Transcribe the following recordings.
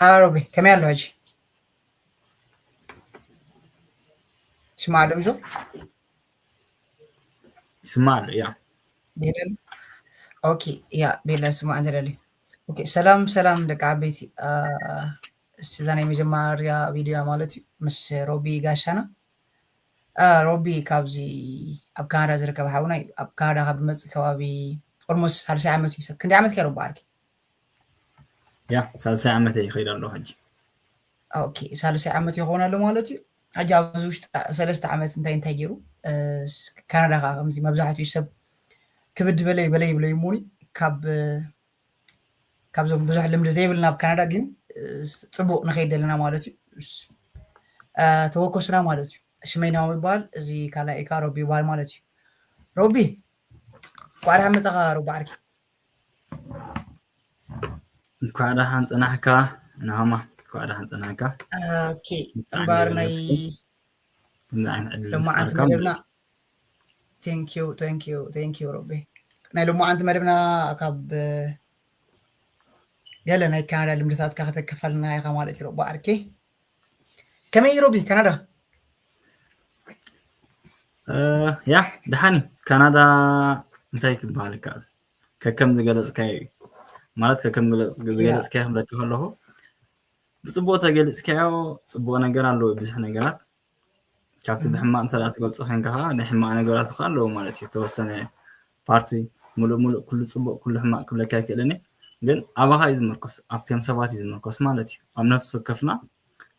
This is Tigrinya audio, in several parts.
ኣሮቤ ከመይ ኣሎ ሕጂ? ይስማዕ ኣሎ ምዞ? ይስማዕ ኣሎ። ያ ቤለል ኦኬ። ያ ቤለል ስማዕ እንተደሊ። ኦኬ፣ ሰላም ሰላም ደቂ ዓበይቲ። እስቲ እዛ ናይ መጀመርያ ቪድዮ ማለት እዩ ምስ ሮቢ ጋሻና። ሮቢ ካብዚ ኣብ ካናዳ ዝርከብ ሓውና እዩ። ኣብ ካናዳ ካብ ዝመፅእ ከባቢ ኦልሞስት ሳልሳይ ዓመት እዩ። ሰብ ክንደይ ዓመት ከይረቡ ዓርኪ? ያ ሳልሳይ ዓመት ይኸይድ ኣሎ ሕጂ። ኦኬ፣ ሳልሳይ ዓመት ይኸውን ኣሎ ማለት እዩ። ሕጂ ኣብዚ ውሽጢ ሰለስተ ዓመት እንታይ እንታይ ገይሩ? ካናዳ ከዓ ከምዚ መብዛሕትኡ ሰብ ክብድ በለ ይበለ ይብሎ ይሙኒ ካብ ካብዞም ብዙሕ ልምዲ ዘይብልና ኣብ ካናዳ ግን ፅቡቅ ንኸይድ ዘለና ማለት እዩ። ተወከሱና ማለት እዩ። ሽመይ ናሆም ይበሃል። እዚ ካልኣይ ከዓ ሮቢ ይበሃል ማለት እዩ። ሮቢ እንኳዕ ደሓን መፃኻ ሮቢ ዓርኪ። እንኳዕ ደሓን ፀናሕካ ናሆማ፣ እንኳዕ ደሓን ፀናሕካ። ኦኬ እምበኣር ናይ ከምዚ ዓይነት ዕድል ሎማዓንቲ ምፍጣርካ መደብና thank you thank you thank you ሮቢ። ናይ ሎማዓንቲ መደብና ካብ ገለ ናይ ካናዳ ልምድታትካ ከተከፈልና ኢኻ ማለት እዩ ሮቢ ዓርኪ። ከመይ እዩ ሮቢ ካናዳ? ያ ደሓን እዩ። ካናዳ እንታይ ክበሃል ይከኣል? ከከም ዝገለፅካዮ እዩ ማለት ከከም ዝገለፅካዮ ክብለካ ከለኹ ብፅቡቅ ተገሊፅካዮ ፅቡቅ ነገር ኣለዎ ብዙሕ ነገራት። ካብቲ ብሕማቅ እንተ ትገልፆ ኮይንካ ከዓ ናይ ሕማቅ ነገራት ከዓ ኣለዎ ማለት እዩ። ተወሰነ ፓርቲ ሙሉእ ሙሉእ ኩሉ ፅቡቅ ኩሉ ሕማቅ ክብለካ ኣይክእልን እየ። ግን ኣባኻ እዩ ዝምርኮስ ኣብቶም ሰባት እዩ ዝምርኮስ ማለት እዩ። ኣብ ነፍሲ ወከፍና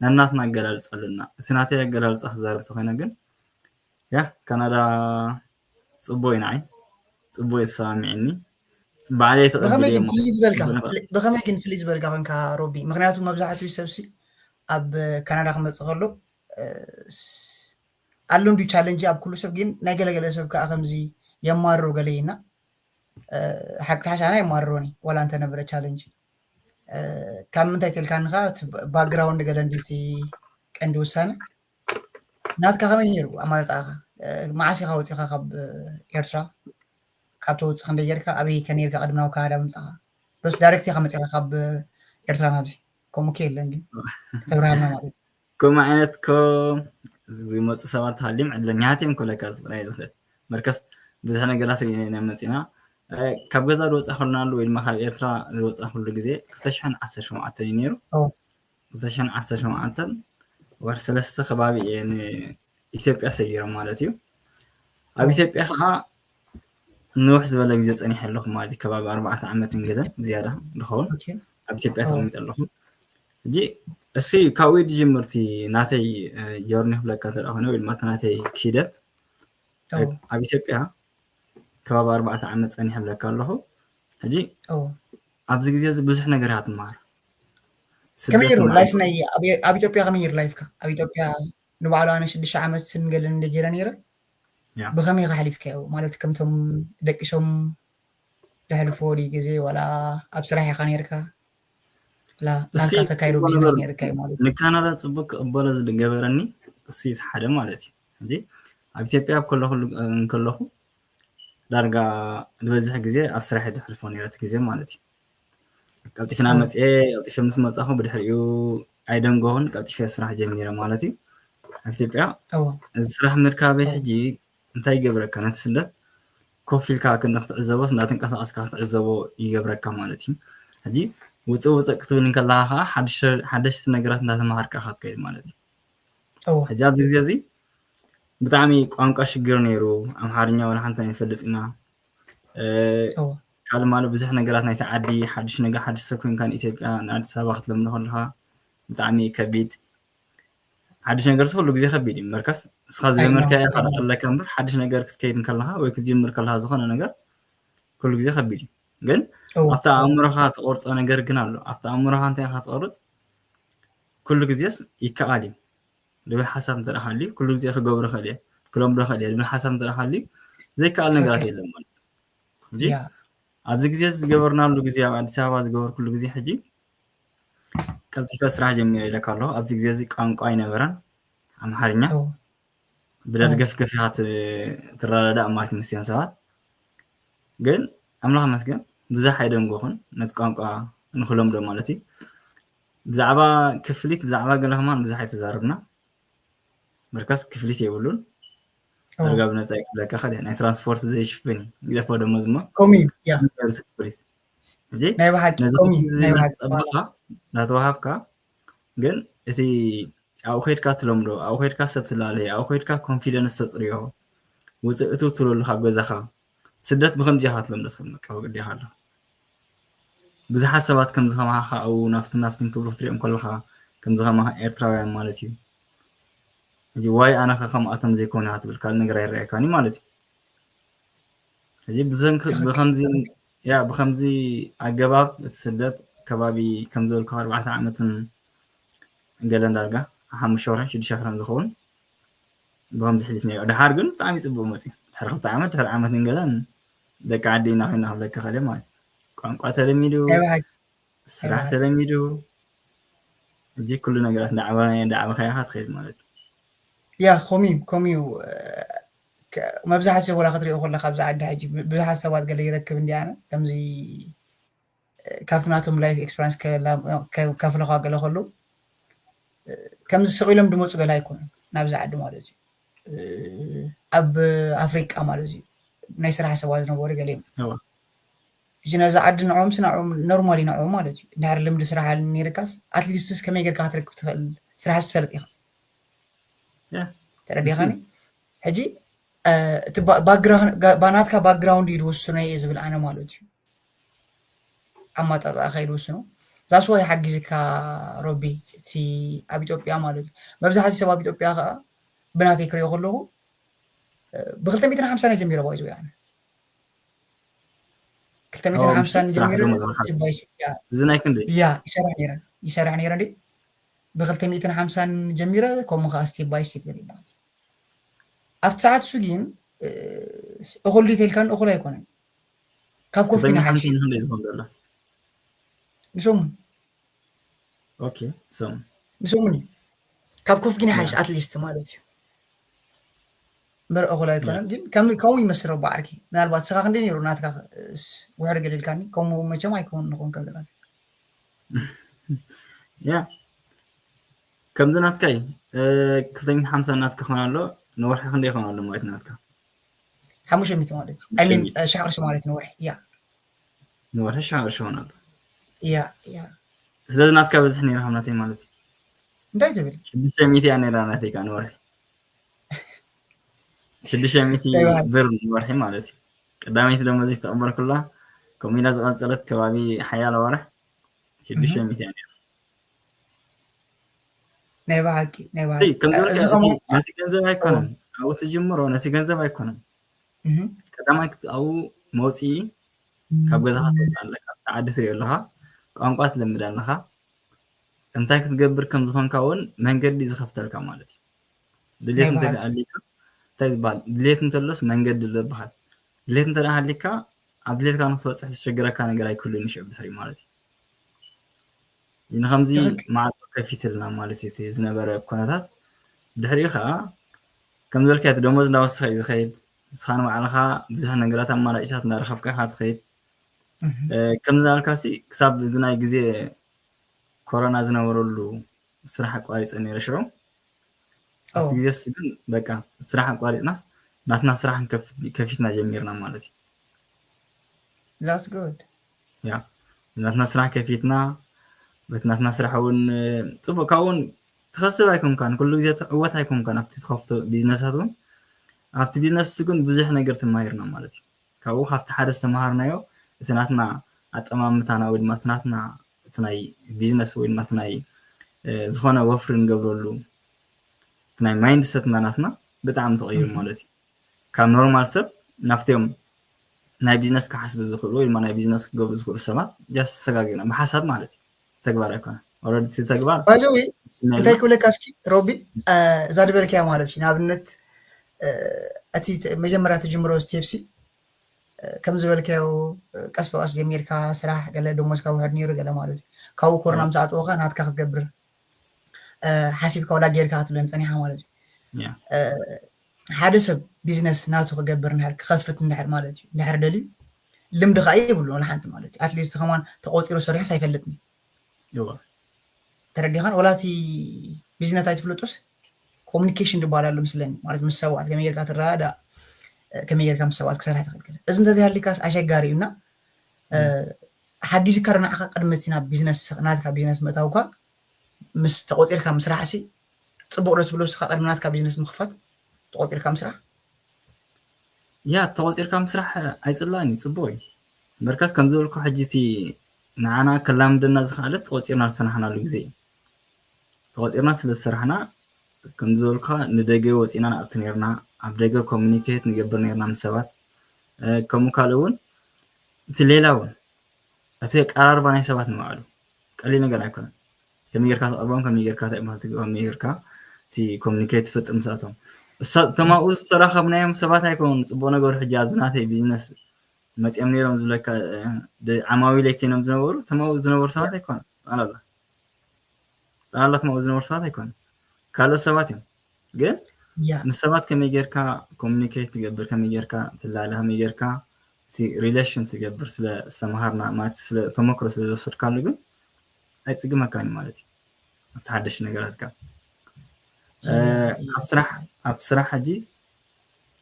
ነናትና ኣገላልፃ ኣለና። እቲ ናተይ ኣገላልፃ ክዛረብ ተኮይነ ግን ያ ካናዳ ፅቡቅ እዩ ንዓይ ፅቡቅ እዩ ተሰማሚዕኒ። ባዕለይ ብኸመይ ተቀቢለ ግን ፍልይ ዝበልካ ብኸመይ ግን ፍልይ ዝበልካ ኮንካ ሮቢ? ምክንያቱ መብዛሕትኡ ሰብሲ ኣብ ካናዳ ክመፅእ ከሎ ኣሎ እንዲ ቻለንጅ ኣብ ኩሉ ሰብ ግን ናይ ገለገለ ሰብ ከዓ ከምዚ የማርሮ ገለ ኢና ሓቂ ሓሻና የማርሮኒ ዋላ እንተነበረ ቻለንጅ ካብ ምንታይ ተልካኒ ከዓ ባክግራውንድ ገለ እንዲቲ ቀንዲ ውሳነ ናትካ ከመይ ነይሩ ኣማፃፅኣኻ? መዓስ ኢኻ ወፂኻ ካብ ኤርትራ? ካብ ተውፅእ ክንደይ ጌርካ ኣበይ ከ ነይርካ ቅድሚ ናብ ካናዳ ምምፃእካ? ዶስ ዳይሬክት ኢኻ መፂኻ ካብ ኤርትራ ናብዚ? ከምኡ ከ የለን ግን ከተብርሃልና ማለት እዩ። ከምኡ ዓይነት ኮ ዝመፁ ሰባት ሃልዮም ዕድለኛታት እዮም ክብለካ ጥራይ ዝኽእል። መርከስ ብዙሕ ነገራት ርኢና ኢና መፂና። ካብ ገዛ ዝወፃ ከለና ኣሉ ወይ ድማ ካብ ኤርትራ ዝወፃ ኩሉ ግዜ ክልተ ሽሕን ዓሰርተ ሸውዓተን እዩ ነይሩ። ክልተ ሽሕን ዓሰርተ ሸውዓተን ወርሒ ሰለስተ ከባቢ እየ ንኢትዮጵያ ሰጊረ ማለት እዩ። ኣብ ኢትዮጵያ ከዓ ንውሕ ዝበለ ግዜ ፀኒሐ ኣለኹ ማለት እዩ። ከባቢ ኣርባዕተ ዓመት እንግለን ዝያዳ ዝኸውን ኣብ ኢትዮጵያ ተቐሚጠ ኣለኹ። ሕጂ እሲ ካብኡ ድጅምርቲ ናተይ ጆርኒ ክብለካ እንተ ኮይነ ወይ ድማ ናተይ ኪደት ኣብ ኢትዮጵያ ከባቢ ኣርባዕተ ዓመት ፀኒሐ ብለካ ኣለኹ። ሕጂ ኣብዚ ግዜ እዚ ብዙሕ ነገር እያ ትመሃር። ከመይ ሩ ላይፍ ናይ ኣብ ኢትዮጵያ ከመይ ሩ ላይፍካ ኣብ ኢትዮጵያ ንባዕሉ ኣነ ሽዱሽተ ዓመት ስንገለን እንደ ገይረ ነይረ። ብኸመይ ኢኻ ሓሊፍካዮ? ማለት ከምቶም ደቂሶም ዘሕልፍዎ ድዩ ግዜ ዋላ ኣብ ስራሕ ኢኻ ነይርካ? ናትካ ተካይዶ ቢዝነስ ነይርካ እዩ ማለት እዩ። ንካናዳ ፅቡቅ ክቕበሎ ዝገበረኒ እሱ እቲ ሓደ ማለት እዩ። ሕጂ ኣብ ኢትዮጵያ ኣብ ከለኹ እንከለኹ ዳርጋ ዝበዝሕ ግዜ ኣብ ስራሕ እየ ዘሕልፎ ነይረ እቲ ግዜ ማለት እዩ። ቀልጢፍና መፅኤ ቀልጢፈ ምስ መፃኹ ብድሕሪኡ ኣይደንጎኹን ቀልጢፈ ስራሕ ጀሚረ ማለት እዩ። ኣብ ኢትዮጵያ እዚ ስራሕ ምርካበይ ሕጂ እንታይ ይገብረካ ነቲ ስደት ኮፍ ኢልካ ክንዲ ክትዕዘቦስ እንዳተንቀሳቀስካ ክትዕዘቦ ይገብረካ ማለት እዩ። ሕጂ ውፅእ ውፅእ ክትብል እንከለካ ከዓ ሓደሽቲ ነገራት እንዳተምሃርካ ኢካ ትከይድ ማለት እዩ። ሕጂ ኣብዚ ግዜ እዚ ብጣዕሚ ቋንቋ ሽግር ነይሩ። ኣምሓርኛ ወላ ሓንቲ ኣይንፈልጥ ኢና። ካልእ ማለት ብዙሕ ነገራት ናይቲ ዓዲ ሓድሽ ነገር ሓድሽ ሰብ ኮይንካ ንኢትዮጵያ ንኣዲስ ኣበባ ክትለምዶ ከለካ ብጣዕሚ ከቢድ ሓድሽ ነገር ኩሉ ግዜ ከቢድ እዩ። መርከስ ንስኻ ዝለመድካዮ ካልእ ኣለካ እምበር ሓድሽ ነገር ክትከይድ እንከለካ ወይ ክትጅምር ከለካ ዝኾነ ነገር ኩሉ ግዜ ከቢድ እዩ። ግን ኣብቲ ኣእምሮኻ ትቆርፆ ነገር ግን ኣሎ። ኣብቲ ኣእምሮኻ እንታይ ኢኻ ትቆርፅ ኩሉ ግዜስ ይከኣል እዩ ዝብል ሓሳብ እንተ ሃልዩ ኩሉ ግዜ ክገብሮ ይኽእል እየ ክለምዶ ይኽእል እየ ዝብል ሓሳብ እንተ ሃልዩ ዘይከኣል ነገራት የለን ማለት እዩ። ኣብዚ ግዜ ዝገበርናሉ ግዜ ኣብ ኣዲስ ኣበባ ዝገበርኩሉ ግዜ ሕጂ ቀልጢፈ ስራሕ ጀሚረ ኢለካ ኣለኹ። ኣብዚ ግዜ እዚ ቋንቋ ኣይነበረን ኣምሓርኛ ብደርገፍገፍ ኢኻ ትረዳዳእ ማለት ምስያን ሰባት ግን ኣምላኽ መስገን ብዙሕ ኣይደንጎኹን ነቲ ቋንቋ ንክለምዶ ማለት እዩ። ብዛዕባ ክፍሊት ብዛዕባ ገለ ከማን ብዙሕ ኣይተዛረብና። መርከስ ክፍሊት የብሉን። ዳርጋ ብነፃ ይክፍለካ። ከደ ናይ ትራንስፖርት ዘይሽፍን እዩ። ግደፎ ደሞዝ እሞ ኮሚ ያ ክፍሊት። ሕጂ ናይ ብሓቂ ነዚ ኮሚ ክፍሊት እዚ ናይ ብሓቂ እናተፀበኻ እናተዋሃብካ ግን እቲ ኣብኡ ከድካ ትለምዶ፣ ኣብኡ ከድካ ሰብ ትላለየ፣ ኣብኡ ከድካ ኮንፊደንስ ተፅርዮ፣ ውፅእ እትው ትብለሉ ካብ ገዛኻ። ስደት ብከምዚ ኢኻ ትለምዶ፣ እስከ በቃ ወግዲ ኢኻ ኣሎ። ብዙሓት ሰባት ከምዚ ከማኻ ኣብኡ ናፍትን ናፍትን ክብሉ ክትሪኦም ከለኻ ከምዚ ከማኻ ኤርትራውያን ማለት እዩ። ሕጂ ዋይ ኣነ ከ ከምኣቶም ዘይኮነ ኢኻ ትብል፣ ካልእ ነገር ኣይረኣየካን እዩ ማለት እዩ። ሕጂ ብዘንክ ብከምዚ ያ ብከምዚ ኣገባብ እቲ ስደት ከባቢ ከም ዝበልኩ ኣርባዕተ ዓመትን ገለን ዳርጋ ሓሙሽተ ወርሒ ሽዱሽተ ወርሒ ዝኸውን ብከምዚ ሕሊፍናዮ። ድሓር ግን ብጣዕሚ ፅቡቅ መፅዩ። ድሕሪ ክልተ ዓመት ድሕሪ ዓመት ንገለን ደቂ ዓዲ ኢና ኮይና ክብለካ ከደ ማለት እዩ። ቋንቋ ተለሚዱ፣ ናይ ብሓቂ ስራሕ ተለሚዱ፣ እጂ ኩሉ ነገራት እንዳዕበናዮ እንዳዕበኻዮ ኢኻ ትኸይድ ማለት እዩ። ያ ኮሚ ኮሚዩ መብዛሕትኡ ወላ ክትሪኦ ከለካ ኣብዚ ዓዲ ሕጂ ብዙሓት ሰባት ገለ ይረክብ እንዲኣነ ከምዚ ካብቲ ናቶም ላይፍ ኤክስፐሪንስ ከፍለካ ገለ ከሉ ከምዚ ስቕ ኢሎም ድመፁ ገለ ኣይኮኑን ናብዚ ዓዲ ማለት እዩ። ኣብ ኣፍሪቃ ማለት እዩ ናይ ስራሕ ሰባት ዝነበሩ ገለ እዮም። ሕጂ ነዚ ዓዲ ንዕኦም ንዕኦም ኖርማል እዩ ንዕኦም ማለት እዩ። እንድሕር ልምዲ ስራሕ ነይርካስ ኣትሊስትስ ከመይ ጌርካ ክትረክብ ትኽእል ስራሕ ዝትፈልጥ ኢኻ። ተረዲኻኒ? ሕጂ እቲ ናትካ ባክግራውንድ እዩ ዝወስኖ እየ ዝብል ኣነ ማለት እዩ። ኣማጣጣ ከይድ ወስኖ ዛስዋ ይሓጊዝካ ሮቢ እቲ ኣብ ኢትዮጵያ ማለት እዩ። መብዛሕትኡ ሰብ ኣብ ኢትዮጵያ ከዓ ብናተይ ክሪኦ ከለኹ ብክልተ ሚእትን ሓምሳን ጀሚረ ባይዘ ኣነ ክልተ ሚእትን ሓምሳን ጀሚረ እዚ ናይ ክንደይ ያ ይሰርሕ ነይረ ይሰርሕ ነይረ እንዴ ብክልተ ሚእትን ሓምሳን ጀሚረ ከምኡ ከዓ ስቴፕ ባይ ስቴፕ ገለ ይበሃል ኣብቲ ሰዓት እሱ ግን እኹል ዲቴልካን እኹል ኣይኮነን ካብ ኮፍ ግን ሓይሽ ክንደይ ዝኸውን ዘሎ ንሰሙን ኦኬ ሰሙን ንሰሙን ካብ ኮፍ ግን ሓይሽ ኣትሊስት ማለት እዩ እምበር እኹል ኣይኮነን ግን ከም ከምኡ ይመስል ረቦ ዓርኪ ምናልባት ስኻ ክንደይ ነይሩ ናትካ ውሕድ ገሊልካኒ ከምኡ መቸም ኣይከውን ንኸውን ከም ዘላት ያ ከምዚ ናትካ እዩ ክልተ ሚእቲ ሓምሳ ናትካ ክኾን ኣሎ ንወርሒ ክንደይ ይኾን ኣሎ ማለት ናትካ ሓሙሽተ ሚእቲ ማለት እዩ I mean ሺሕ ቅርሺ ማለት ንወርሒ ያ ንወርሒ ሺሕ ቅርሺ ይኾን ኣሎ ያ ያ ስለዚ ናትካ በዝሕ ነይራ ከም ናተይ ማለት እዩ እንታይ ትብል ሽዱሽተ ሚእቲ እያ ነይራ ናተይ ከዓ ንወርሒ ሽዱሽተ ሚእቲ ብር ንወርሒ ማለት እዩ ቀዳመይቲ ደሞዝ ዝተቐበልኩላ ከምኡ ኢላ ዝቐፀለት ከባቢ ሓያለ ኣዋርሕ ሽዱሽተ ሚእቲ እያ ነይራ ናይ ብሓቂ ናይ ነቲ ገንዘብ ኣይኮነን ኣብኡ ትጅምሮ ነቲ ገንዘብ ኣይኮነን ቀዳማይ ኣብኡ መውፅኢ ካብ ገዛኻ ትወፅእ ኣለካ እቲ ዓዲ ትሪኦ ኣለኻ ቋንቋ ትለምድ ኣለኻ እንታይ ክትገብር ከም ዝኾንካ እውን መንገዲ ዝኸፍተልካ ማለት እዩ ድሌት እንተደኣ ኣሊካ እንታይ ዝበሃል ድሌት እንተሎስ መንገዲ ኣሎ ይበሃል ድሌት እንተደኣ ሃሊካ ኣብ ድሌትካ ንክትበፅሕ ዝሸግረካ ነገር ኣይክህሉን ሽዑ ድሕሪ ማለት እዩ ንከምዚ ማዕፆ ከፊትልና ማለት እዩ ዝነበረ ኩነታት ድሕሪኡ ከዓ ከም ዝበልካዮ እቲ ደሞዝ እንዳወሰኸ እዩ ዝኸይድ ንስኻ ንባዕልኻ ብዙሕ ነገራት ኣማራጭታት እንዳረኸብካ ኢኻ ትኸይድ ከም ዝናልካ ሲ ክሳብ እዚ ናይ ግዜ ኮሮና ዝነበረሉ ስራሕ ኣቋሪፀ ነይረ ሽዑ ኣብቲ ግዜ እሱ ግን በቃ ስራሕ ኣቋሪፅናስ ናትና ስራሕ ከፊትና ጀሚርና ማለት እዩ That's good. ያ ናትና ስራሕ ከፊትና በቲ ናትና ስራሕ እውን ፅቡቅ ካብኡ እውን ትኸስብ ኣይኮንካን ኩሉ ግዜ ትዕወት ኣይኮንካን ኣብቲ ዝኸፍቶ ቢዝነሳት እውን ኣብቲ ቢዝነስ እሱ ግን ብዙሕ ነገር ተማሂርና ማለት እዩ ካብኡ ካብቲ ሓደ ዝተምሃርናዮ እቲ ናትና ኣጠማምታና ወይ ድማ እቲ ናትና እቲ ናይ ቢዝነስ ወይ ድማ እቲ ናይ ዝኾነ ወፍሪ ንገብረሉ እቲ ናይ ማይንድ ሰትና ናትና ብጣዕሚ ተቐይሩ ማለት እዩ ካብ ኖርማል ሰብ ናብቲኦም ናይ ቢዝነስ ክሓስቡ ዝኽእሉ ወይ ድማ ናይ ቢዝነስ ክገብሩ ዝኽእሉ ሰባት ጃስት ተሰጋጊርና ብሓሳብ ማለት እዩ ተግባር ኣይኮነ ኦረዲ ተግባር ባይዘዊ እንታይ ክብለካ እስኪ ሮቢ እዛ ዝበልካያ ማለት እዩ ንኣብነት እቲ መጀመርያ ትጅምሮ ስቴፕሲ ከም ዝበልካዮ ቀስ ብቀስ ጀሚርካ ስራሕ ገለ ደሞዝካ ውሕድ ነይሩ ገለ ማለት እዩ ካብኡ ኮሮና ምስ ኣፅወካ ናትካ ክትገብር ሓሲብካ ወላ ጌርካ ክትብለን ፀኒሓ ማለት እዩ ሓደ ሰብ ቢዝነስ ናቱ ክገብር እንድሕር ክኸፍት እንድሕር ማለት እዩ እንድሕር ደልዩ ልምዲ ከዓ የብሉ ወላ ሓንቲ ማለት እዩ ኣትሊስት ከማን ተቆፂሩ ሰሪሑስ ኣይፈልጥን እዩ ተረዲኻን? ወላ እቲ ቢዝነስ ኣይትፍልጦስ ኮሚኒኬሽን ዝበሃል ኣሎ ምስለኒ፣ ማለት ምስ ሰባት ከመይ ጌርካ ትረዳዳእ፣ ከመይ ጌርካ ምስ ሰባት ክሰርሕ ትኽእል። እዚ እንተዘይሃሊካስ ኣሸጋሪ እዩ። እና ሓጊዝካ ዶ ንዓኻ ቅድሚ እቲ ናብ ቢዝነስ፣ ናትካ ቢዝነስ ምእታውካ፣ ምስ ተቆፂርካ ምስራሕ ሲ ፅቡቕ ዶ ትብሎ? እስኻ ቅድሚ ናትካ ቢዝነስ ምኽፋት ተቆፂርካ ምስራሕ? ያ፣ ተቆፂርካ ምስራሕ ኣይፅላእን እዩ፣ ፅቡቕ እዩ። በርካስ ከም ዝበልኩ ሕጂ እቲ ንዓና ከላምደና ዝኽኣለት ተቆፂርና ዝሰራሕናሉ ግዜ እዩ። ተቆፂርና ስለ ዝሰራሕና ከም ዝበልኩኻ ንደገ ወፂና ንኣቱ ነርና፣ ኣብ ደገ ኮሚኒኬት ንገብር ነርና ምስ ሰባት። ከምኡ ካልእ እውን እቲ ሌላ እውን እቲ ኣቀራርባ ናይ ሰባት ንባዕሉ ቀሊል ነገር ኣይኮነን። ከመይ ጌርካ ተቐርቦም፣ ከመይ ጌርካ እንታይ ማለት ከመይ ጌርካ እቲ ኮሚኒኬት ትፈጥር ምስኣቶም። እሳ- እቶም ኣብኡ ዝተራኸብናዮም ሰባት ኣይኮኑን። ፅቡቕ ነገሩ ሕጂ ኣብዚ ናተይ ቢዝነስ መፂኦም ነይሮም ዝብለካ ዓማዊለይ ኮይኖም ዝነበሩ፣ እቶም ኣብኡ ዝነበሩ ሰባት ኣይኮኑን። ጠቕላላ ጠቕላላ እቶም ኣብኡ ዝነበሩ ሰባት ኣይኮኑን፣ ካልኦት ሰባት እዮም። ግን ምስ ሰባት ከመይ ጌርካ ኮሚኒኬት ትገብር፣ ከመይ ጌርካ ትላለ፣ ከመይ ጌርካ እቲ ሪሌሽን ትገብር ስለ ዝተምሃርና ማለት ስለ ተመክሮ ስለ ዝወሰድካሉ ግን ኣይፅግመካን ማለት እዩ። ኣብቲ ሓደሽ ነገራትካ ኣብ ስራሕ ኣብቲ ስራሕ ሕጂ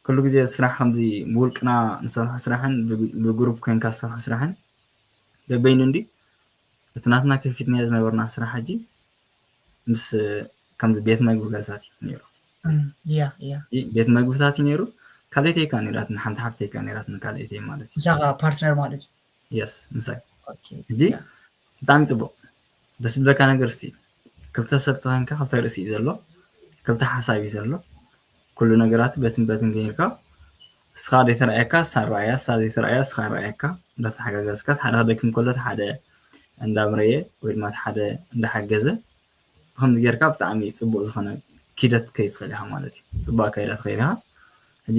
ኩሉ ግዜ ስራሕ ከምዚ ብውልቅና ንሰርሖ ስራሕን ብግሩፕ ኮይንካ ዝሰርሖ ስራሕን በበይኑ እንዲ እቲ ናትና ከፊትና ዝነበርና ስራሕ ሕጂ ምስ ከምዚ ቤት መግቢ ገልታት እዩ ነይሩ። ያ ያ ቤት መግብታት እዩ ነይሩ። ካልኦተይ ካ ነይራትን ሓንቲ ሓፍተይ ካ ነይራትን ካልኦተይ ማለት እዩ። ምሳኻ ፓርትነር ማለት እዩ። የስ ምሳይ። ሕጂ ብጣዕሚ ፅቡቕ ደስ ዝብለካ ነገር ሲ ክልተ ሰብ ተኾንካ ክልተ ርእሲ እዩ ዘሎ፣ ክልተ ሓሳብ እዩ ዘሎ። ኩሉ ነገራት በትን በትን ገይርካ እስኻ ዘይተረኣየካ እሳ ረኣያ፣ እሳ ዘይተረኣያ እስኻ ረኣየካ እንዳተሓጋገዝካ ሓደ ክደክም ከሎ ሓደ እንዳምረየ ወይ ድማ ሓደ እንዳሓገዘ ብከምዚ ጌርካ ብጣዕሚ ፅቡቅ ዝኮነ ኪደት ከይድ ትኽእል ኢኻ ማለት እዩ። ፅቡቅ ኣካይዳ ትኽእል ኢኻ። ሕጂ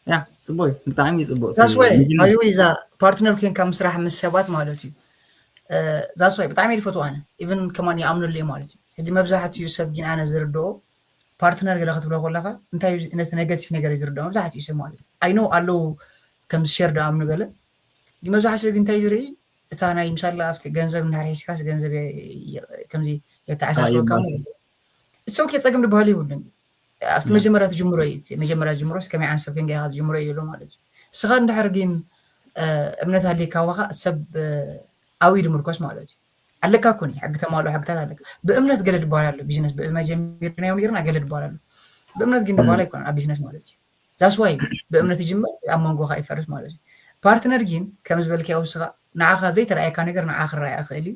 ያ ፅቡቅ እዩ፣ ብጣዕሚ እዩ ፅቡቅ። እቲ ዛስዋይ መጀመርያ- ኣዩ እዛ ፓርትነር ኮንካ ምስራሕ ምስ ሰባት ማለት እዩ። ዛስዋይ ብጣዕሚ እየ ዝፈትዎ ኣነ ኢቨን ከማን ይኣምነሉ እየ ማለት እዩ። ሕጂ መብዛሕትኡ ሰብ ግን ኣነ ዝርድኦ ፓርትነር ገለ ክትብሎ ከለካ እንታይ እዩ ነቲ ኔጋቲቭ ነገር እዩ ዝርድኦ መብዛሕትኡ ሰብ ማለት እዩ። ኣይኖ ኣለዉ ከም ሸር ደኣምኑ ገለ ግን መብዛሕትኡ ግን እንታይ ዝርኢ እታ ናይ ምሳላ ኣብቲ ገንዘብ እንድሕር ሒዝካስ ገንዘብ የ- የ- ከምዚ የተኣሳስበካ ይባስ። እሞ it's okay ጸገም ዝበሃል የብሉን። ኣብቲ ያ። መጀመርያ ትጅምሮ እዩ እቲ መጀመርያ ትጅምሮስ ከመይ ዓይነት ሰብ ከንገ ኢኻ ትጅምሮ እዩ ዘሎ ማለት እዩ። ንስኻ እንድሕር ግን እ፣ እምነት ኣልካ ዋኻ እቲ ሰብ እ፣ ኣብኡ እዩ ዝምርኮስ ማለት እዩ። ኣለካ እኮ ሕጊ ተማልኦ ሕግታት ኣለካ። ብእምነት ገለ ዝበሃል ኣሎ ቢዝነስ ብእምነት ጀሚርናዮ ነይርና ገለ ዝበሃል ኣሎ። ብእምነት ግን ዝበሃል ኣይኮነን ኣብ ቢዝነስ ማለት እዩ። ዛስዋይ ብእምነት ይጅመር ኣብ መንጎኻ ይፈርስ ማለት እዩ። ፓርትነር ግን ከም ዝበልካዮ ንስኻ ንዓኻ ዘይተረኣየካ ነገር ንዓ ክረኣያ ይኽእል እዩ።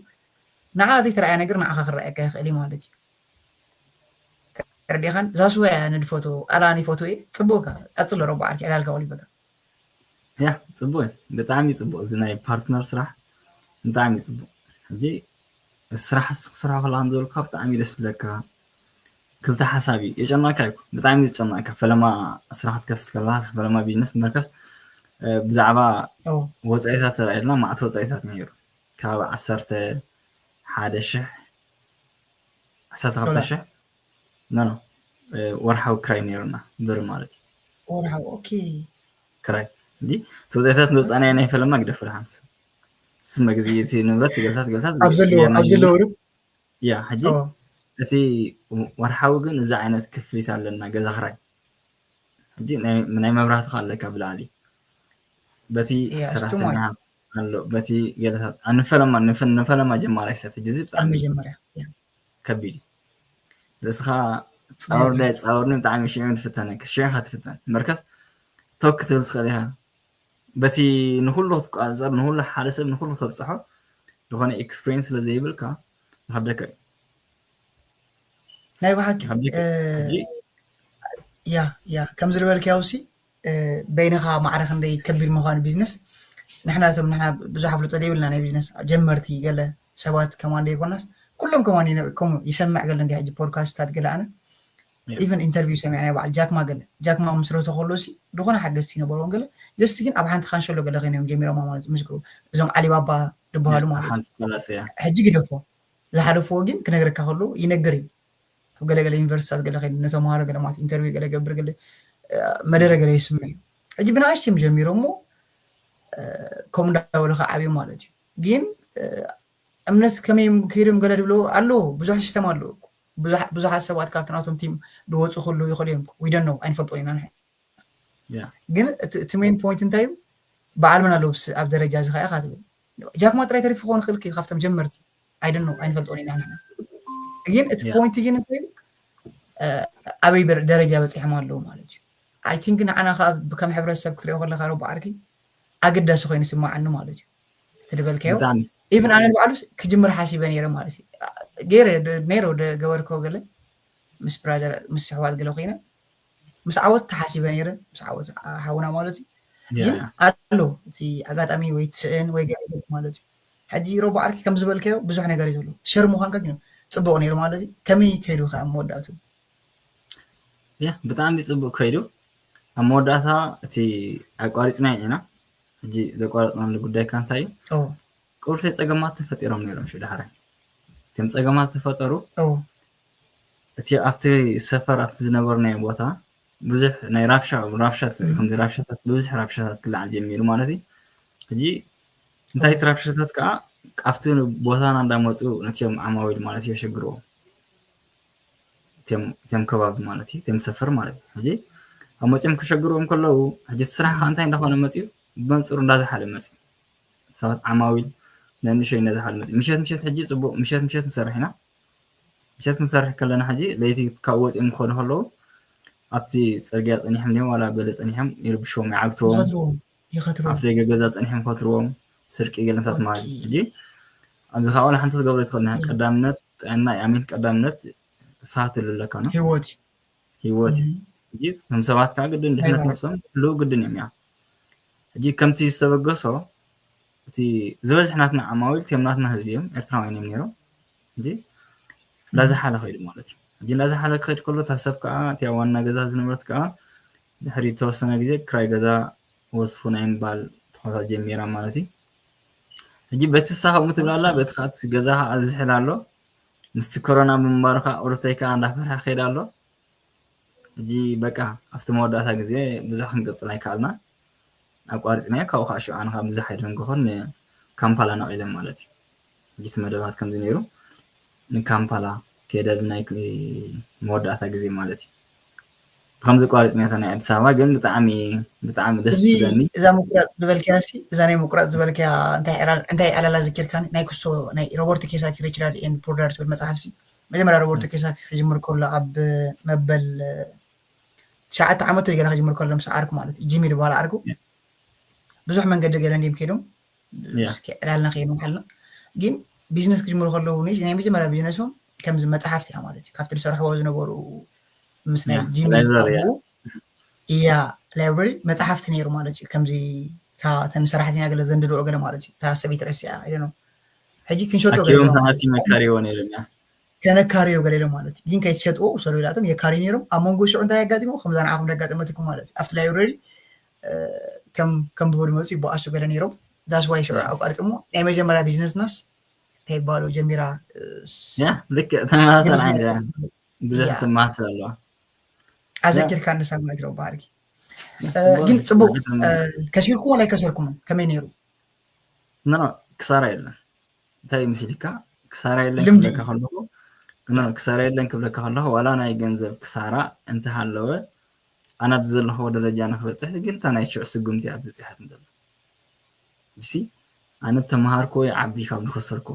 ንዓ ዘይተረኣያ ነገር ንዓኻ ክረኣየካ ይኽእል እዩ ማለት እዩ። ተረዲኻን ዛስዋይ ኣነ ድፎቶ ኣላኒ ፎቶ እየ ጽቡቕካ ቀጽሎ ረቦ ዓርኪ ዕላልካ ወሊበካ ያ ጽቡቅ እዩ። ብጣዕሚ ጽቡቅ እዚ ናይ ፓርትነር ስራሕ ብጣዕሚ ጽቡቅ። ሕጂ ስራሕ ስራሕ ከላ ከም ዝበልካ ብጣዕሚ ደስ ዝብለካ ክልተ ሓሳብ እዩ የጨናካ እዩ ብጣዕሚ ዝጨናካ ፈለማ ስራሕ ክትከፍት ከለካ ፈለማ ቢዝነስ መርከስ ብዛዕባ ወፃኢታት ተራእየልና ማዕት ወፃኢታት ነይሩ ካብ ዓሰርተ ሓደ ሽሕ ዓሰርተ ክልተ ሽሕ ኖ ኖ ወርሓዊ ክራይ ነይሩና ብር ማለት እዩ ወርሓዊ ኦኬ ክራይ እንዲ ተወፃኢታት ንወፃናዮ ናይ ፈለማ ግደፍ ሓንቲ ስመ ግዜ እቲ ንብረት ገልታት ገልታት ኣብ ዘለዎ ኣብ ዘለዎ ርብ ያ ሕጂ እቲ ወርሓዊ ግን እዚ ዓይነት ክፍሊት ኣለና ገዛ ክራይ ሕጂ ናይ መብራህትኻ ኣለካ ብላዕሊ በቲ ሰራሕተኛ ኣሎ በቲ ገለታት ንፈለማ ንፈለማ ጀማራይ ሰብ ሕጂ እዚ ብጣዕሚ መጀመርያ ከቢድ እዩ ርእስኻ ፃወር ዳይ ፃወርኒ ብጣዕሚ ሽዑ ትፍተነካ ሽዑ ኢኻ ትፍተን መርከስ ቶክ ክትብል ትኽእል ኢኻ በቲ ንኩሉ ክትቋፀር ንኩሉ ሓደ ሰብ ንኩሉ ተብፅሖ ዝኾነ ኤክስፕሪንስ ስለ ዘይብልካ ይከብደካ እዩ ናይ ብሓቂ ያ ያ ከም ዝበልክዮ ሲ በይንኻ ማዕረ ክንደይ ከቢድ ምዃኑ ቢዝነስ ንሕና እቶም ንሕና ብዙሕ ኣፍልጦ ዘይብልና ናይ ቢዝነስ ጀመርቲ ገለ ሰባት ከማን ዘይኮናስ ኩሎም ከማን ከምኡ ይሰምዕ ገለ እንዲ ሕጂ ፖድካስትታት ገለ ኣነ ኢቨን ኢንተርቪው ሰሚዐ ናይ በዓል ጃክማ ገለ ጃክማ ምስረቶ ከሎ ሲ ዝኾነ ሓገዝቲ ይነበርዎም ገለ ጀስቲ ግን ኣብ ሓንቲ ካንሸሎ ገለ ኮይኖም ጀሚሮማ ማለት ምስክሩ እዞም ዓሊባባ ዝበሃሉ ማለት ሕጂ ግደፎ ዝሓለፍዎ ግን ክነግረካ ከሎ ይነግር እዩ ኣብ ገለገለ ዩኒቨርሲታት ገለ ከይዱ ንተምሃሮ ገለ ማለት ኢንተርቪው ገለ ገብር ገለ መደረ ገለ ይስምዕ እዩ ሕጂ ብንኣሽትዮም ጀሚሮ እሞ ከም እንዳበሉ ከዓብዮም ማለት እዩ ግን እምነት ከመይ ከይዶም ገለ ድብሎ ኣሎ። ብዙሕ ሲስተም ኣሎ። ብዙሓት ሰባት ካብቲ ናቶም ቲም ዝወፁ ክህሉ ይኽእሉ እዮም። We don't know፣ ኣይንፈልጦን ኢና። ግን እቲ ሜን ፖይንት እንታይ እዩ? በዓል መን ኣለዉ ኣብ ደረጃ እዚ ከኣ ኢኻ ትብል። ጃክማ ጥራይ ተሪፉ ክኾን ይኽእል፣ ካብቶም ጀመርቲ። I don't know፣ ኣይንፈልጦን ኢና ንሕና። ግን እቲ ፖይንት ግን እንታይ እዩ? ኣበይ ደረጃ በፂሖም ኣለዉ ማለት እዩ። I think ንዓና ከዓ ከም ሕብረተሰብ ክትሪኦ ከለካ፣ ሮቦ ዓርኪ፣ ኣገዳሲ ኮይኑ ይስማዓኒ ማለት እዩ። እቲ ዝበልካዮ ኢቭን ኣነ ንባዕሉ ክጅምር ሓሲበ ነይረ ማለት እዩ። ገይረ ነይረ፣ ወደ ገበርኮ ገለ ምስ ብራዘር ምስ ኣሕዋት ገለ ኮይነ ምስ ዓወት ተሓሲበ ነይረ፣ ምስ ዓወት ሓውና ማለት እዩ። ግን ኣሎ እቲ ኣጋጣሚ ወይ ትስእን ወይ ገለ ማለት እዩ። ሕጂ ሮቦ ዓርኪ ከም ዝበልካዮ ብዙሕ ነገር እዩ ዘሎ። ሸር ምዃንካ ግን ጽቡቕ ነይሩ ማለት እዩ። ከመይ ከይዱ ከኣ መወዳእቱ? ያ ብጣዕሚ ጽቡቕ ከይዱ። ኣብ መወዳእታ እቲ ኣቋሪጽና ኢና። ሕጂ ዘቋረጽናሉ ጉዳይ ከ እንታይ እዩ? ቁሩብተይ ጸገማት ተፈጢሮም ነይሮም። ሽዑ ዳሕራይ እቶም ጸገማት ዝፈጠሩ እቲ ኣብቲ ሰፈር ኣብቲ ዝነበርናዮ ቦታ ብዙሕ ናይ ራብሻ ራብሻት ከምዚ ራብሻታት ብብዝሒ ራብሻታት ክለዓል ጀሚሩ ማለት እዩ። ሕጂ እንታይ እቲ ራብሻታት ከዓ ኣብቲ ቦታና እንዳመፁ ነቲኦም ዓማዊል ማለት እዩ የሸግርዎም። እቲኦም ከባቢ ማለት እዩ እቲኦም ሰፈር ማለት እዩ። ሕጂ ኣብ መፂኦም ክሸግርዎም ከለዉ ሕጂ እቲ ስራሕ ከዓ እንታይ እንዳኾነ መፅዩ ብመንፅሩ እንዳዝሓለ መፅዩ ሰባት ዓማዊል ነንሸይ ነዝሓል መፅእ ምሸት ምሸት ሕጂ ፅቡቅ ምሸት ምሸት ንሰርሕ ኢና። ምሸት ክንሰርሕ ከለና ሕጂ ለይቲ ካብኡ ወፂኦም ክኸዱ ከለዉ ኣብቲ ፅርግያ ፀኒሖም ድዮም ዋላ ገለ ፀኒሖም ይርብሽዎም ይዓግትዎም ይኸትርዎም ይኸትርዎም ኣፍ ደገ ገዛ ፀኒሖም ከትርዎም ስርቂ ገለታት ማለት እዩ። ሕጂ ኣብዚ ከዓ ዋላ ሓንቲ ክትገብሮ ይትኽእል ናይ ቀዳምነት ጥዕና እዩ ኣሜን ቀዳምነት ሰዓት ይሉ ኣለካ ነው ህይወት እዩ። ህይወት እዩ። ሕጂ ከም ሰባት ከዓ ግድን ድሕነት ነብሶም ክህልው ግድን እዮም። ያ ሕጂ ከምቲ ዝተበገሶ እቲ ዝበዝሕ ናትና ዓማዊል እቲኦም ናትና ህዝቢ እዮም፣ ኤርትራውያን እዮም ነይሮም። ሕጂ እንዳዝሓለ ከይዱ ማለት እዩ። ሕጂ እንዳዝሓለ ክኸይድ ከሎ እታ ሰብ ከዓ እቲኣ ዋና ገዛ ዝነበረት ከዓ ድሕሪ ዝተወሰነ ግዜ ክራይ ገዛ ወስኹ ናይ ምባል ተኾታት ጀሚራ ማለት እዩ። ሕጂ በቲ ንሳ ከምኡ ትብል ኣላ፣ በቲ ከዓ እቲ ገዛ ከዓ ዝሕል ኣሎ። ምስቲ ኮሮና ብምንባሩ ከዓ ቁርተይ ከዓ እንዳፈርሐ ክኸይድ ኣሎ። ሕጂ በቃ ኣብቲ መወዳእታ ግዜ ብዙሕ ክንቅፅል ኣይከኣልና ኣቋሪፅናዮ። ካብኡ ከዓ ሽዑ ኣነ ከዓ ብዙሕ ኣይደንገኹን ንካምፓላ ነቒለ ማለት እዩ። ሕጂ እቲ መደባት ከምዚ ነይሩ ንካምፓላ ከይደ ብናይ መወዳእታ ግዜ ማለት እዩ። ብከምዚ ኣቋሪፅናዮ እታ ናይ ኣዲስ ኣበባ ግን ብጣዕሚ ብጣዕሚ ደስ ትብለኒ። እዛ ምቁራፅ ዝበልካያ እዛ ናይ ምቁራፅ ዝበልካያ እንታይ ዕላላ ዝኪርካኒ ናይ ክሶ ናይ ሮበርቶ ኪዮሳኪ ሪች ዳድ ኤንድ ፑር ዳድ ትብል መፅሓፍ ሲ መጀመርያ ሮበርቶ ኪዮሳኪ ክጅምር ከሎ ኣብ መበል ትሽዓተ ዓመቱ ገለ ክጅምር ከሎ ምስ ዓርኩ ማለት እዩ ጂሚ ዝበሃል ዓርኩ ብዙሕ መንገዲ ገለ እንዲም ከይዶም እስኪ ዕላልና ከይኑ ሓልና ግን ቢዝነስ ክጅምሩ ከለዉ ናይ መጀመርያ ቢዝነሶም ከምዚ መፅሓፍቲ እያ ማለት እዩ ካብቲ ዝሰርሕዎ ዝነበሩ ምስ ናይ ጂሚ ኣብኡ እያ ላይብረሪ መፅሓፍቲ ነይሩ ማለት እዩ ከምዚ እተን ሰራሕተኛ ገለ ዘንድድኦ ገለ ማለት እዩ እታ ሰበይቲ ረሲኣ ኢለ ነው ሕጂ ክንሸጦ ገለ መካሪዎ ነይሩ ከነካርዮ ገለ ኢሎም ማለት እዩ ግን ከይትሸጥዎ ውሰዶ ኢላቶም የካሪ ነይሮም ኣብ መንጎ ሽዑ እንታይ ኣጋጢሞ ከምዛ ንዓኹም ዘጋጠመትኩም ማለት እዩ ኣብቲ ላይብረሪ ከም ብቦዲ መፁ ይበኣሱ ገለ ነይሮም ዳስ ዋይ ሽዑ ኣቋሪፅሞ ናይ መጀመርያ ቢዝነስ ናስ እንታይ ይባሉ ጀሚራ ልክዕ ተመሳሰል ዓይነት ብዙሕ ትመሳሰል ኣለዋ ኣዘኪርካ ንሳ ማለት ነው ባህርጊ ግን ፅቡቅ ከሲርኩም ወላ ኣይከሰርኩምን ከመይ ነይሩ ኖ ክሳራ የለን እንታይ ምስልካ ክሳራ የለን ክብለካ ከለኹ ክሳራ የለን ክብለካ ከለኹ ዋላ ናይ ገንዘብ ክሳራ እንተሃለወ ኣነ ኣብዚ ዘለኹዎ ደረጃ ንክበፅሕ ግን እታ ናይ ሽዑ ስጉምቲ እያ ብዝብፅሐት እንተሎ ብሲ ኣነ ተምሃርኮ ይዓቢ ካብ ዝኸሰርኮ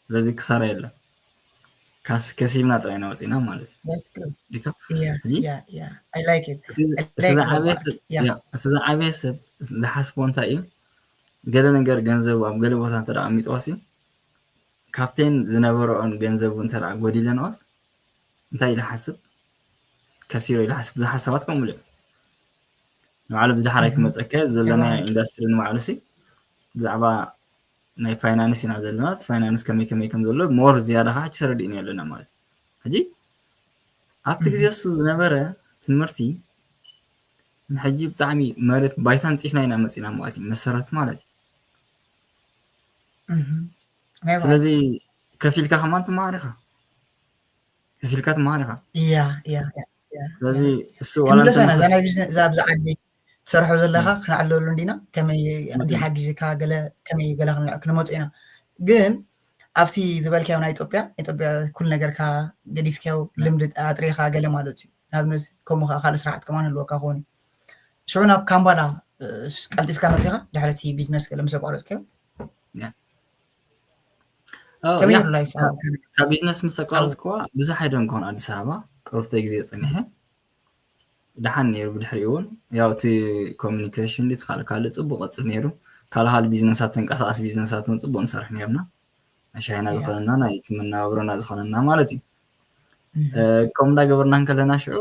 ስለዚ ክሳራ የለን ከሲብና ጥራይ ኢና ወፂና ማለት እዩ እቲ ዝዓበየ ሰብ ዝሓስቦ እንታይ እዩ ገለ ነገር ገንዘቡ ኣብ ገለ ቦታ እንተ ኣሚጥዋሲ ካብተን ዝነበረኦን ገንዘቡ እንተ ጎዲለንኦስ እንታይ ኢሉ ሓስብ ከሲሮ ኢሉ ሓስብ ብዙሓት ሰባት ከምኡ እዮም ንባዕሉ ብዝዳሕራይ ክመፀካ ዘለናዮ ኢንዳስትሪ ንባዕሉ ሲ ብዛዕባ ናይ ፋይናንስ ኢና ዘለና ፋይናንስ ከመይ ከመይ ከም ዘሎ ሞር ዝያዳ ከዓ ሕጂ ተረዲእና ኣለና ማለት እዩ ሕጂ ኣብቲ ግዜ እሱ ዝነበረ ትምህርቲ ንሕጂ ብጣዕሚ መሬት ባይታ ንፂፍና ኢና መፂና ማለት እዩ መሰረት ማለት እዩ ስለዚ ከፊልካ ከማን ትመሃር ኢኻ ከፊልካ ትመሃር ኢኻ እያ እያ ስለዚ እሱ ዋላ እዛ ብዛ ዓዲ ትሰርሖ ዘለካ ክነዕለሉ እንዲና ከመይ ሓጊዝካ ገለ ከመይ ገለ ክንመፁ ኢና ግን ኣብቲ ዝበልካዮ ናይ ኢትዮጵያ ኢትዮጵያ ኩሉ ነገርካ ገዲፍካዮ ልምዲ ኣጥሪኻ ገለ ማለት እዩ። ንኣብነት ከምኡ ከዓ ካልእ ስራሓት ከማን ህልወካ ክኾን እዩ። ሽዑ ናብ ካምባላ ቀልጢፍካ መፂኻ ድሕሪ እቲ ቢዝነስ ገለ ምስ ኣቋረፅካዮ ከመይ ላይፍ ካብ ቢዝነስ ምስ ኣቋረፅክዋ ብዙሕ ኣይደንኮን ኣዲስ ኣበባ ቅርብተ ግዜ ፀኒሐ ደሓን ነይሩ። ብድሕሪኡ እውን ያው እቲ ኮሚኒኬሽን ድዩ ካልእ ካልእ ፅቡቅ ቀፅል ነይሩ። ካልእ ካልእ ቢዝነሳት ተንቀሳቀሲ ቢዝነሳት እውን ፅቡቅ ንሰርሕ ነይርና። ናይ ሻሂና ዝኾነና ናይ እቲ መነባብሮና ዝኾነና ማለት እዩ። ከምኡ እንዳገበርና እንከለና ሽዑ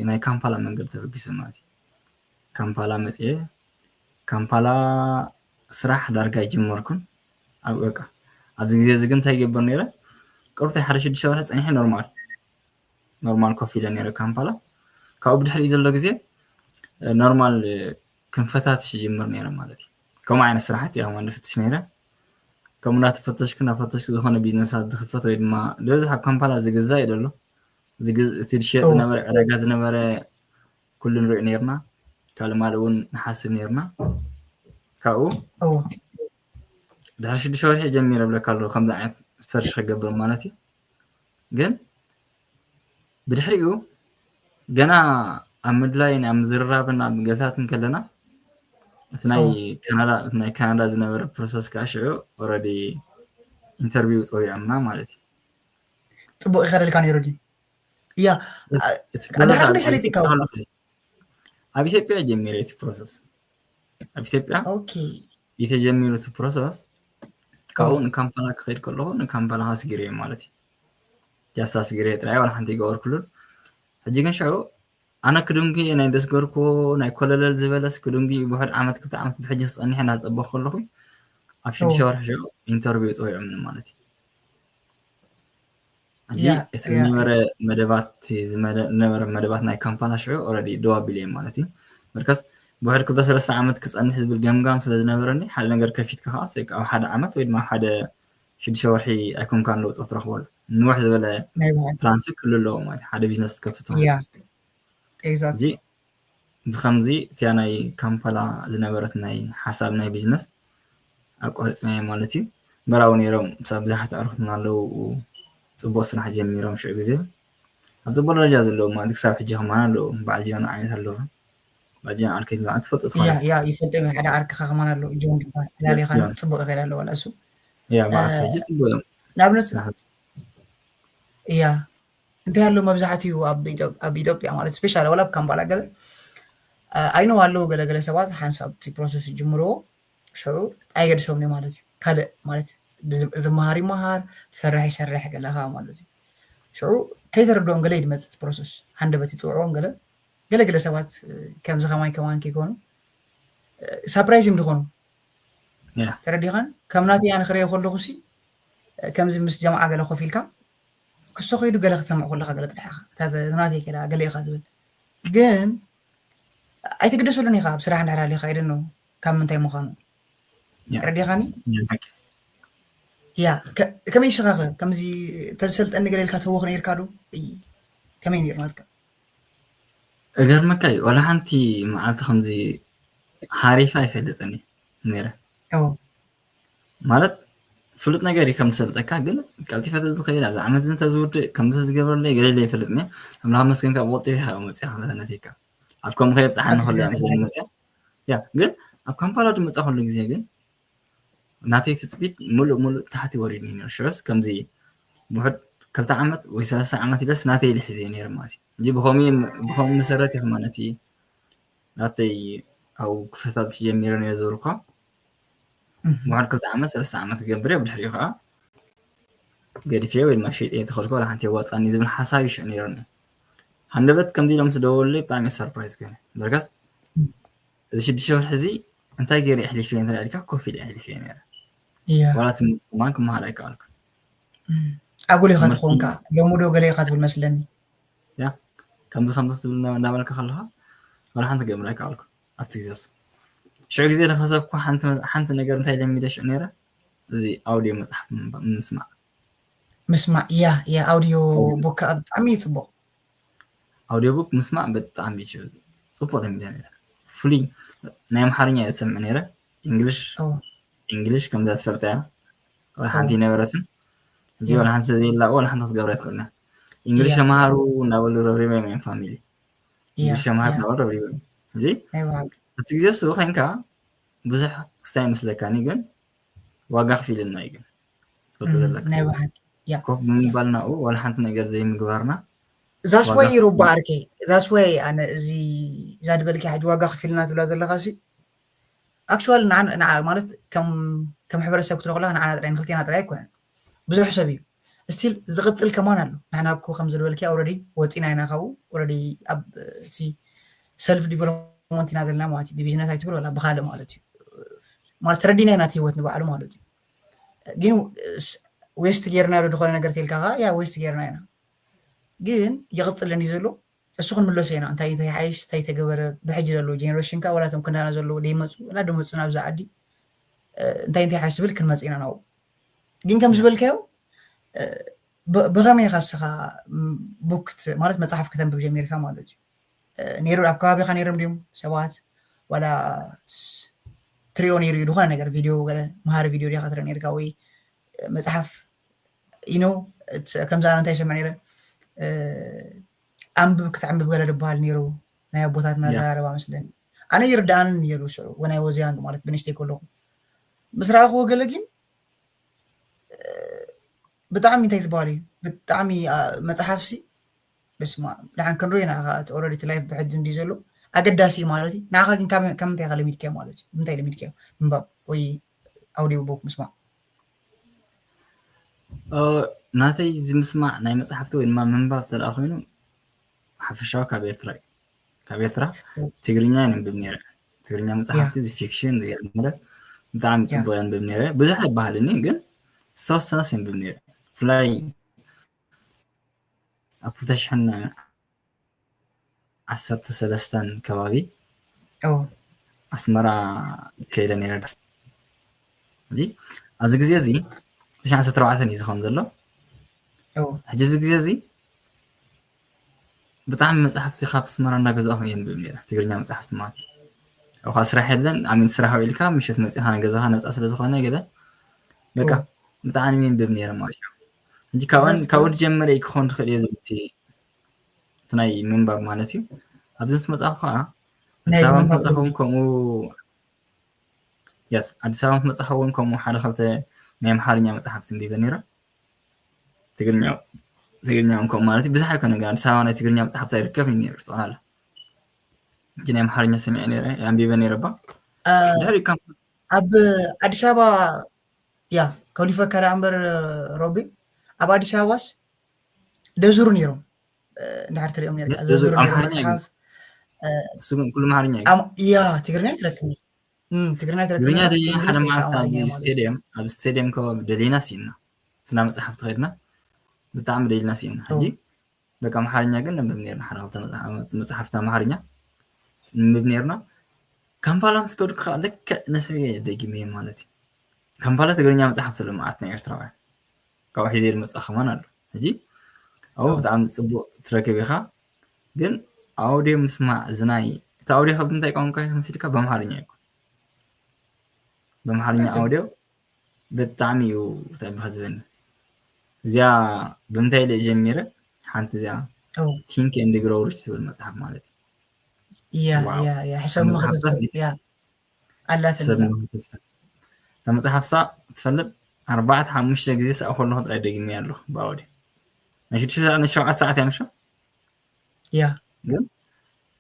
ናይ ካምፓላ መንገዲ ተበጊሱ ማለት እዩ። ካምፓላ መፅየ ካምፓላ ስራሕ ዳርጋ ኣይጀመርኩን። በቃ ኣብዚ ግዜ እዚ ግን እንታይ ይገብር ነይረ ቅርብቲ ሓደ ሽዱሽተ ወርሒ ፀኒሐ ኖርማል ኖርማል ኮፍ ኢለ ነይረ ካምፓላ። ካብኡ ብድሕሪኡ ዘሎ ግዜ ኖርማል ክንፈታትሽ ይጅምር ነይረ ማለት እዩ። ከምኡ ዓይነት ስራሕቲ እያ ከማን ንፍትሽ ነይረ። ከምኡ እንዳተፈተሽኩ እንዳፈተሽኩ ዝኾነ ቢዝነሳት ዝኽፈት ወይ ድማ ዝበዝሕ ኣብ ካምፓላ ዝግዛእ እዩ ዘሎ እቲ ዝሸጥ ዝነበረ ዕዳጋ ዝነበረ ኩሉ ንሪኦ ነይርና። ካልእ ማልእ እውን ንሓስብ ነይርና። ካብኡ ድሕሪ ሽዱሽተ ወርሒ ጀሚረ ብለካ ኣለኹ ከምዚ ዓይነት ሰርች ክገብር ማለት እዩ። ግን ብድሕሪኡ ገና ኣብ ምድላይን ኣብ ምዝርራብን ኣብ ገታት እንከለና እቲ ናይ ካናዳ እቲ ናይ ካናዳ ዝነበረ ፕሮሰስ ከዓ ሽዑ ኦረዲ ኢንተርቪው ፀዊዖምና ማለት እዩ። ፅቡቅ ይኸደልካ ነይሩ ድዩ? እያ ኣብ ኢትዮጵያ ጀሚረ እቲ ፕሮሰስ ኣብ ኢትዮጵያ ኦኬ የተጀሚሩ እቲ ፕሮሰስ ካብኡ ንካምፓላ ክኸይድ ከለኹ ንካምፓላ ኣስጊረ ማለት እዩ። ጃስት ኣስጊረ ጥራይ ዋላ ሓንቲ ይገበርኩሉን። ሕጂ ግን ሽዑ ኣነ ክድንጉ ናይ ደስገርኩ ናይ ኮለለል ዝበለስ ክድንጉ ብሕድ ዓመት ክልተ ዓመት ብሕጂ ክፀኒሐ እናፀበኩ ከለኹ ኣብ ሽዱሽተ ወርሒ ሽዑ ኢንተርቪው ፀዊዖምኒ ማለት እዩ። ሕጂ እቲ ዝነበረ መደባት ዝነበረ መደባት ናይ ካምፓላ ሽዑ ኦረዲ ደው ኣቢለ ማለት እዩ። በርከስ ብውሕድ ክልተ ሰለስተ ዓመት ክፀንሕ ዝብል ገምጋም ስለ ዝነበረኒ ሓደ ነገር ከፊትካ ከዓ ኣብ ሓደ ዓመት ወይ ድማ ሓደ ሽዱሽተ ወርሒ ኣይኮንካን ለውጢ ክትረኽበሉ ንውሕ ዝበለ ፕላንሲ ክህሉ ኣለዎ ማለት ሓደ ቢዝነስ ትከፍት እዚ ብከምዚ እቲያ ናይ ካምፓላ ዝነበረት ናይ ሓሳብ ናይ ቢዝነስ ኣቋሪፅናዮ ማለት እዩ። በራዊ ነይሮም ምስ ብዙሓት ኣዕሩኽትና ኣለዉ ፅቡቅ ስራሕ ጀሚሮም ሽዑ ግዜ ኣብ ፅቡቅ ደረጃ ዘለዉ ማለት ክሳብ ሕጂ ከማን ኣለዉ። በዓል ጆን ዓይነት ኣለዉ። በዓል ጆን ዓርከይ ዝበዓል ትፈልጡ ትኾነ ያ ይፈልጦ ሓደ ዓርክኻ ከማን ኣለዉ። ጆን ዝበሃል ዕላል ኻን ፅቡቅ ይኸይድ ኣለዎ እሱ ያ በዓል ሕጂ ፅቡቅ እዮም። ንኣብነት እያ እንታይ ኣሎ መብዛሕትኡ ኣብ ኢትዮጵያ ማለት ስፔሻሊ ዋላ ኣብ ካምባላ ገለ ኣይኖ ኣለዉ ገለገለ ሰባት ሓንሳብ እቲ ፕሮሰስ ይጅምርዎ ሽዑ ኣይገድሶም እዩ ማለት እዩ። ካልእ ማለት ዝመሃር ይመሃር ዝሰርሕ ይሰርሕ ገለኻ ማለት እዩ። ሽዑ ከይተረድኦም ገለ ይድመፅእ ፕሮሰስ ሃንደበት ይፅውዕዎም ገለ ገለገለ ሰባት ከምዚ ከማይ ከማን ከይኮኑ ሳፕራይዝ እዮም ዝኾኑ ተረዲኻን ከም ናተይ ኣነ ክረዮ ከለኹ ሲ ከምዚ ምስ ጀምዓ ገለ ኮፍ ኢልካ ክሶ ከይዱ ገለ ክትሰምዕ ከለካ ገለ ጥራሕ ኢኻ እታ ናተይ ከዳ ገለ ኢኻ ዝብል ግን ኣይትግደሰሉን ኢኻ ኣብ ስራሕ እንዳሕር ኣለኻ ኣይደ ነው ካብ ምንታይ ምዃኑ ተረዲኻኒ ያ ከመይ ሽኻኸ ከምዚ ተዝሰልጠኒ ገለ ኢልካ ተወኽ ነይርካ ዶ ከመይ ነይሩ ናትካ እገርመካ እዩ ዋላ ሓንቲ መዓልቲ ከምዚ ሓሪፈ ኣይፈልጥን ነይረ ማለት ፍሉጥ ነገር እዩ ከም ዝሰልጠካ ግን ቀልጢፈ ተዝኸይድ ኣብዚ ዓመት እዚ ተዝውድእ ከምዚ ተዝገብረለይ ገለ ኢለ ይፈልጥኒ ኣምላኽ መስገን ካብ ወልጢ ኢኻ መፅያ ከተነቲካ ኣብ ከም ከየብፅሓኒ ከሎ እያ መስለኒ መፅያ ያ ግን ኣብ ካምፓላ ድመፃ ከሉ ግዜ ግን ናተይ ትፅቢት ሙሉእ ሙሉእ ታሕቲ ወሪድኒ ነይሩ ሽዑስ ከምዚ ብውሕድ ክልተ ዓመት ወይ ሰለስተ ዓመት ኢለስ ናተይ ኢለ ሒዘ ነይረ ማለት እዩ እንጂ ብኸምኡ መሰረት እዩ ማለት እዩ ናተይ ኣብኡ ክፈታተሽ ጀሚረ ነይረ ዝብልኳ ብውሕድ ክልተ ዓመት ሰለስተ ዓመት ክገብር እየ ብድሕሪኡ ከዓ ገዲፈ ወይ ድማ ሸይጠ ተኸልኮ ወላ ሓንቲ የዋፃኒ ዝብል ሓሳብ እዩ ሽዑ ነይሩኒ ሃንደበት ከምዚ ኢሎም ምስ ደወሉለይ ብጣዕሚ እየ ሰርፕራይዝ ኮይነ በርጋስ እዚ ሽዱሽተ ወርሒ እዚ እንታይ ገይረ የሕሊፈ እንተ ኢልካ ኮፍ ኢለ የሕሊፈ ነይረ ዋላ ትምህርቲ ከማን ክመሃር ኣይከኣልኩ ኣጉል ኢኻ ትኾንካ ሎሚ ዶ ገለ ኢኻ ትብል መስለኒ ያ ከምዚ ከምዚ ክትብል እናበልካ ከለካ ዋላ ሓንቲ ገምር ኣይከኣልኩ ኣብቲ ግዜ ሽዑ ግዜ ተፈሰብኩ ሓንቲ ነገር እንታይ ለሚደ ሽዑ ነይረ እዚ ኣውዲዮ መፅሓፍ ምስማዕ ምስማዕ ያ ያ ኣውዲዮ ቡክ ብጣዕሚ እዩ ፅቡቅ ኣውዲዮ ቡክ ምስማዕ ብጣዕሚ እዩ ፅቡቅ ለሚደ ነይረ ፍሉይ ናይ ኣምሓርኛ እየ ዝሰምዕ ነይረ እንግሊሽ እንግሊሽ ከምዛ ትፈልጣ እያ ወላ ሓንቲ ኣይነበረትን። እዚ ወላ ሓንቲ ስለዘየላ ወላ ሓንቲ ክትገብራ ኣይትኽእልን እያ። እንግሊሽ ተምሃሩ እናበሉ ረብሪቦም እዮም ፋሚሊ። እንግሊሽ ተምሃሩ እናበሉ ረብሪቦም እዮም። እዚ ኣብቲ ግዜ እሱ ኮይንካ ብዙሕ ክስታይ ይመስለካኒ፣ ግን ዋጋ ከፊልና እዩ ግን ትፈልጦ ዘለካ። ኮፍ ብምባልና፣ ዋላ ሓንቲ ነገር ዘይምግባርና። ዛስወይ ሩባ ኣርከይ፣ ዛስወይ ኣነ እዚ እዛ ዝበልኪ ሕጂ ዋጋ ከፊልና ትብላ ዘለካ ሲ ኣክቹዋል ማለት ከም ሕብረተሰብ ክትረክላ ንዓና ጥራይ ንክልቴና ጥራይ ኣይኮነን፣ ብዙሕ ሰብ እዩ። ስቲል ዝቕጽል ከማን ኣሎ። ንሕና እኮ ከም ዝበልኪ ኣውረዲ ወፂና ኢና ካብኡ፣ ኣውረዲ ኣብ ሰልፍ ዲቨሎፕመንት ኢና ዘለና ማለት እዩ። ብቢዝነስ ኣይትብል ወላ ብካልእ ማለት እዩ። ማለት ተረዲና ኢና እቲ ህይወት ንባዕሉ ማለት እዩ። ግን ዌስት ጌርና ዶ ዝኾነ ነገር ተልካ ያ ዌስት ጌርና ኢና። ግን ይቕጽል እንዲ ዘሎ እሱ ክንምለሶ ኢና። እንታይ እንታይ ሓይሽ እንታይ ተገበረ ብሕጂ ዘሎ ጀነሬሽን ካ ወላቶም ክንዳና ዘለዎ ደይመፁ ወላ ደመፁ ናብዛ ዓዲ እንታይ እንታይ ሓይሽ ዝብል ክንመፅ ኢና ናብኡ። ግን ከም ዝበልካዮ ብኸመይ ኢኻ እስኻ ቡክ ማለት መፅሓፍ ከተንብብ ጀሚርካ ማለት እዩ? ነይሩ ኣብ ከባቢኻ ነይሮም ድዮም ሰባት ዋላ ትሪኦ ነይሩ እዩ ዝኾነ ነገር ቪድዮ ገለ መሃሪ ቪድዮ ዲኻ ትርኢ ነርካ ወይ መፅሓፍ ኢኖ ከምዚ ኣነ እንታይ ይሰምዕ ነይረ ኣንብብ ክትዕንብብ ገለ ዝበሃል ነይሩ ናይ ኣቦታትና ዘራረባ መስለኒ ኣነ ይርዳኣኒ ነይሩ ሽዑ ወናይ ወዝያንግ ማለት ብንእሽተይ ከለኹ ምስ ረኣኽዎ ገለ ግን ብጣዕሚ እንታይ ዝበሃል እዩ ብጣዕሚ መፅሓፍሲ በስማ ደሓን ክንሪኦ ኢና ከዓ እቲ ኦረዲ እቲ ላይፍ ብሕጂ እንዲ ዘሎ ኣገዳሲ እዩ ማለት እዩ ንዓኻ ግን ካብ ምንታይ ኢኻ ለሚድካዮ ማለት እዩ ምንታይ ለሚድካዮ ምንባብ ወይ ኣውዲዮ ቡክ ምስማዕ ናተይ እዚ ምስማዕ ናይ መፅሓፍቲ ወይ ድማ ምንባብ ዘርኣ ኮይኑ ሓፈሻዊ ካብ ኤርትራ እዩ ካብ ኤርትራ ትግርኛ የንብብ ነይረ ትግርኛ መፅሓፍቲ እዚ ፊክሽን ዝገለ ብጣዕሚ ፅቡቅ የንብብ ነይረ ብዙሕ ኣይበሃልኒ ግን ዝተወሰነስ የንብብ ነይረ ብፍላይ ኣብ ክልተ ሽሕን ዓሰርተ ሰለስተን ከባቢ ኣስመራ ከይደ ነይረ ዳስ ኣብዚ ግዜ እዚ ክልተ ሽሕን ዓሰርተ ኣርባዕተን እዩ ዝኸውን ዘሎ ሕጂ ኣብዚ ግዜ እዚ ብጣዕሚ መፅሓፍቲ ካብ ኣስመራ እንዳገዛእኹ የንብብ ነይረ ትግርኛ መፅሓፍቲ ማለት እዩ ኣብካ ስራሕ የለን ኣሚን ስራሕ ውዒልካ ምሸት መፂኻ ንገዛኻ ነፃ ስለዝኾነ ገለ በቃ ብጣዕሚ የንብብ ነይረ ማለት እዩ ሕጂ ካብኡ ዝጀመረ ክኾን ትኽእል እየ ዝብል እቲ ናይ ምንባብ ማለት እዩ ኣብዚ ምስ መፅኣኹ ከዓ ኣዲስ ኣበባ ምስ መፅኣኹ እውን ከምኡ የስ ኣዲስ ኣበባ ምስ መፅኣኹ እውን ከምኡ ሓደ ክልተ ናይ ኣምሓርኛ መፅሓፍቲ እንዲበ ነይረ ትግርኛ ትግርኛ እውን ከምኡ ማለት እዩ ብዙሕ ኣይኮነ ግን ኣዲስ ኣበባ ናይ ትግርኛ መፅሓፍቲ ኣይርከብ እዩ ነይሩ ጠቕላላ ሕጂ ናይ ኣምሓርኛ ሰሚዐ ነይረ ኣንቢበ ነይረ ባ ድሕሪ ካብ ኣብ ኣዲስ ኣበባ ያ ከሊፈካ ደኣ እምበር ሮቢ ኣብ ኣዲስ ኣበባስ ደዙሩ ነይሮም እንድሕር ትሪኦም ነርካ ደዙሩ ነይሮም መፅሓፍ እሱ ግን ኩሉ ኣምሓርኛ እዩ ያ ትግርኛ ትረክብ ትግርኛ ትረክብ ትግርኛ ሓደ መዓልቲ ኣብ ስቴድየም ኣብ ስቴድየም ከባቢ ደሊና ስኢና ስና መፅሓፍ ትኸድና ብጣዕሚ ደሊና ስኢና ሕጂ በቃ ኣምሓርኛ ግን ነንብብ ነርና ሓደ ክልተ መፅሓፍቲ ኣምሓርኛ ንንብብ ነርና ካምፓላ ምስ ከድኩ ከዓ ልክዕ ነስሑ እየ ደጊመ ማለት እዩ ካምፓላ ትግርኛ መፅሓፍቲ ልምዓት ናይ ኤርትራውያን ካብኡ ሒዘ ዝመፅእ ከማን ኣሎ ሕጂ ኣብኡ ብጣዕሚ ፅቡቅ ትረክብ ኢኻ ግን ኣውድዮ ምስማዕ ዝናይ እቲ ኣውድዮ ካብ ምንታይ ቋንቋ ከምሲልካ ብኣምሓርኛ ይኮን ብኣምሓርኛ ኣውድዮ ብጣዕሚ እዩ ተብካ ዝበኒ እዚኣ ብምንታይ ኢለ ጀሚረ ሓንቲ እዚኣ ቲንክ ኤንድ ግሮው ሪች ትብል መፅሓፍ ማለት እዩ እያ እያ እያ ሕሰብ ምክትፍትን እያ ኣላትኒ ሰብ ምክትፍትን እታ መፅሓፍሳ ትፈልጥ ኣርባዕተ ሓሙሽተ ግዜ ሰኣ ከለኹ ጥራይ ደግሜ ኣለኹ ብኣውድዮ ናይ ሽዱሽተ ሰዓት ናይ ሸውዓተ ሰዓት እያ ምሸ እያ ግን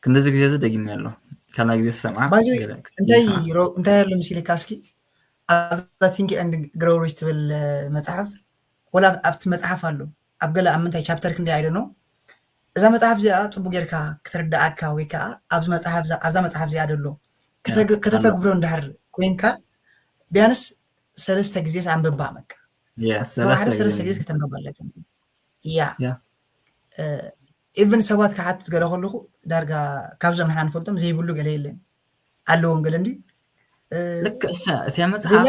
ክንድዚ ግዜ እዚ ደጊመ ኣሎ ካልኣ ግዜ ዝሰምዓ እንታይ ኣሎ ምስ ኢልካ እስኪ ኣብዛ ቲንክ ኤንድ ግሮው ሪች ትብል መፅሓፍ ወላ ኣብቲ መፅሓፍ ኣሎ ኣብ ገለ ኣብ ምንታይ ቻፕተር ክንደይ ኣይደኖ እዛ መፅሓፍ እዚኣ ፅቡቅ ጌርካ ክትርዳኣካ ወይ ከዓ ኣብዚ መፅሓፍ ኣብዛ መፅሓፍ እዚኣ ደሎ ከተተግብሮ እንዳሕር ኮይንካ ቢያንስ ሰለስተ ግዜ ኣንብባ መቃ ሓደ ሰለስተ ግዜ ከተንብባ ኣለካ እያ ኢቨን ሰባት ክሓትት ገለ ከለኹ ዳርጋ ካብዞም ንሕና ንፈልጦም ዘይብሉ ገለ የለን ኣለዎም ገለ እንዲ ልክዕ እሳ እቲያ መፅሓፍ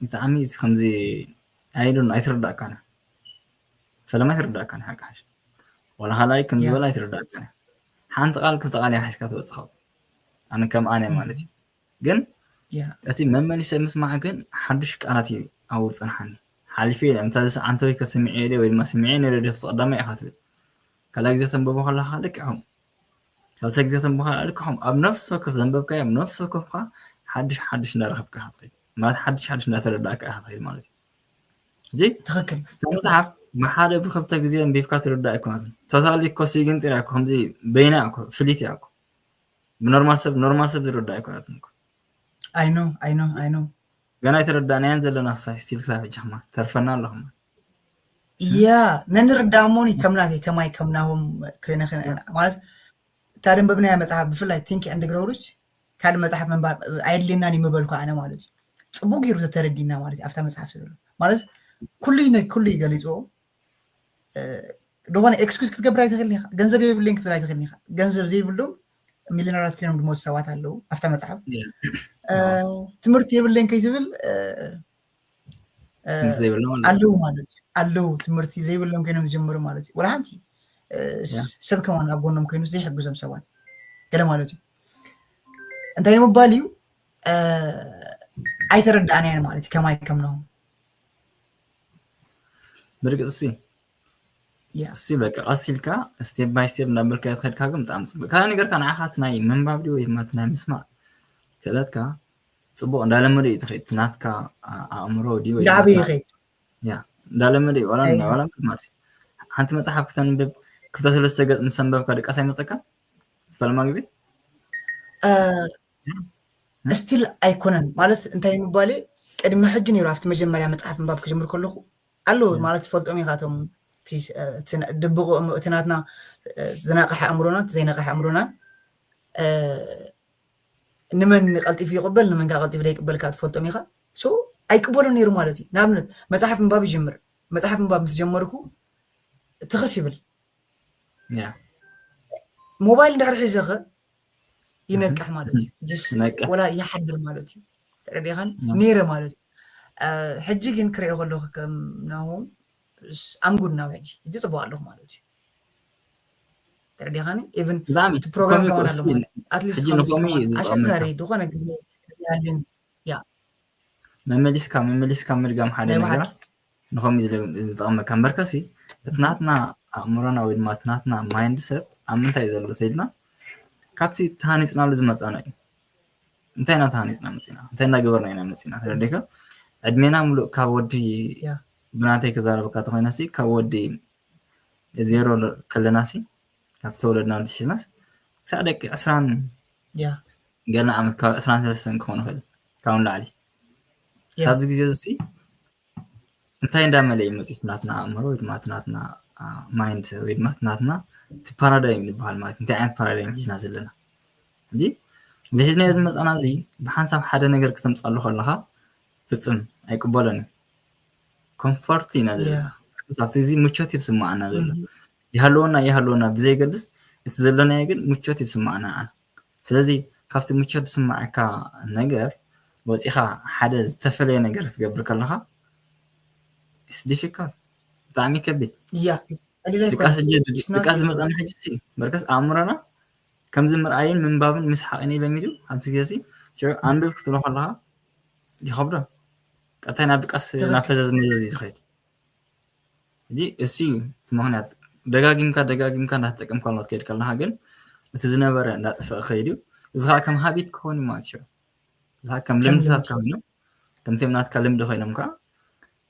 ብጣዕሚ ከምዚ ኣይሉን ኣይትርዳእካን ፈለማ ኣይትርዳእካን ሓቂ ሓሽ ወላ ካልኣይ ከም ዝበል ኣይትርዳእካን ሓንቲ ቃል ክልተ ቃል እያ ሓሽካ ትበፅኸው ኣነ ከም ኣነ ማለት እዩ ግን እቲ መመሊሰ ምስማዕ ግን ሓዱሽ ቃላት እዩ ኣብኡ ዝጸንሓኒ። ሓሊፈ ኢለ፣ "እንተ እዚ ሰዓንተ ወይ ከሰሚዐ ኢለ ወይ ድማ ሰሚዐ ነይረ ድዮ እቲ ቀዳማይ?" ኢኻ ትብል። ካልኣይ ግዜ ተንብቦ ከለኻ ልክዕ ከምኡ። ካልኣይ ግዜ ተንብቦ ከለኻ ልክዕ ከምኡ። ኣብ ነፍሲ ወከፍ ዘንበብካዮ፣ ኣብ ነፍሲ ወከፍካ ሓድሽ ሓድሽ እንዳረኸብካ ኢኻ ትኸይድ። ማለት ሓድሽ ሓድሽ እንዳተረዳእካ ኢኻ ትኸይድ ማለት እዩ። ሕጂ ትኽክል። እታ መጽሓፍ ብሓደ ብኽልተ ግዜ ኣንቢብካ ትርዳእ ኣይኮነትን። ቶታሊ እኮ ሲግንጢር እያ እኮ፣ ከምዚ በይና እያ እኮ፣ ፍሊት እያ እኮ። ብኖርማል ሰብ፣ ኖርማል ሰብ ዝርዳእ ኣይኮነትን እኮ። I know, I know, I know። ገና ኣይተረዳእናያን ዘለና ክሳብ ስቲል ክሳብ ሕጂ ከማ ተርፈና ኣሎ ከማ። ያ፣ ነንርዳእ እሞኒ ከም ናተይ ከማይ ከም ናሆም ኮይነ ክነ-፣ ማለት እታ ደንበብናያ መጽሓፍ ብፍላይ Think and Grow Rich ካልእ መጽሓፍ ምንባብ ኣየድልየናን እዩ ምበልኩ ኣነ ማለት እዩ። ጽቡቅ ገይሩ ተተረዲና ማለት እዩ ኣብታ መጽሓፍ ስለ ዘሎ። ማለት ኩሉ ነ-፣ ኩሉ ይገሊጽዎ። እ፣ ዝኾነ ኤክስኩዝ ክትገብር ኣይትኽእልን ኢኻ። ገንዘብ የብለይን ክትብል ኣይትኽእልን ኢኻ። ገንዘብ ዘይብሎም ሚሊዮነራት ኮይኖም ዝሞቱ ሰባት ኣለዉ ኣብታ መጽሓፍ። ያ። እ፣ ትምህርቲ የብለይን ከይትብል፣ እ፣ እ፣ ትምህርቲ ዘይብሎም ኣለዉ። ኣለዉ ማለት እዩ። ኣለዉ ትምህርቲ ዘይብሎም ኮይኖም ዝጀመሩ ማለት እዩ። ወላ ሓንቲ፣ እ፣ ያ። ሰብ ከማን ኣብ ጎኖም ኮይኑ ዘይሕግዞም ሰባት ገለ ማለት እዩ። እንታይ ንምባል እዩ? እ፣ ኣይተረዳእናያን ማለት እዩ። ከማይ ከም ናሆም። ብርግጽ እሲ፣ ያ። እሲ በቃ ቀስ ኢልካ ስቴፕ ባይ ስቴፕ እንዳበልካ ትኸድካ ግን ብጣዕሚ ጽቡቅ። ካልእ ነገር ከ ንዓኻ እቲ ናይ ምንባብ ድዩ ወይ ድማ እቲ ናይ ምስማዕ ክእለትካ ጽቡቅ እንዳለመደ እዩ ትኸይድ። እቲ ናትካ ኣ-፣ ኣእምሮ ድዩ ወይ እንዳዓበየ ናትካ ይኸይድ። ያ፣ እንዳለመደ እዩ። ዋላ ኣይ። ዋላ ማለት እዩ። ሓንቲ መጽሓፍ ክተንብብ ክልተ ሰለስተ ገጽ ምስ ኣንበብካ ድቃስ ኣይመጸካ? ዝፈለማ ግዜ? እ፣ እ? ስቲል ኣይኮነን። ማለት እንታይ ምባል፣ ቅድሚ ሕጂ ነይሩ ኣብቲ መጀመርያ መጽሓፍ ምንባብ ክጅምር ከለኹ ኣሎ። እ። ማለት ትፈልጦም ኢኻ እቶም እቲ ስ-፣ እ፣ እቲ ን-፣ ድብቑ እም-፣ እቲ ናትና፣ እ፣ ዝነቕሐ ኣእምሮናን እቲ ዘይነቕሐ ኣእምሮናን፣ እ፣ ንመን ቀልጢፉ ይቕበል፣ ንመን ከኣ ቀልጢፉ ዘይቅበል ከኣ ትፈልጦም ኢኻ። ሶ ኣይቅበሎን ነይሩ ማለት እዩ። ንኣብነት መጽሓፍ ምንባብ ይጅምር። መጽሓፍ ምንባብ ምስ ጀመርኩ ትኽስ ይብል። ያ። ሞባይል እንድሕር ሒዘ ኸ ይነቅሕ ማለት እዩ። ጀስት ይነቅሕ። ወላ ይሓድር ማለት እዩ። ተረዲኻን? ያ። ነይረ ማለት እዩ። እ፣ ሕጂ ግን ክሪኦ ከለኹ ከም ናሆም ስ-፣ I'm good now ሕጂ። ሕጂ ጽቡቅ ኣለኹ ማለት እዩ። ተረዲኻኒ? ኢቭን ብጣዕሚ እቲ ፕሮግራም ኮሚክ ከማን ኣሎ እስኪ ማለት እዩ። ኣትሊስት ሕጂ ከም ንኮሚ ከማን ዝጠቕመካ። ኣሸጋሪ ዝኾነ ግዜ ይሃልን፣ ያ። መመሊስካ፣ መመሊስካ ምድጋም ሓደ ናይ ነገር ብሓቂ። ንኸምኡ ዝለ-፣ ዝጠቕመካ። እምበርከሲ፣ እቲ ናትና ኣእምሮና ወይ ድማ እቲ ናትና ማይንድሰት ኣብ ምንታይ እዩ ዘሎ ተይልና፣ ካብቲ ተሃኒጽናሉ ዝመጻና እዩ። እንታይ ኢና ተሃኒጽና መጺና? እንታይ እናገበርና ኢና መጺና? ተረዲእካ? ዕድሜና ምሉእ ካብ ወዲ፣ ያ። ብናተይ ክዛረበካ ተኾይነሲ፣ ካብ ወዲ ዜሮ ለ-፣ ከለናሲ፣ ካብ ተወለድና ሒዝናስ፣ ክሳዕ ደቂ ዕስራን ያ። ገለ ዓመት፣ ካብ ዕስራን ሰለስተን ክኾን ይኽእል፣ ካብኡ ንላዕሊ። ያ። ክሳብዚ ግዜ እዚ እንታይ እንዳመለ እዩ መፂኡ? ናትና ኣእምሮ ወይ ድማ እቲ ናትና፣ አ፣ ማይንድ ወይ ድማ እቲ ናትና እቲ ፓራዳይም ዝበሃል ማለት እንታይ ዓይነት ፓራዳይም ሒዝና ዘለና? እንጂ እዚ ሒዝናዮ ዝመፃና እዚ ብሓንሳብ ሓደ ነገር ክተምፃሉ ከለኻ ፍፅም ኣይቅበሎን እዩ። ኮምፎርት ኢና ዘለና። ያ። ኣብቲ እዚ ምቾት እዩ ዝስምዓና ዘሎ። እህ። ይሃልወና ይሃልወና ብዘይገድስ እቲ ዘለናዮ ግን ምቾት እዩ ዝስምዓና። ስለዚ ካብቲ ምቾት ዝስምዓካ ነገር ወፂኻ ሓደ ዝተፈለየ ነገር ክትገብር ከለኻ it's difficult፣ ብጣዕሚ ከቢድ። ያ፣ ቀሊል ኣይኮነን። ድቃስ ሕጂ፣ It's not ድቃስ easy። ዝመጣና ሕጂ ሲ በርከስ ኣእምሮና ከምዚ ምርኣይን ምንባብን ምስሓቕን እዩ ለሚዱ። ኣብዚ ግዜ ሲ ሽዑ ኣንብብ ክትብሎ ከለኻ ይኸብዶ። ቀጣይ ናብ ድቃስ ትኽክል። ናብ ፈዘዝ መዘዝ እዩ ዝኸይድ። ሕጂ እሱ እዩ እቲ ምኽንያት። ደጋጊምካ ደጋጊምካ እንዳተጠቀምካሉ ክትከይድ ከለኻ ግን እቲ ዝነበረ እንዳጠፍአ ክኸይድ እዩ። እዚ ከዓ ከም ሃቢት ክኸውን እዩ ማለት እዩ። እዚ ከዓ ከም ከም ልምድታት ልምዲ። ኮይኖም፣ ከምቲኦም ናትካ ልምዲ ኮይኖም ከዓ፣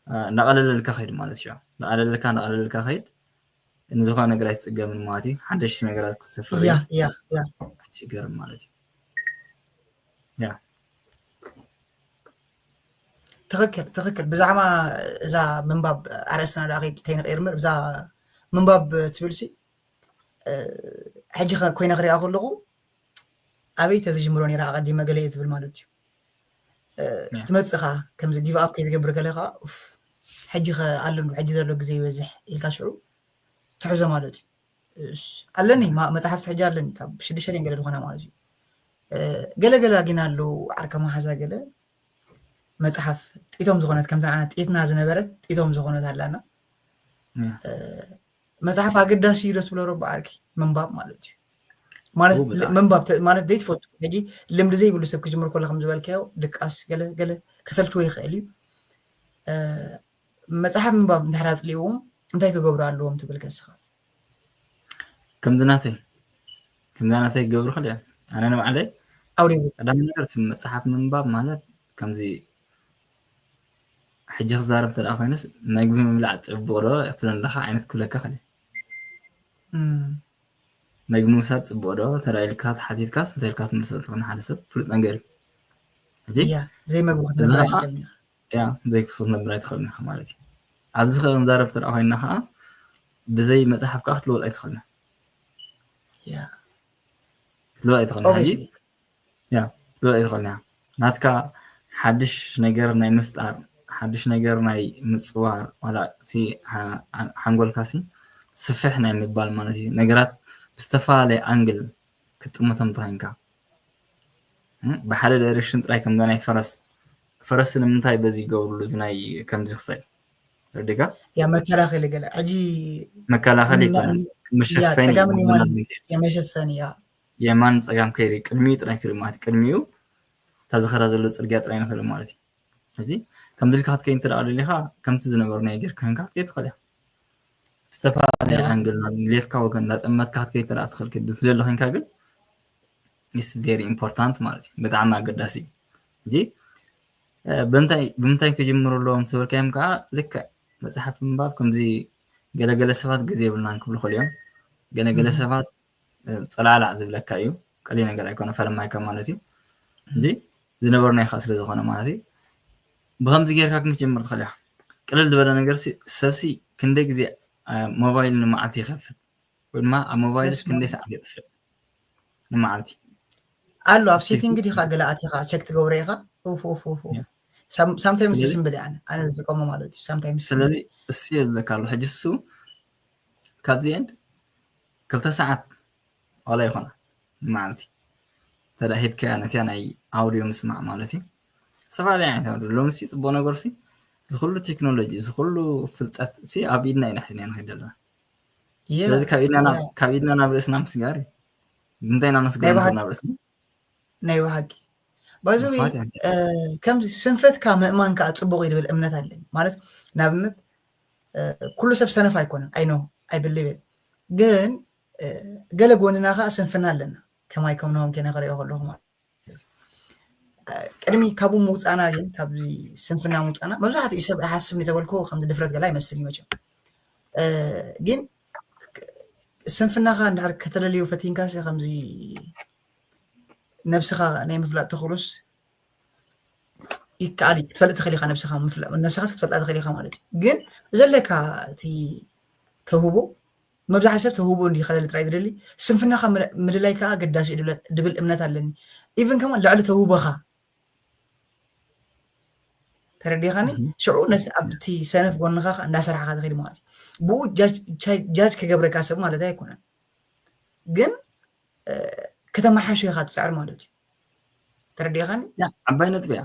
አ፣ እንዳቐለለልካ ከይድ ማለት እዩ። እንዳቐለለልካ፣ እንዳቐለለልካ ከይድ፣ ንዝኾነ ነገር ኣይትጽገምን ማለት እዩ። ሓደሽቲ ነገራት ክትፈሪ ያ፣ ያ፣ ያ። ኣይትሽገርን ማለት እዩ። ያ። ትኽክል፣ ትኽክል። ብዛዕባ እዛ ምንባብ ኣርእስትና ደኣ ከይ-፣ ከይንቕይር እምበር፣ ብዛ ምንባብ ትብልሲ፣ እ፣ ሕጂ ኸ-፣ ኮይነ ክሪኣ ከለኹ፣ ኣበይ ተዝጅምሮ ነይረ ኣቐዲመ ገለ እየ ትብል ማለት እዩ። እ፣ ያ። ትመጽእ ኸኣ፣ ከምዚ ጊቭ ኣፕ ከይትገብር ገለ ኸኣ፣ ኡፍ፣ ሕጂ ኸ ኣሎ እንዶ፣ ሕጂ ዘሎ ግዜ ይበዝሕ ኢልካ ሽዑ ትሕዞ ማለት እዩ። እስ፣ ኣለኒ፣ ማ-፣ መጽሓፍቲ ሕጂ ኣለኒ፣ ካብ ሽዱሽተ ድየን ገለ ዝኾና ማለት እዩ። እ፣ ገለ ገለ ግን ኣለዉ፣ ዓርካ መሓዛ ገለ መጽሓፍ ጢቶም ዝኾነት፣ ከምቲ ንዓና ጢትና ዝነበረት ጢቶም ዝኾነት ኣላና። ያ። እ፣ መጽሓፍ ኣገዳሲ እዩ ዶ ትብሎ ረቢ ዓርኪ? ምንባብ ማለት እዩ። ማለት ምንባብ ማለት ዘይትፈቱ ሕጂ ልምዲ ዘይብሉ ሰብ ክጅምር ከሎ ከም ዝበልካዮ ድቃስ ገለ ገለ ከሰልችዎ ይኽእል እዩ። መፅሓፍ ምንባብ እንድሕር ኣፅልዎም እንታይ ክገብሩ ኣለዎም ትብል ከስኻ? ከምዚ ናተይ ከምዚ ናተይ ክገብሩ ክእል ኣነ ንባዕለይ ኣውዲቡ ቀዳሚ ነገር እቲ መፅሓፍ ምንባብ ማለት ከምዚ ሕጂ ክዛረብ ተደኣ ኮይነስ መግቢ ምብላዕ ፅቡቅ ዶ ፍለለካ ዓይነት ክብለካ ክእል እም፣ መግቢ ምውሳድ ፅቡቅ ዶ ተራኢልካ ተሓቲትካስ እንታይ ኢልካ ትምልሰል ትኽእል ሓደ ሰብ ፍሉጥ ነገር እዩ ሕጂ እያ ዘይመግቢ ክትነብር ኣይትኽእልን ኢኻ። ያ ዘይክሱ ክትነብር ኣይትኽእልን ኢኻ ማለት እዩ ኣብዚ ከ ክንዛረብ ተደኣ ኮይና ከዓ ብዘይ መፅሓፍ ከዓ ክትልወጥ ኣይትኽእልን እያ ክትልወጥ ኣይትኽእልን ሕጂ obviously ያ ክትልወጥ ኣይትኽእልን እያ ናትካ ሓድሽ ነገር ናይ ምፍጣር ሓድሽ ነገር ናይ ምፅዋር ዋላ እቲ ሓ- ሓ- ሓንጎልካ ሲ ስፍሕ ናይ ምባል ማለት እዩ ነገራት ብዝተፈላለየ ኣንግል ክትጥምቶም ተኮይንካ እም፣ ብሓደ ዳይሬክሽን ጥራይ ከምዛ ናይ ፈረስ ፈረስ ንምንታይ በዚ ይገብርሉ እዚ ናይ ከምዚ ክሳይ ረዲካ ያ መከላኸሊ ገለ ሕጂ መከላኸሊ እና- ይኮነ ያ መሸፈኒ ፀጋም እዩ፣ የማን ዝናብ ዝንሄ። የመሸፈኒ ያ የማን ፀጋም ከይሪ ቅድሚኡ ጥራይ ክርኢ ማለት እዩ። ቅድሚኡ እታ ዝኸዳ ዘሎ ፅርግያ ጥራይ ንኽርኢ ማለት እዩ እዚ ከምዚ ኢልካ ክትከይድ ትደኣ ደሊኻ ከምቲ ዝነበርናዮ ጌርካ ኮይንካ ክትከይድ ትኽእል እያ ዝተፈላለየ ኣንግል ናብ ድሌትካ ወገን እንዳጠመትካ ክትከይድ ትደኣ ትኽእል ክትደሊ ኮይንካ ግን is very important ማለት እዩ ብጣዕሚ ኣገዳሲ እዩ እንጂ እ፣ ብምንታይ ብምንታይ ክጅምሩ ኣለዎም ዝበልካዮም ከዓ ልክዕ መፅሓፍ ምንባብ ከምዚ ገለገለ ሰባት ግዜ የብልናን ክብሉ ክእል እዮም ገለገለ ሰባት እ፣ ፅላላዕ ዝብለካ እዩ ቀሊል ነገር ኣይኮነ ፈለማይካ ማለት እዩ እንጂ ዝነበርናዮ ከዓ ስለ ዝኾነ ማለት እዩ ብከምዚ ጌርካ ግን ክትጀምር ትኽእል ኢኻ ቅልል ዝበለ ነገር ሲ- ሰብሲ ክንደይ ግዜ እ፣ ሞባይል ንመዓልቲ ይኸፍት ወይ ድማ ኣብ ሞባይል በስመ ክንደይ ኣብ። ሰዓት የጥፍእ ንመዓልቲ ኣሎ ኣብ ሴቲንግ ዲኻ ገለ ኣቲኻ ቸክ ትገብሮ ኢኻ ኡፍ ኡፍ ኡፍ ኡፍ። ያ። ሳም- ሳምታይምስ ስለዚ- ይስንብል እየ ኣነ ኣነ ዝጥቀሞ ማለት እዩ ሳምታይምስ ስለዚ እሱ የብለካ ኣሎ ሕጂ እሱ ካብዚአን ክልተ ሰዓት ዋላ ይኾና ንመዓልቲ ተዳ ሂብካያ ነቲያ ናይ ኣውዲዮ ምስማዕ ማለት እዩ ዝተፈላለዩ ዓይነት ኣውዲዮ ሎምሲ ፅቡቅ ነገር ሲ እዚ ኩሉ ቴክኖሎጂ እዚ ኩሉ ፍልጠት ሲ ኣብ ኢድና ኢና ሒዝና ንኸይድ ዘለና ያ፣ ስለዚ ካብ ኢድና ናብ- ያ። ካብ ኢድና ናብ ርእስና ምስጋር እዩ እንታይ ኢና ነስግር ናይ ብሓቂ- ናብ ርእስና ናይ ብሓቂ ባይዘዊ ምኽንያት ያን- ከምዚ ስንፈትካ ምእማን ከዓ ፅቡቅ እዩ ዝብል እምነት ኣለኒ ማለት ንኣብነት እ፣ ኩሉ ሰብ ሰነፍ ኣይኮነን ኣይኖ ኣይብልብል ግን እ፣ ገለ ጎንና ከዓ ስንፍና ኣለና ከማይ ከም ነሆም ከነ ክሪኦ ከለኹ ማለት እዩ። እ፣ ቅድሚ ካብኡ ምውፃና ግን ካብዚ ስንፍና ምውፃና መብዛሕትኡ ሰብ ኣይሓስብ ዝተበልኩ ከምዚ ድፍረት ገላ ይመስል መቸም እ፣ ግን ስንፍናኻ እንድሕር ከተለልዮ ፈቲንካ ሲ ከምዚ ነብስኻ ናይ ምፍላጥ ተኽእሎስ ይከኣል እዩ ክትፈልጥ ትኽእል ኢኻ ነብስኻ ምፍላጥ ነብስኻስ ክትፈልጣ ትኽእል ኢኻ ማለት እዩ ግን ዘለካ እቲ ተውህቦ መብዛሕትኡ ሰብ ተውህቦ እንዲ ከለሊ ጥራይ ዝደሊ ስንፍናኻ ምል- ምልላይ ከዓ ኣገዳሲ እዩ ድብል- ድብል እምነት ኣለኒ ኢቭን ከማ ልዕሊ ተውህቦኻ ተረዲኻኒ እህ። ሽዑ ነስ ኣብቲ ሰነፍ ጎንኻ ከዓ እንዳሰራሕኻ ትኽእል ማለት እዩ ብኡ ጃጅ- ጃጅ- ጃጅ ከገብረካ ሰብ ማለት ኣይኮነን ግን እ፣ ከተመሓሾ ኢኻ ትፅዕር ማለት እዩ ተረዲኻኒ ያ ዓባይ ነጥቢ እያ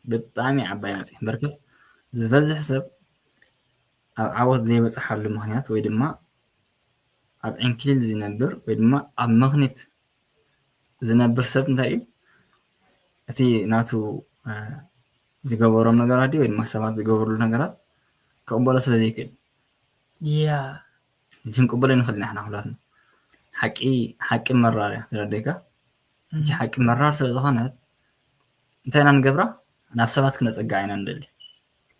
ብጣዕሚ ዓባይ ነጥቢ በርከስ ዝበዝሕ ሰብ ኣብ ዓወት ዘይበፅሓሉ ምክንያት ወይ ድማ ኣብ ዕንክሊል ዝነብር ወይ ድማ ኣብ ምክኒት ዝነብር ሰብ እንታይ እዩ እቲ ናቱ እ፣ ዝገበሮም ነገራት ድዩ ወይ ድማ ሰባት ዝገበሩሉ ነገራት ክቕበሎ ስለ ዘይክእል ያ ክንቅበሎ ንኽእል ኢና ኩላትና ሓቂ ሓቂ መራር እያ ተረዲእካ እቲ ሓቂ መራር ስለ ዝኾነት እንታይ ኢና ንገብራ ናብ ሰባት ክነፀጋ ኢና ንደሊ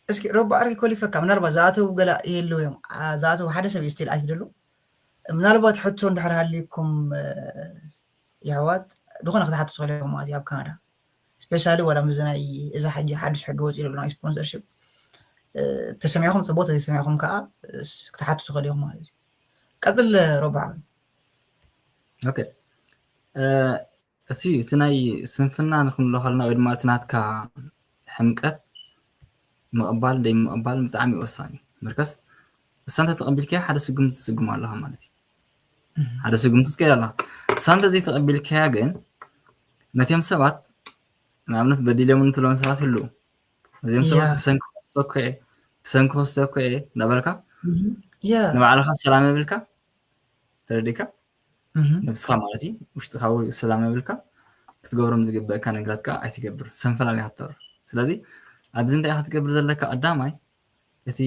እስኪ ረባ ኣርኪ ኮሊፈካ ምናልባት ዝኣተው ገላ ይህልው እዮም ኣ- ዝኣተው ሓደ ሰብ እዩ ስቲል ኣትደሉ ምናልባት ሕቶ እንድሕር ሃልዩኩም እ፣ የሕዋት ዝኾነ ክትሓቱ ትኽእሉ እዮም ማለት እዩ ኣብ ካናዳ ስፔሻሊ ዋላ ምዚ ናይ እዛ ሕጂ ሓዱሽ ሕጊ ወፂኡ ዘሎ ናይ ስፖንሰርሽፕ ተሰሚዕኹም ፅቡቅ ተዘይሰሚዕኹም ከዓ ክትሓቱ ትኽእሉ ኢኹም ማለት እዩ ቀፅል ረባዓዊ ኦኬ እቲ እቲ ናይ ስንፍና ንክንብሎ ከለና ወይ ድማ እቲ ናትካ ሕምቀት ምቕባል ደይ ምቕባል ብጣዕሚ ወሳኒ እዩ መርከስ እሳ እንተ ተቐቢልካያ ሓደ ስጉምቲ ትስጉም ኣለኻ ማለት እዩ ሓደ ስጉምቲ ትከይድ ኣለኻ እሳ እንተ ዘይተቐቢልካያ ግን ነቲኦም ሰባት ንኣብነት በዲሎም እንትብሎም ሰባት ህልው እዚኦም ሰባት ብሰንኪ ክወስዶ እኮ እየ ብሰንኪ ክወስዶ እኮ እየ እንዳበልካ ንባዕልኻ ሰላም የብልካ ተረዲካ ነብስኻ ማለት እዩ። ውሽጥኻ ሰላም የብልካ፣ ክትገብሮም ዝግበእካ ነገራት ከዓ ኣይትገብር፣ ሰንፈላል ኢኻ ትተርፍ። ስለዚ ኣብዚ እንታይ ኢኻ ትገብር ዘለካ? ቀዳማይ እቲ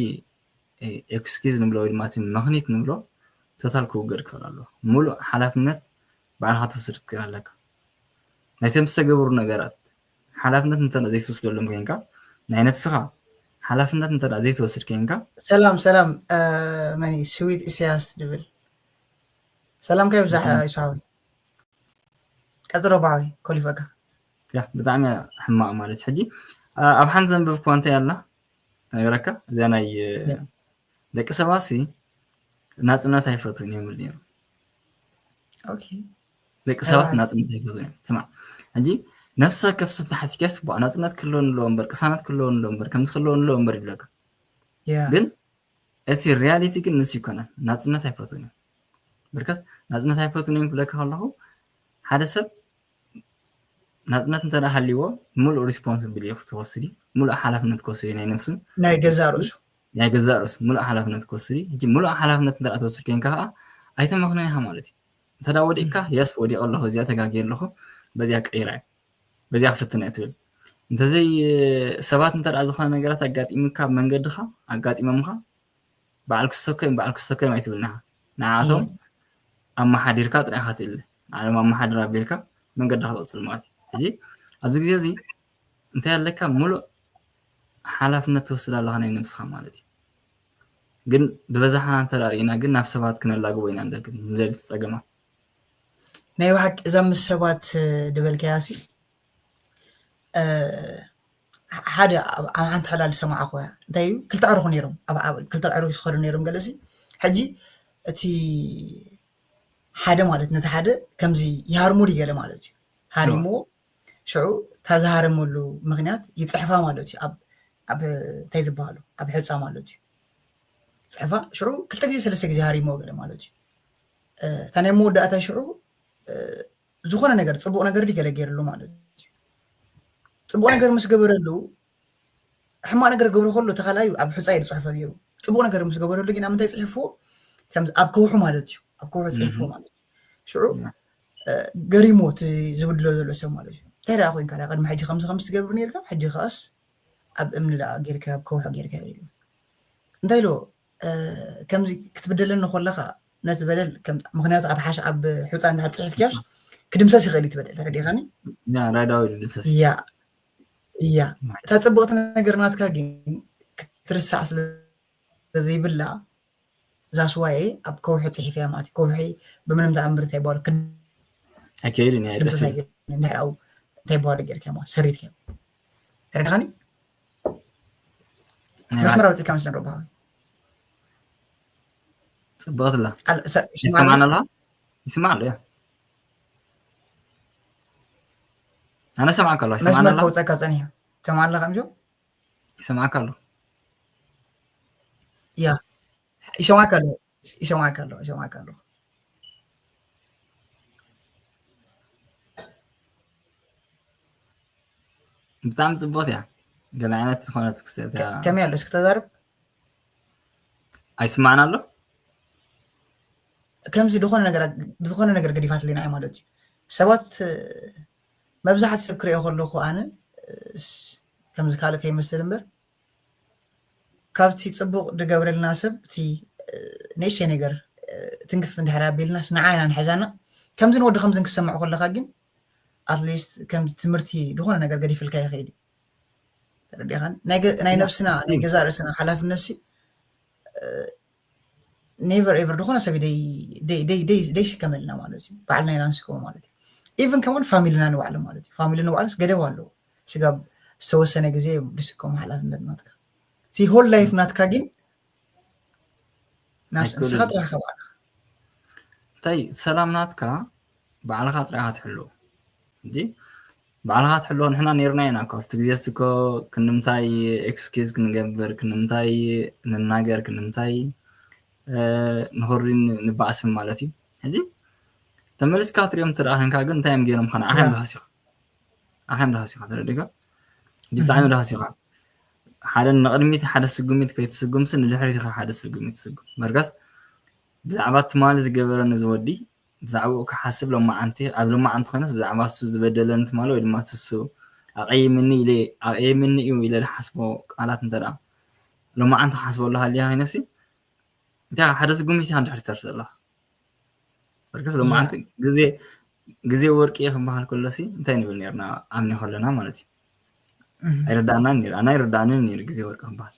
ኤክስኪዝ ንብሎ ወይ ድማ እቲ ምኽኒት ንብሎ ቶታል ክውገድ ክኽእል ኣለዎ። ሙሉእ ሓላፍነት ባዕልኻ ትወስድ ክትክእል ኣለካ። ናይቶም ዝተገብሩ ነገራት ሓላፍነት እንተ ዘይትወስደሎም ኮይንካ፣ ናይ ነብስኻ ሓላፍነት እንተ ዘይትወስድ ኮይንካ፣ ሰላም ሰላም፣ መኒ ስዊት ኢሳያስ ድብል ሰላምካ ይብዛሕ ይስሓዊ። ቀጽሎ ባዊ ኮሊፈካ። ያ ብጣዕሚ ሕማቕ ማለት ሕጂ ኣብ ሓንቲ ዘንበብኩዋ እንታይ ኣላ ነገረካ፣ እዚኣ ናይ ደቂ ሰባት ሲ ናጽነት ኣይፈትውን እዮም ነይሩ። ደቂ ሰባት ናጽነት ኣይፈትውን እዮም። ስማዕ ሕጂ ነፍሲ ወከፍ ሰብ ተሓቲትካስ ናጽነት ክህልወኒ ኣለዎ እምበር፣ ቅሳነት ክህልወኒ ኣለዎ እምበር፣ ከምዚ ክህልወኒ ኣለዎ እምበር ይብለካ። ግን እቲ ሪያሊቲ ግን ንሱ ይኮነን። ናጽነት ኣይፈትውን እዮም። በርከስ ናጽነት ኣይፈትውን እዮም ክብለካ ከለኹ ሓደ ሰብ ናጽነት እንተ ሃልይዎ ሙሉእ ሪስፖንስብል እዩ ክወስድ እዩ፣ ሙሉእ ሓላፍነት ክወስድ እዩ ናይ ነብሱን ናይ ገዛእ ርእሱ ናይ ገዛእ ርእሱ ሙሉእ ሓላፍነት ክወስድ እዩ። ሕጂ ሙሉእ ሓላፍነት እንተ ትወስድ ኮይንካ ከዓ ኣይተመኽነን ኢኻ ማለት እዩ። እንተ ወዲቕካ የስ ወዲቐ ኣለኹ፣ እዚኣ ተጋግየ ኣለኹ፣ በዚኣ ቀይራ እየ፣ በዚኣ ክፍትና እየ ትብል። እንተዘይ ሰባት እንተ ዝኾነ ነገራት ኣጋጢሙካ ኣብ መንገድኻ ኣጋጢሞምካ በዓል ክሰኮዮም በዓል ክሰኮዮም ኣይትብልናኻ። ንዓቶም ኣመሓዲርካ ጥራይ ኢኻ ትእለ። ንዓለም ኣመሓድር ኣቢልካ መንገድኻ ትቕጽል ማለት እዩ። ሕጂ ኣብዚ ግዜ እዚ እንታይ ኣለካ? ሙሉእ ሓላፍነት ትወስድ ኣለኻ ናይ ነብስኻ ማለት እዩ። ግን ብበዛሓ እንተ ርኢና ግን ናብ ሰባት ክነላግቦ ኢና ንደሊ ጸገማት። ናይ ብሓቂ እዛ ምስ ሰባት ድበልካያ ሲ ሓደ ኣብ ሓንቲ ሓላል ዝሰማዕኹ እያ። እንታይ እዩ ክልተ ኣዕሩኽ ነይሮም፣ ክልተ ኣዕሩኽ ይኸዱ ነይሮም። ገለሲ ሕጂ እቲ ሓደ ማለት ነቲ ሓደ ከምዚ ይሃርሞ ድዩ ገለ ማለት እዩ። ሃሪሞ ሽዑ እታ ዝሃረመሉ ምኽንያት ይፅሕፋ ማለት እዩ። ኣብ እንታይ ዝበሃሉ ኣብ ሕፃ ማለት እዩ። ፅሕፋ ሽዑ ክልተ ግዜ ሰለስተ ግዜ ሃሪሞ ገለ ማለት እዩ። እታ ናይ መወዳእታ ሽዑ ዝኾነ ነገር ፅቡቕ ነገር ድዩ ገለ ገይርሉ ማለት እዩ። ፅቡቕ ነገር ምስ ገበረሉ ሕማቕ ነገር ገብሮ ከሎ ተኻላዩ ኣብ ሕፃ እዩ ዝፅሕፎ ነይሩ። ፅቡቕ ነገር ምስ ገበረሉ ግን ኣብ ምንታይ ፅሒፍዎ? ኣብ ከውሑ ማለት እዩ። ኣብ ከውሑ ፅሒፍዎ ማለት እዩ። ሽዑ ገሪሞ እቲ ዝብድሎ ዘሎ ሰብ ማለት እዩ። እንታይ ደኣ ኮይንካ ደኣ ቅድሚ ሕጂ ከምዚ ከምዚ ትገብር ነይርካ፣ ሕጂ ከኣስ ኣብ እምኒ ደኣ ጌርካ ኣብ ከውሒ ጌርካ ይብሎ። እንታይ ኢልዎ? ከምዚ ክትብደለኒ ከለኻ ነቲ በደል ምክንያቱ ኣብ ሓሽ ኣብ ሑፃ እንድሕር ፅሒፍክያስ ክድምሰስ ይኽእል እዩ ትበደል። ተረዲኻኒ? ራዳዊ ድምሰስ ያ እያ እታ ፅብቕቲ ነገር ናትካ ግን ክትርሳዕ ስለ ዘይብላ ዛስዋኤ ኣብ ከውሒ ፅሒፍያ ማለት እዩ። ከውሒ ብምንም ተኣምር እንታይ ይባሉ ኣይከይድን እያ ድምሰስ ኣይገድን እንድሕር ኣብኡ እንታይ ይባሉ ጌርካ ማለት ሰሪትካ ተረድኻኒ? መስመር ኣውፅእካ ምስ ነሮ ባህዊ ፅብቕትላ ይሰማዕና ኣለዋ ይስማዕ ኣሎ እያ ኣነ ሰማዕካ ኣለዋ መስመር ከውፀካ ፀኒሑ ትሰማዕ ኣለካ ምጆ ይሰማዕካ ኣሎ ያ ይሰማዕካ ኣሎ ይሰማዕካ ኣሎ ይሰማዕካ ኣሎ ብጣዕሚ ፅቡቅ እያ ገለ ዓይነት ዝኮነት ክስተት እያ ከመይ ኣሎ እስኪ ተዛርብ ኣይስማዕና ኣሎ ከምዚ ዝኾነ ነገር ዝኾነ ነገር ገዲፋትልና እያ ማለት እዩ ሰባት መብዛሕትኡ ሰብ ክሪኦ ከለኹ ኣነ ከምዚ ካልእ ከይመስል እምበር ካብቲ ፅቡቕ ዝገብረልና ሰብ እቲ ንእሽተይ ነገር ትንክፍ እንድሕር ኣቢልናስ ንዓና ንሕዛና ከምዚ ንወዲ ከምዚ ክሰምዕ ከለካ ግን ኣትሊስት ከምዚ ትምህርቲ ዝኾነ ነገር ገዲፍልካ ይኽእል እዩ ተረዲኻን ናይ ነብስና ናይ ገዛ ርእስና ሓላፍነት ሲ ኔቨር ኤቨር ዝኾነ ሰብ ደይሽከመልና ማለት እዩ በዓልና ኢና ንስከሞ ማለት እዩ ኢቨን ከማን ፋሚልና ንባዕሉ ማለት እዩ ፋሚሊ ንባዕሉስ ገደብ ኣለዎ ስጋብ ዝተወሰነ ግዜ እዮም ዝስከሙ ሓላፍነት ናትካ እቲ ሆል ላይፍ ናትካ ግን ንስኻ ጥራሕ ከባዕልካ እንታይ ሰላም ናትካ ባዕልኻ ጥራይኻ ትሕልዎ እንጂ ባዕልኻ ትሕልዎ ንሕና ነይርና ኢና እኮ ኣብቲ ግዜ እኮ ክንምታይ ኤክስኪዝ ክንገብር ክንምታይ ንናገር ክንምታይ ንኽሪ ንባእስም ማለት እዩ ሕጂ ተመሊስካ ትሪኦም ትረኣ ኮንካ ግን እንታይ እዮም ገይሮም ኸ ንዓኻ እዮም ዝሃስዩኻ ንዓኻ እዮም ዝሃስዩኻ ተረዲእካ ብጣዕሚ ዝሃስዩኻ ሓደ ንቕድሚት ሓደ ስጉሚት ከይትስጉምሲ ንድሕሪት ኢኻ ሓደ ስጉሚት ትስጉም መርጋስ ብዛዕባ ትማሊ ዝገበረኒ ዝወዲ ብዛዕባኡ ክሓስብ ሎማዓንቲ ኣብ ሎማዓንቲ ኮይነስ ብዛዕባ እሱ ዝበደለኒ ትማሊ ወይ ድማ እሱ ኣቐይምኒ ኢለ ኣቐይምኒ እዩ ኢለ ዝሓስቦ ቃላት እንተ ደኣ ሎማዓንቲ ክሓስበሉ ሃልያ ኮይነሲ እንታይ ሓደ ስጉምቲ ኢኻ እንድሕር ትተርፍ ዘለኻ በርከስ ሎማዓንቲ ግዜ ግዜ ወርቂ እየ ክበሃል ከሎሲ እንታይ ንብል ነርና ኣምኒ ከለና ማለት እዩ ኣይረዳእናን ነይሩ ኣና ኣይረዳእንን ነይሩ ግዜ ወርቂ ክበሃል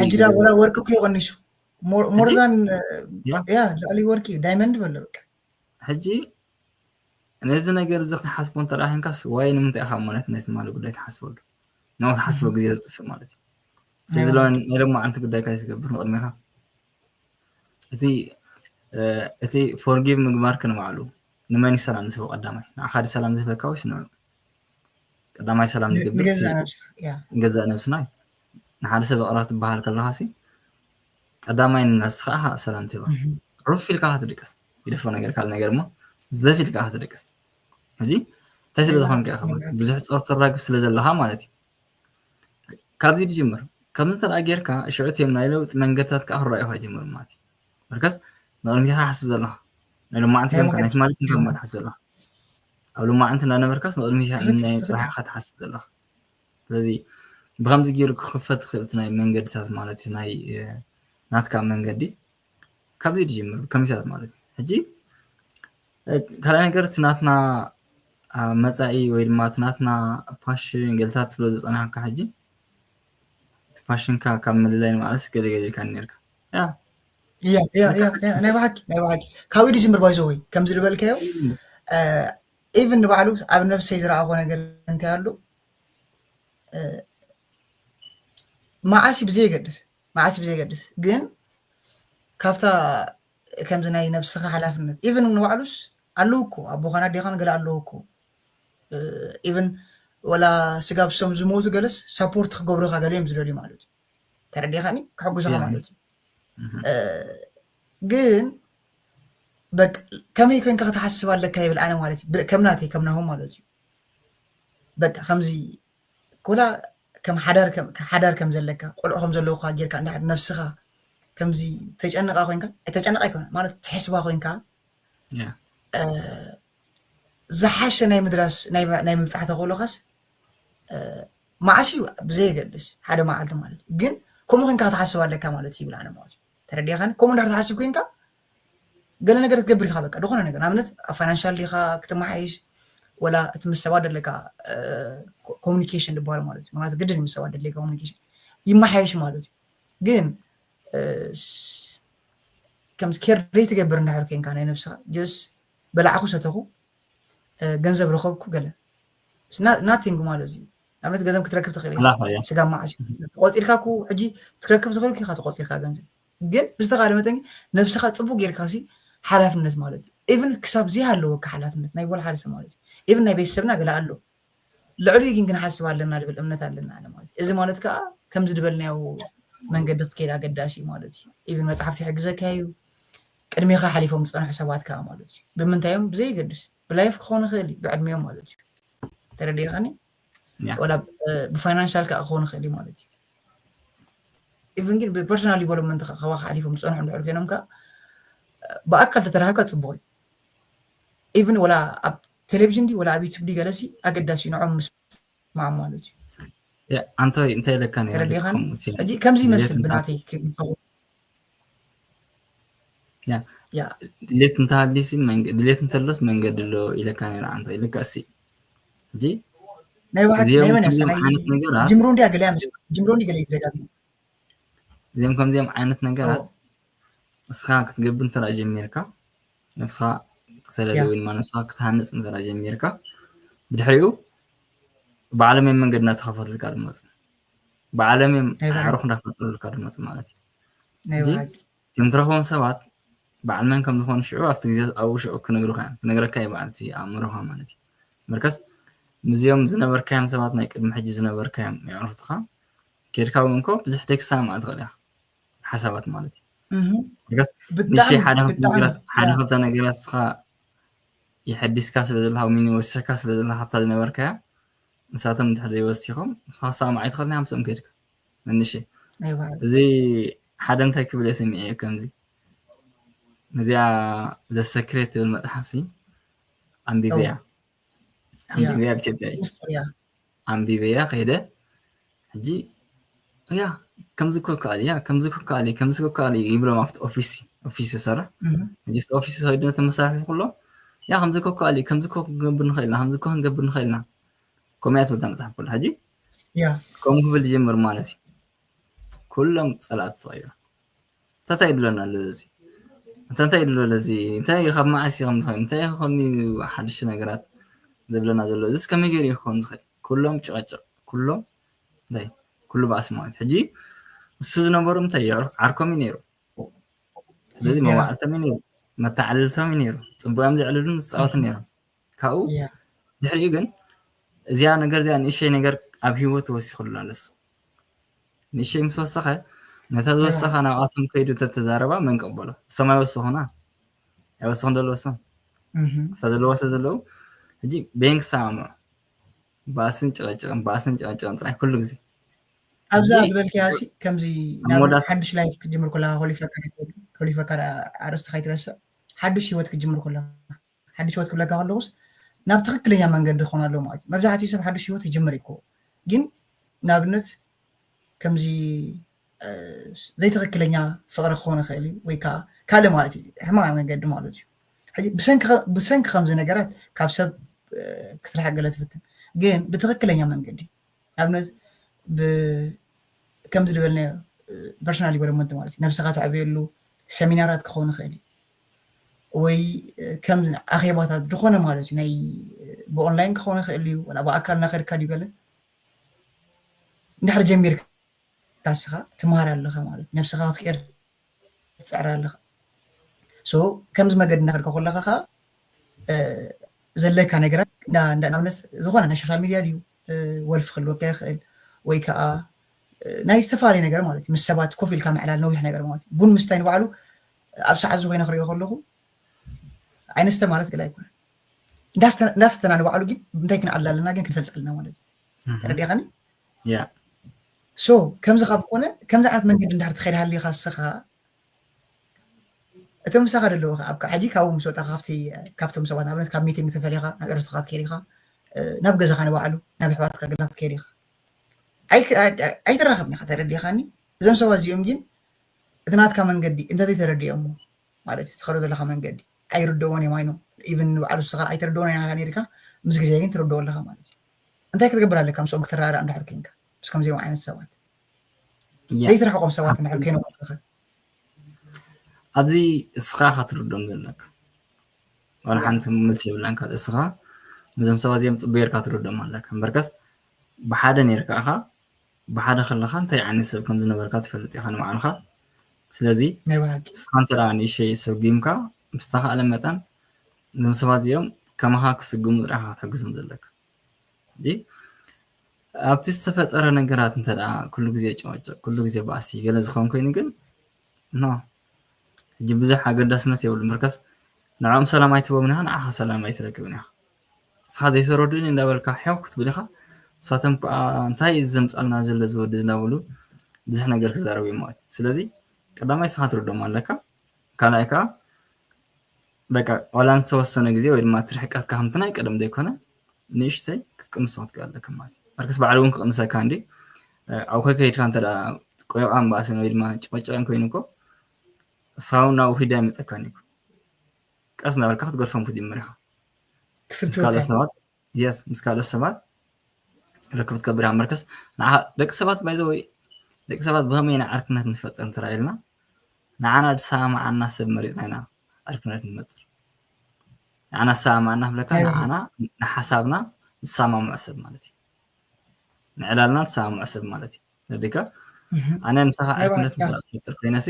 ሕጂ ዳ ወላ ወርቂ እኮ ይቐኒሱ more than ያ ልዕሊ ወርቂ ዳይመንድ በሎ በቃ ሕጂ ነዚ ነገር እዚ ክትሓስቦ እንተደኣ ኮንካስ ዋይ ንምንታይ ኢኻ ማለት ናይ ትማሊ ጉዳይ ትሓስበሉ ንኡ ክትሓስቦ ግዜ ዘጥፍእ ማለት እዩ ስለዚ ናይ ሎማዓንቲ ጉዳይካ ዝገብር ንቕድሜኻ እቲ እቲ forgive ምግባር ክንባዕሉ ንመን ሰላም ዝህቦ ቀዳማይ ንዓኻ ሰላም ዝህበካ ወይስ ንዑ ቀዳማይ ሰላም ዝገብር ገዛእ ነብስና እዩ ንሓደ ሰብ ይቕረ ክትበሃል ከለኻ ሲ ቀዳማይ ንነብስኻ ኢኻ ሰላም ትህባ ሩፍ ኢልካ ክትድቅስ ይደፎ ነገር ካልእ ነገር እሞ ዘፍ ኢልካ ክትድቅስ ሕጂ እንታይ ስለ ዝኾንካ ኢኻ ብዙሕ ፀቕቲ ተራግፍ ስለ ዘለኻ ማለት እዩ ካብዚ ትጅምር ከምዚ ተደኣ ጌርካ ሽዑ እትዮም ናይ ለውጢ መንገድታት ከዓ ክረኣዩ ይጀምሩ ማለት እዩ በርከስ ንቕድሚትኻ ሓስብ ዘለኻ ናይ ሎማዓንቲ ከምካ ናይ ትማሊ ከምካ ትሓስብ ዘለኻ ኣብ ሎማዓንቲ እንዳነበርካስ ንቕድሚትካ ናይ ፅባሕኻ ትሓስብ ዘለኻ ስለዚ ብከምዚ ገይሩ ክኽፈት ትኽእል ናይ መንገድታት ማለት ናይ ናትካ መንገዲ ካብዚ ትጅምር ከሚሳት ማለት እዩ ሕጂ ካልኣይ ነገር እቲ ናትና መፃኢ ወይ ድማ እቲ ናትና ፓሽን ገልታት ትብሎ ዝፀናሕካ ሕጂ እቲ ፓሽንካ ካብ ምልላይ ንማለስ ገለገለ ኢልካ ነርካ ናይ ብሓቂ ናይ ብሓቂ ካብ ኢዱ ዝምር ባይዞ ወይ ከምዚ ዝበልካዮ ኢቭን ንባዕሉ ኣብ ነብሰይ ዝረኣኾ ነገር እንታይ ኣሎ መዓሲ ብዘየገድስ መዓሲ ብዘየገድስ ግን ካብታ ከምዚ ናይ ነብስኻ ሓላፍነት ኢቭን ንባዕሉስ ኣለዉ እኮ ኣቦኻን ኣዴኻን ገለ ኣለዉ እኮ ኢቭን ወላ ስጋብ ሶም ዝሞቱ ገለስ ሳፖርት ክገብሩኻ ገለ እዮም ዝደልዩ ማለት እዩ ተረዲኻኒ ክሕጉዝኻ ማለት እዩ ግን በቃ ከመይ ኮይንካ ክትሓስብ ኣለካ ይብል ኣነ ማለት እዩ ከም ናተይ ከም ናሆም ማለት እዩ በቃ ከምዚ ኮላ ከም ሓዳር ከም ሓዳር ከም ዘለካ ቆልዑ ከም ዘለውካ ጌርካ እንድሕር ነብስኻ ከምዚ ተጨንቃ ኮይንካ ኣይተጨንቃ ኣይኮነ ማለት ትሕስባ ኮይንካ ዝሓሸ ናይ ምድራስ ናይ ምብፃሕ ተኽእሎኻስ መዓስ እዩ ብዘየገድስ ሓደ መዓልቲ ማለት እዩ ግን ከምኡ ኮይንካ ክትሓስብ ኣለካ ማለት ይብል ኣነ ማለት እዩ ተረዲኻኒ ከምኡ እንድሕር ትሓስብ ኮይንካ ገለ ነገር ክትገብር ኢኻ በቃ ዝኾነ ነገር ንኣብነት ኣብ ፋይናንሻል ዲኻ ክትመሓይሽ ወላ እቲ ምስ ሰባት ዘለካ ኮሚኒኬሽን ዝበሃል ማለት እዩ ምክንያቱ ግድን ምስ ሰባት ደለካ ኮሚኒኬሽን ይመሓየሽ ማለት እዩ ግን ከም ኬር ዘይትገብር እንዳሕር ኮይንካ ናይ ነብስኻ ጀስ በላዕኹ ሰተኹ ገንዘብ ረኸብኩ ገለ ናቲንግ ማለት እዩ ኣብነት ገንዘብ ክትረክብ ትኽእል ስጋ መዓሽ ቆፂርካ ኩ ሕጂ ክትረክብ ትኽእል ኢኻ ተቆፂርካ ገንዘብ ግን ብዝተኻለ መጠን ነብስኻ ፅቡቅ ጌርካ ሲ ሓላፍነት ማለት እዩ ኢቭን ክሳብ ዘይሃለወካ ሓላፍነት ናይ ወላ ሓደ ሰብ ማለት እዩ ኢቭን ናይ ቤተሰብና ገለ ኣሎ ልዕሊ ግን ክንሓስብ ኣለና ዝብል እምነት ኣለና ኣነ ማለት እዩ እዚ ማለት ከዓ ከምዚ ዝበልናዮ መንገዲ ክትከይድ ኣገዳሲ እዩ ማለት እዩ ኢቭን መፅሓፍቲ ይሕግዘካ እዩ ቅድሜኻ ሓሊፎም ዝፀንሑ ሰባት ከዓ ማለት እዩ ብምንታዮም ብዘይገድስ ብላይፍ ክኾን ይኽእል እዩ ብዕድሜኦም ማለት እዩ ተረዲኻኒ ወላ ብፋይናንሻል ከዓ ክኾን ይኽእል እዩ ማለት እዩ ኢቭን ግን ብፐርሶናል ዲቨሎፕመንት ካባካ ሓሊፎም ዝፀንሑ እንድሕር ኮይኖም ከዓ ብኣካል ተተራኸብካ ፅቡቅ እዩ ኢቭን ወላ ኣብ ቴሌቪዥን ዲ ወላ ኣብ ዩቱብ ዲ ገለሲ ኣገዳሲ ንዖም ምስማዕ ማለት እዩ ኣንተ እንታይ ኢለካ ነይረ ሕጂ ከምዚ ይመስል ብናተይ ድሌት እንተሃልዩሲ ድሌት እንተሎስ መንገዲ ኣሎ ኢለካ ነይረ ኣንተ ኢለካ እሲ ሕጂ ናይ ባሕቲ ናይ መን ያሰናይ ጅምሮ እንዲያ ገለ ያመስ ጅምሮ እንዲ ገለ ይትደጋግም እዚኦም ከምዚኦም ዓይነት ነገራት እስኻ ክትገብር እንተ ጀሚርካ ነብስኻ ክተለሊ ወይ ድማ ነብስኻ ክትሃንፅ እንተ ጀሚርካ ብድሕሪኡ ብዓለም መንገዲ እናተኸፈትልካ ድመፅ ብዓለም ኣዕሩኽ እንዳፈጠሩልካ ድመፅ ማለት እዩ እቶም ትረኽቦም ሰባት በዓል መን ከም ዝኾኑ ሽዑ ኣብቲ ግዜ ኣብኡ ሽዑ ክነግሩካ እዮም ክነግረካ እዩ በዓል እቲ ኣእምሮኻ ማለት እዩ መርከስ ምስዚኦም ዝነበርካዮም ሰባት ናይ ቅድሚ ሕጂ ዝነበርካዮም የዕሩኽትኻ ከድካ እውን እኮ ብዙሕ ደክሳ ማለት ትኽእል ኢኻ ሓሳባት ማለት እዩ መርከስ ንሽ ሓደ ክልተ ነገራት እስኻ የሐዲስካ ስለ ዘለካ ሚኒ ወሲኽካ ስለ ዘለካ ካብታ ዝነበርካያ ንሳቶም እንድሕር ዘይወሲኾም ንስኻ ክሰማማዕ ኣይትኽእልን ኢኻ ምስኦም ከድካ መንሽ እዚ ሓደ እንታይ ክብል እየ ሰሚዐ ከምዚ ነዚኣ ዘሰክሬት ትብል መፅሓፍ ሲ ኣንቢበያ ኣንቢበያ ኣብ ኢትዮጵያ እዩ። ኣንቢበያ ከይደ ሕጂ ያ ከምዚ ኮ ከኣል ያ ከምዚ ኮ ከኣል ከምዚ ኮ ከኣል ይብሎም ኣብቲ ኦፊስ ኦፊስ ይሰርሕ ሕጂ ኣብቲ ኦፊስ ሰይዱ ነቲ መሳርሒ ኩሎ ያ ከምዚ ኮ ከኣል ከምዚ ኮ ክንገብር ንኽእል ኢና ከምዚ ኮ ክንገብር ንኽእል ኢና ከምኡ እያ ትብል እታ መፅሓፍ ኩላ ሕጂ ከምኡ ክብል ዝጀምር ማለት እዩ ኩሎም ፀላእቲ ተቐይሮም እንታይ እንታይ ይብለና ኣሎ እዚ እንታይ እንታይ ይብሎ ኣሎ እዚ እንታይ ካብ መዓስ እዩ ከምዚ እንታይ ከሚ ሓድሽ ነገራት ዝብለና ዘሎ እዚስ ከመይ ገይሩ ይኸውን ዝኽእል ኩሎም ጭቐጭቕ ኩሎም እንታይ ኩሉ ባእሲ ማለት ሕጂ እሱ ዝነበሩ እንታይ ዓርኮም እዩ ነይሩ ስለዚ መዋዕልቶም እዩ ነይሩ መተዓልልቶም እዩ ነይሩ ፅቡቅ እዮም ዘዕልሉን ዝፃወቱ ነይሮም ካብኡ ድሕሪኡ ግን እዚኣ ነገር እዚኣ ንእሸይ ነገር ኣብ ሂወት ወሲኽሉ ኣለስ ንእሸይ ምስ ወሰኸ ነታ ዝወሰኻ ናብኣቶም ከይዱ ተተዛረባ መን ቀበሎ እሶም ኣይወሰኹና ኣይወሰኹ ዘለወሶም እታ ዘለዋ ስለ ዘለዉ ሕጂ በየን ክሰማምዑ ባእስን ጭቕጭቕን ባእስን ጭቕጭቕን ጥራይ ኩሉ ግዜ ኣብዛ ዝበልክያ ሲ ከምዚ ናብ ሓድሽ ላይፍ ክትጅምር ከለካ ኮሊፈካ ኣርእስቲ ከይትረስዕ ሓድሽ ሂወት ክትጅምር ከለካ ሓድሽ ሂወት ክብለካ ከለኩስ ናብ ትክክለኛ መንገዲ ክኾን ኣለዎ ማለት እዩ። መብዛሕትኡ ሰብ ሓድሽ ሂወት ይጅምር ይኮ ግን ንኣብነት ከምዚ ዘይትክክለኛ ፍቅሪ ክኾን ይኽእል እዩ ወይ ከዓ ካልእ ማለት እዩ ሕማቅ መንገዲ ማለት እዩ። ብሰንኪ ከምዚ ነገራት ካብ ሰብ ክትርሕቅ ገለ ትፍትን ግን ብትክክለኛ መንገዲ ኣብነት ከምዚ ዝበልናዮ personal development ማለት እዩ ነብስኻ ተዕብየሉ ሰሚናራት ክኸውን ይኽእል እዩ ወይ ከም ኣኼባታት ዝኾነ ማለት እዩ ናይ ብኦንላይን ክኸውን ይኽእል እዩ ወላ ብኣካል እናኸድካ ድዩ ገለ እንድሕር ጀሚርካ ንስኻ ትምሃር ኣለኻ ማለት እዩ ነብስኻ ክትቀር ትፅዕር ኣለኻ so ከምዚ መገዲ እናኸድካ ከለኻ ከዓ ዘለካ ነገራት ንኣብነት ዝኾነ ናይ ሶሻል ሚድያ ድዩ ወልፊ ክህልወካ ይኽእል ወይ ከዓ ናይ ዝተፈላለየ ነገር ማለት እዩ ምስ ሰባት ኮፍ ኢልካ ምዕላል ነዊሕ ነገር ማለት እዩ ቡን ምስታይ ንባዕሉ ኣብ ሰዓት ዝኾይነ ክሪኦ ከለኹ ኣይነስተ ማለት ገለ ኣይኮነን እንዳስተና ንባዕሉ ግን እንታይ ክንዓል ኣለና ግን ክንፈልጥ ኣለና ማለት እዩ ተረዲኻኒ so ከምዚ ካብ ኮነ ከምዚ ዓይነት መንገዲ እንዳር ትኸይድ ሃሊኻ ስኻ እቶም ምሳኻ ዘለዉ ኣብ ሕጂ ካብኡ ምስ ወጣ ካብቲ ካብቶም ሰባት ንኣብነት ካብ ሚቲንግ ተፈሊኻ ናብ ዕረፍትኻ ትከይድ ኢኻ ናብ ገዛኻ ንባዕሉ ናብ ኣሕዋትካ ገዛ ክትከይድ ኢኻ ኣይትራኸብን ኢኻ ተረዲኻኒ እዞም ሰባት እዚኦም ግን እቲ ናትካ መንገዲ እንተዘይተረዲኦሞ ማለት እዩ ትኸዶ ዘለካ መንገዲ ኣይርደዎን እዮም ኣይኖ ኢቭን ንባዕሉ ስኻ ኣይተረደዎን ኢና ነርካ ምስ ግዜ ግን ትረድኦ ኣለካ ማለት እዩ እንታይ ክትገብር ኣለካ ምስኦም ክትረዳዳእ እንድሕር ኮንካ ምስ ከምዚኦም ዓይነት ሰባት ዘይትርሕቆም ሰባት እንድሕር ኮይኖም ኣለካ ኣብዚ እስኻ ኢኻ ትርድኦም ዘለካ ዋላ ሓንቲ መልሲ የብላን ካልእ እስኻ ነዞም ሰባት እዚኦም ፅቡቅ ጌርካ ትርድኦም ኣለካ እምበርከስ ብሓደ ነርካ ኢኻ ብሓደ ከለኻ እንታይ ዓይነት ሰብ ከም ዝነበርካ ትፈልጥ ኢኻ ንባዕልኻ ስለዚ እስኻ እንተ ንእሸይ ሰጒምካ ብዝተኻእለ መጠን እዞም ሰባት እዚኦም ከማኻ ክስጉሙ ጥራሕ ኢኻ ክትሕግዞም ዘለካ ኣብቲ ዝተፈጠረ ነገራት እንተ ኩሉ ግዜ ጨዋጨ ኩሉ ግዜ ባእሲ ገለ ዝኸውን ኮይኑ ግን ኖ ሕጂ ብዙሕ ኣገዳስነት የብሉ ምርከስ ንዕኦም ሰላም ኣይትቦም ኢኻ ንዓኻ ሰላም ኣይትረክብን ኢኻ እስኻ ዘይተረድኡኒ እንዳበልካ ሕው ክትብል ኢኻ ንሳቶም ከዓ እንታይ እዩ ዘምፃልና ዘሎ ዝወዲ ዝናብሉ ብዙሕ ነገር ክዛረቡ እዩ ማለት እዩ ስለዚ ቀዳማይ እስኻ ትረድኦም ኣለካ ካልኣይ ከዓ በቃ ዋላ ዝተወሰነ ግዜ ወይ ድማ እቲ ርሕቀትካ ከምቲ ናይ ቀደም ዘይኮነ ንእሽተይ ክትቅንሶ ክትክእል ኣለካ ማለት እዩ። መርከስ ባዕሉ እውን ክቅንሰካ እንዲ ኣብኡ ከይከይድካ እንተ ቆይቋን ባእስን ወይ ድማ ጭቅጭቅን ኮይኑ እኮ ንስኻ እውን ናብኡ ኪዳ ኣይመፀካን እዩ። ቀስ እናበልካ ክትገድፎም ክትጅምር ኢኻ ምስ ካልኦት ሰባት የስ ምስ ካልኦት ሰባት ርክብ ትገብር ኢኻ። መርከስ ንዓ ደቂ ሰባት ባይዘ ወይ ደቂ ሰባት ብኸመይ ኢና ዕርክነት ንፈጥር እንተራኢልና ንዓና ዝሰማማዓና ሰብ መሪፅና ኢና ዕርክነት ንመፅር። ንዓና ዝሰማማዓና ክብለካ ንዓና ንሓሳብና ዝሰማምዖ ሰብ ማለት እዩ። ንዕላልና ዝሰማምዖ ሰብ ማለት እዩ። ተረዲእካ? ኣነ ምሳኻ ዕርክነት እንተ ክፈጥር ኮይነሲ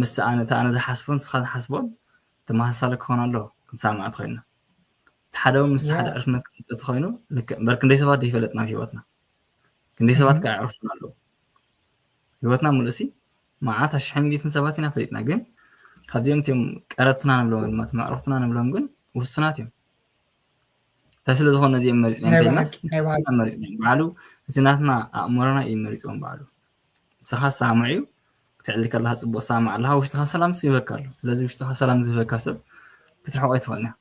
ምስቲ ኣነ እታ ኣነ ዝሓስቦን ንስኻ ዝሓስቦን ተመሳሳሊ ክኾን ኣለዎ ክንሰማማዕ ተኾይንና። እቲ ሓደ እውን ምስ ሓደ ዕርክነት ክፍጠር ተኾይኑ ልክዕ እምበር ክንደይ ሰባት ዶ ይፈለጥና ኣብ ህይወትና? ክንደይ ሰባት ከ ኣዕሩኽትና ኣለዉ? ህይወትና ሙሉእሲ መዓት ኣሽሐ ሚሊትን ሰባት ኢና ፈሊጥና ግን ካብዚኦም እቲኦም ቀረብትና ንብሎም ወይ ድማ እቶም ኣዕሩኽትና ንብሎም ግን ውሱናት እዮም። እንታይ ስለ ዝኾነ እዚኦም መሪፅና እንተኢልናስ መሪፅና ባዕሉ እቲ ናትና ኣእምሮና እዩ መሪፅዎም ባዕሉ። ምሳኻ ዝሰማምዕ እዩ ትዕሊ ከለኻ ጽቡቕ ትሰማማዕ ኣለኻ፣ ውሽጥኻ ሰላም ይህበካ ኣሎ። ስለዚ ውሽጥኻ ሰላም ዝህበካ ሰብ ክትርሕቆ ኣይትኽእልን ኢኻ።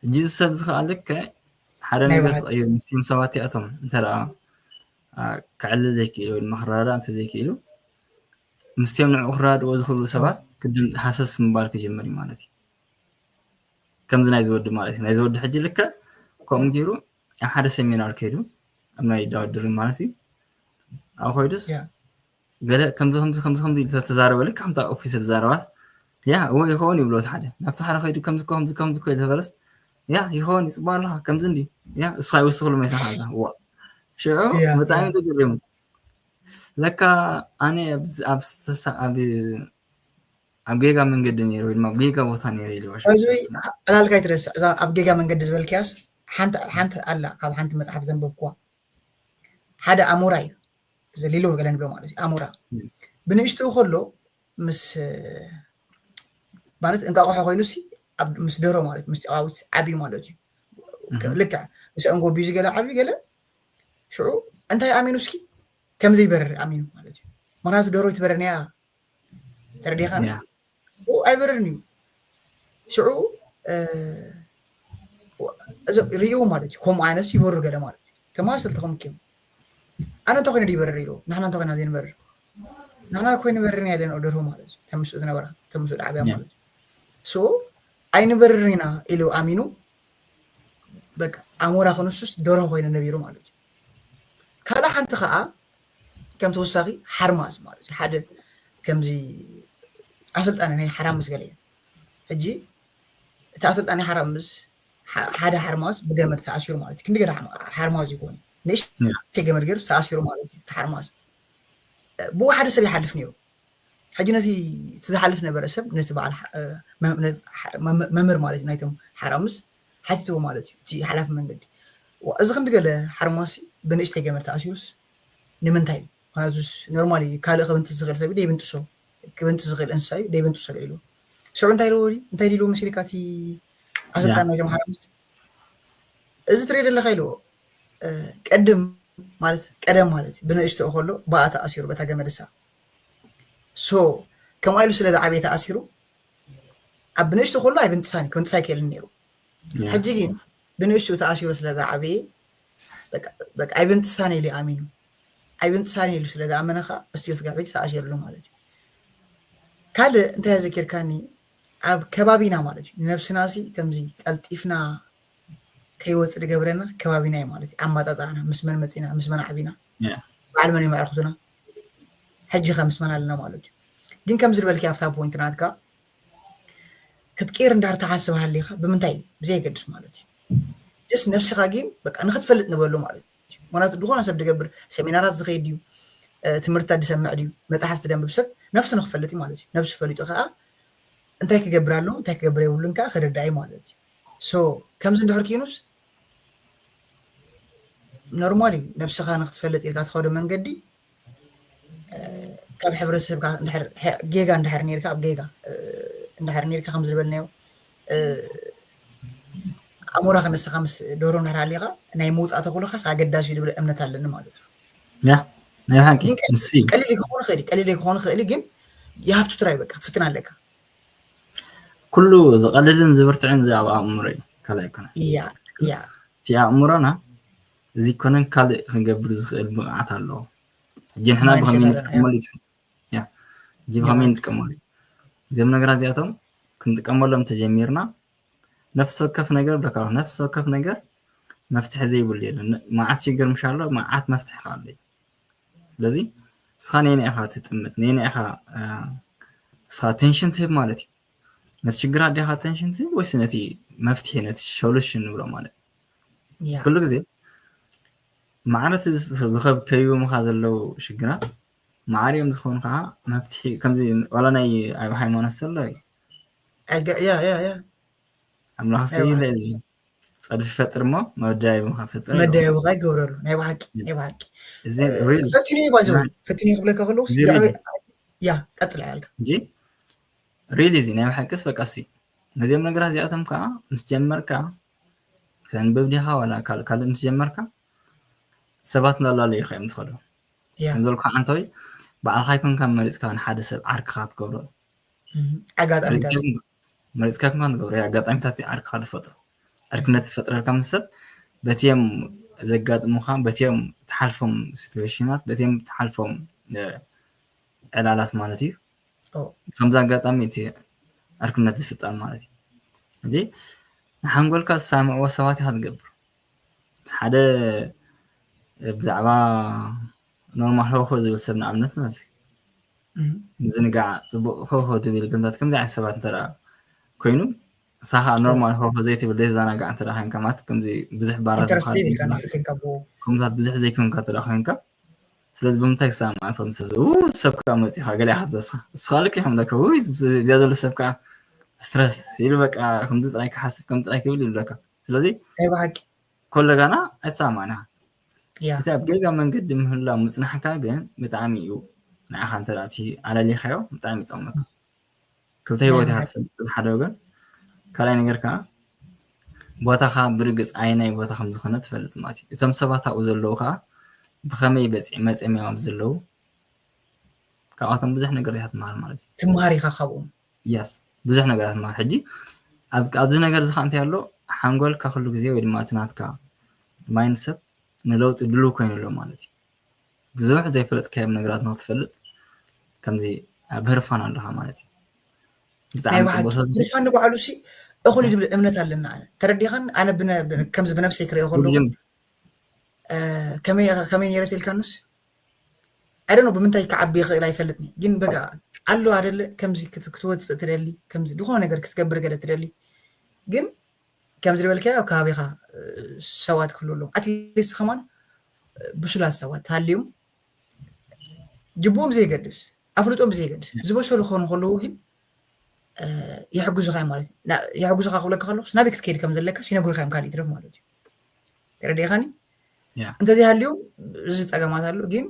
ሕጂ እዚ ሰብ እዚ ከኣ ልክዕ ሓደ ነገር ተቐይሩ፣ ምስቲኦም ሰባት እቲኣቶም እንተ ደኣ ክዕሊ ዘይክኢሉ ወይ ድማ ክረዳዳእ እንተ ዘይክኢሉ፣ ምስቲኦም ንዕኡ ክረዳድእዎ ዝኽእሉ ሰባት ክድን ሃሰስ ምባል ክጅምር እዩ ማለት እዩ። ከምዚ ናይ ዝወዲ ማለት እዩ። ናይ ዝወዲ ሕጂ ልክዕ ከምኡ ገይሩ ኣብ ሓደ ሴሚናር ከይዱ ኣብ ናይ ዳውድሪ ማለት እዩ። ኣብ ኮይዱስ ገለ ከምዚ ከምዚ ከምዚ ከምዚ ተዛረበ ልክ ከምታ ኦፊሰር ዛረባስ ያ እወ ይኸውን ይብሎ ሓደ ናብቲ ሓደ ከይዱ ከምዚ ከምዚ ከምዚ እኮ ተበለስ ያ ይኸውን ይፅቡቅ ኣለካ ከምዚ እንዲ ያ እሱ ይውስኽሉ መይሳ ሓዛ ዋ ሽዑ ብጣዕሚ ተገሪሙ ለካ ኣነ ኣብ ኣብ ጌጋ መንገዲ ነይሩ ወይ ድማ ኣብ ጌጋ ቦታ ነይሩ ኢሉ ሕላልካ ይትረስዕ እዛ ኣብ ጌጋ መንገዲ ዝበልክያስ ሓንቲ ኣላ ካብ ሓንቲ መፅሓፍ ዘንበብኩዋ ሓደ ኣሞራ እዩ ዘሊሎ ገለ ንብሎ ማለት እዩ ኣሞራ ብንእሽትኡ ከሎ ምስ ማለት እንቃቆሖ ኮይኑ ሲ ምስ ደሮ ማለት ምስ ጨቃዊት ዓብዩ ማለት እዩ ልክዕ ምስ እንጎ ቢዩ ገለ ዓብዩ ገለ ሽዑ እንታይ ኣሚኑ እስኪ ከምዚ ይበርር ኣሚኑ ማለት እዩ ምክንያቱ ደሮ ይትበረር ነያ ተረዲኻ ኣይበርርን እዩ ሽዑ ርእዩ ማለት እዩ ከምኡ ዓይነት ይበሩ ገለ ማለት እዩ ተማሰል ተኸምኪም ኣነ እንተ ኮይነ ይበርር ኢሉ ንሕና እንተ ኮይና ዘይንበርር ንሕና ኮይነ በርር ያለን ደርሆ ማለት እዩ ተምስኡ ዝነበራ ተምስኡ ዳዕብያ ማለት እዩ ሶ ኣይንበርር ኢና ኢሉ ኣሚኑ በቃ ኣሞራ ክንሱስ ደርሆ ኮይነ ነቢሩ ማለት እዩ ካልእ ሓንቲ ከዓ ከም ተወሳኺ ሓርማዝ ማለት እዩ ሓደ ከምዚ ኣሰልጣኒ ናይ ሓራምዝ ገለ እዩ ሕጂ እቲ ኣሰልጣኒ ሓራምዝ ሓደ ሓርማዝ ብገመድ ተኣሲሩ ማለት እዩ ክንዲ ገለ ሓርማዝ ይኮን ንእሽተይ ገመድ ገይሩ ተኣሲሩ ማለት እዩ እቲ ሓርማዝ ብኡ ሓደ ሰብ ይሓልፍ ነይሩ ሕጂ ነዚ እቲ ዝሓልፍ ነበረ ሰብ ነቲ በዓል መምህር ማለት እዩ ናይቶም ሓራምዝ ሓቲትዎ ማለት እዩ እቲ ሓላፊ መንገዲ እዚ ክንዲ ገለ ሓርማሲ ብንእሽተይ ገመድ ተኣሲሩስ ንምንታይ እዩ ምክንያቱ ኖርማሊ ካልእ ክብንጥስ ዝኽእል ሰብ ደይብንጥሶ ክብንጥስ ዝኽእል እንስሳ እዩ ደይብንጥሶ ኢሉ ሽዑ እንታይ ኢልዎ እንታይ ኢልዎ መሲልካ እቲ ኣሰልጣን ናይቶም ሓራምዝ እዚ ትሪኦ ዘለካ ኢልዎ ቀድም ማለት ቀደም ማለት ብንእሽቶ ከሎ ብኣ ተኣሲሩ በታ ገመድሳ ሶ ከምኣ ኢሉ ስለ ዝዓበየ ተኣሲሩ ኣብ ብንእሽቶ ከሎ ኣይብንጥሳን ክብንጥስ ኣይክእልን ነይሩ ሕጂ ግን ብንእሽቶ ተኣሲሩ ስለ ዝዓበየ ኣይብንጥሳን ኢሉ ኣሚኑ ኣይብንጥሳን ኢሉ ስለ ዝኣመነ ከዓ እስቲል ስጋብ ሕጂ ተኣሲርሉ ማለት እዩ ካልእ እንታይ ዘኪርካኒ ኣብ ከባቢና ማለት እዩ ንነብስና ሲ ከምዚ ቀልጢፍና ከይወፅእ ዝገብረና ከባቢና እዩ ማለት እዩ ኣመፃፅኣና ምስ መን መፂና ምስ መን ዓቢና በዓል መን የመዕርክቱና ሕጂ ከ ምስ መን ኣለና ማለት እዩ ግን ከምዚ ዝበልኪ ኣብታ ፖይንት ናትካ ክትቀይር እንዳር ተሓስብ ሃሊካ ብምንታይ እዩ ብዘየገድስ ማለት እዩ ጀስ ነብስካ ግን በቃ ንክትፈልጥ ንበሉ ማለት እዩ ምክንያቱ ዝኾነ ሰብ ዝገብር ሰሚናራት ዝኸይድ ድዩ ትምህርትታት ዝሰምዕ ድዩ መፅሓፍቲ ደንብብ ሰብ ነፍሱ ንክፈልጥ እዩ ማለት እዩ ነብሱ ፈሊጡ ከዓ እንታይ ክገብር ኣሎ እንታይ ክገብር የብሉን ከዓ ክርዳእ እዩ ማለት እዩ ሶ ከምዚ እንድሕር ኪኑስ ኖርማል እዩ ነብስኻ ንክትፈልጥ ኢልካ ትኸዶ መንገዲ ካብ ሕብረተሰብካ ጌጋ እንድሕር ነርካ ኣብ ጌጋ እንድሕር ነርካ ከም ዝበልናዮ ኣሞራ ከነስኻ ምስ ደሮ እንድሕር ሃሊኻ ናይ ምውፃእ ተኽእሎኻስ ኣገዳሲ እዩ ዝብል እምነት ኣለኒ ማለት እዩ ያ ናይ ሓቂ ንሱ እዩ ቀሊል ክኾን ይኽእል እዩ ቀሊል ክኾን ይኽእል እዩ ግን you have to try በቃ ክትፍትን ኣለካ ኩሉ ዝቐልልን ዝብርትዕን እዚ ኣብ ኣእምሮ እዩ ካልእ ኣይኮነን ያ ያ እቲ ኣእምሮና እዚ ኮነን ካልእ ክንገብር ዝኽእል ብቕዓት ኣለዎ ሕጂ ንሕና ብኸመይ ንጥቀመሉ ትሕት ያ ሕጂ ብኸመይ ንጥቀመሉ እዚኦም ነገራት እዚኣቶም ክንጥቀመሎም ተጀሚርና ነፍሲ ወከፍ ነገር ብለካ ነፍሲ ወከፍ ነገር መፍትሒ ዘይብሉ የለን መዓት ሽግር ምሻሎ መዓት መፍትሒ ከኣለ እዩ ስለዚ እስኻ ነየናይ ኢኻ ትጥምት ነየናይ ኢኻ እስኻ ኣቴንሽን ትህብ ማለት እዩ ነቲ ሽግር ኣዲኻ ኣቴንሽን ትህብ ወይስ ነቲ መፍትሒ ነቲ ሶሉሽን ንብሎ ማለት እዩ ኩሉ ግዜ ማዕረ እቲ ዝኸብከዩምኻ ዘለዉ ሽግራት ማዕሪኦም ዝኾኑ ከዓ መፍትሒ ከምዚ ዋላ ናይ ኣብ ሃይማኖት ዘሎ እዩ ያ ያ ያ ኣምላኽ ሲ ጸድፊ ፈጥር እሞ መወዳይብኻ ፈጥር መደየብኻ ይገብረሉ ናይ ብሓቂ ናይ ብሓቂ እዚ ፈቲኒ ባይዘ ፈቲኒ ክብለካ ከለኩ ያ ቀጥል ያልካ ሪሊ እዚ ናይ ብሓቂስ በቃ ሲ ነዚኦም ነገራት እዚኣቶም ከዓ ምስ ጀመርካ ከንብብ ዲኻ ዋላ ካልእ ካልእ ምስ ጀመርካ ሰባት እንዳላለዩካ እዮም ትኸዱ ከምዘልኩ ዓንተወይ ባዕልኻ ኣይኮንካ መሪፅካ ንሓደ ሰብ ዓርክኻ ትገብሮ። ኣጋጣሚታት መሪፅካ ኮንካ ትገብሮ ኣጋጣሚታት ዓርክኻ ዝፈጥሮ። ዕርክነት ዝፈጥረልካ ምስ ሰብ በቲዮም ዘጋጥሙኻ፣ በቲዮም ትሓልፎም ሲትዌሽናት፣ በቲዮም ትሓልፎም ዕላላት ማለት እዩ። ከምዚ ኣጋጣሚ እቲ ዕርክነት ዝፍጠር ማለት እዩ። እዚ ንሓንጎልካ ዝሳምዕዎ ሰባት ኢኻ ትገብር። ሓደ ብዛዕባ ኖርማል ሆሆ ዝብል ሰብ ንኣብነት ማለት እዩ። ምዝንጋዕ ፅቡቅ ሆሆ ትብል ግንታት ከምዚ ዓይነት ሰባት እንተ ኮይኑ ንሳኻ ኖርማል ሆሆ ዘይትብል ዘይዘናጋዕ እንተ ኮይንካ ማለት ከምዚ ብዙሕ ባራት ከምታት ብዙሕ ዘይኮንካ እንተ ኮይንካ ስለዚ ብምንታይ ክሰማዕ ፈምሰ ሰብ ከዓ መፂኻ ገለ ኢኻ ትበስኻ እስኻ ልክ ይኹም ለካ ውይ እዚኣ ዘሎ ሰብ ከዓ ስትረስ ኢሉ በቃ ከምዚ ጥራይ ክሓስብ ከም ጥራይ ክብል ይብለካ። ስለዚ ናይ ብሓቂ ኮለጋና ኣይተሰማማዕና። እቲ ኣብ ጌጋ መንገዲ ምህላው ምጽናሕካ ግን ብጣዕሚ እዩ ንዓኻ እንተ ደኣ እቲ ኣለሊኻዮ ብጣዕሚ ይጠቕመካ። ክልተ ህይወት ኢኻ ትፈልጥ፣ እቲ ሓደ ወገን። ካልኣይ ነገር ከኣ ቦታኻ ብርግጽ ኣየናይ ቦታ ከም ዝኾነ ትፈልጥ ማለት እዩ። እቶም ሰባት ኣብኡ ዘለዉ ከኣ ብኸመይ በጺ መጺኦም እዮም ኣብዚ ዘለዉ። ካብኣቶም ብዙሕ ነገር ኢኻ ትመሃር ማለት እዩ። ትመሃር ኢኻ ካብኦም። የስ ብዙሕ ነገራት ማር ሕጂ ኣብዚ ነገር እዚ ከዓ እንታይ ኣሎ ሓንጎልካ ኩሉ ግዜ ወይ ድማ እቲ ናትካ ማይንሰት ንለውጢ ድልው ኮይኑ ኣሎ ማለት እዩ። ብዙሕ ዘይፈለጥካዮም ነገራት ንክትፈልጥ ከምዚ ኣብ ህርፋን ኣለካ ማለት እዩ። ናይ ብሓቂ ህርፋን ንባዕሉ ሲ እኹል ድብል እምነት ኣለና። ኣነ ተረዲኻን ኣነ ከምዚ ብነብሰይ ክሪኦ ከለኹ ከመይ ነይረት ኢልካንስ ኣይ ዶንት ኖ ብምንታይ ክዓቢ ይኽእል ኣይፈልጥን ግን በቃ ኣሎ ኣደለ ከምዚ ክትወፅእ ትደሊ ከምዚ ዝኾነ ነገር ክትገብር ገለ ትደሊ ግን ከምዚ ዝበልካዮ ኣብ ከባቢኻ ሰባት ክህሉ ኣለዎም ኣትሊስት ከማን ብሱላት ሰባት ሃልዮም ጅብኦም ብዘየገድስ ኣፍልጦም ብዘየገድስ ዝበሰሉ ክኾኑ ከለዉ ግን የሕጉዙኻ ማለት እዩ የሕጉዙኻ ክብለካ ከለኩስ ናበይ ክትከይድ ከም ዘለካ ይነግሩኻ እዮም ካልእ ይትረፍ ማለት እዩ ተረዲኻኒ እንተዘይሃልዮም እዚ ፀገማት ኣሎ ግን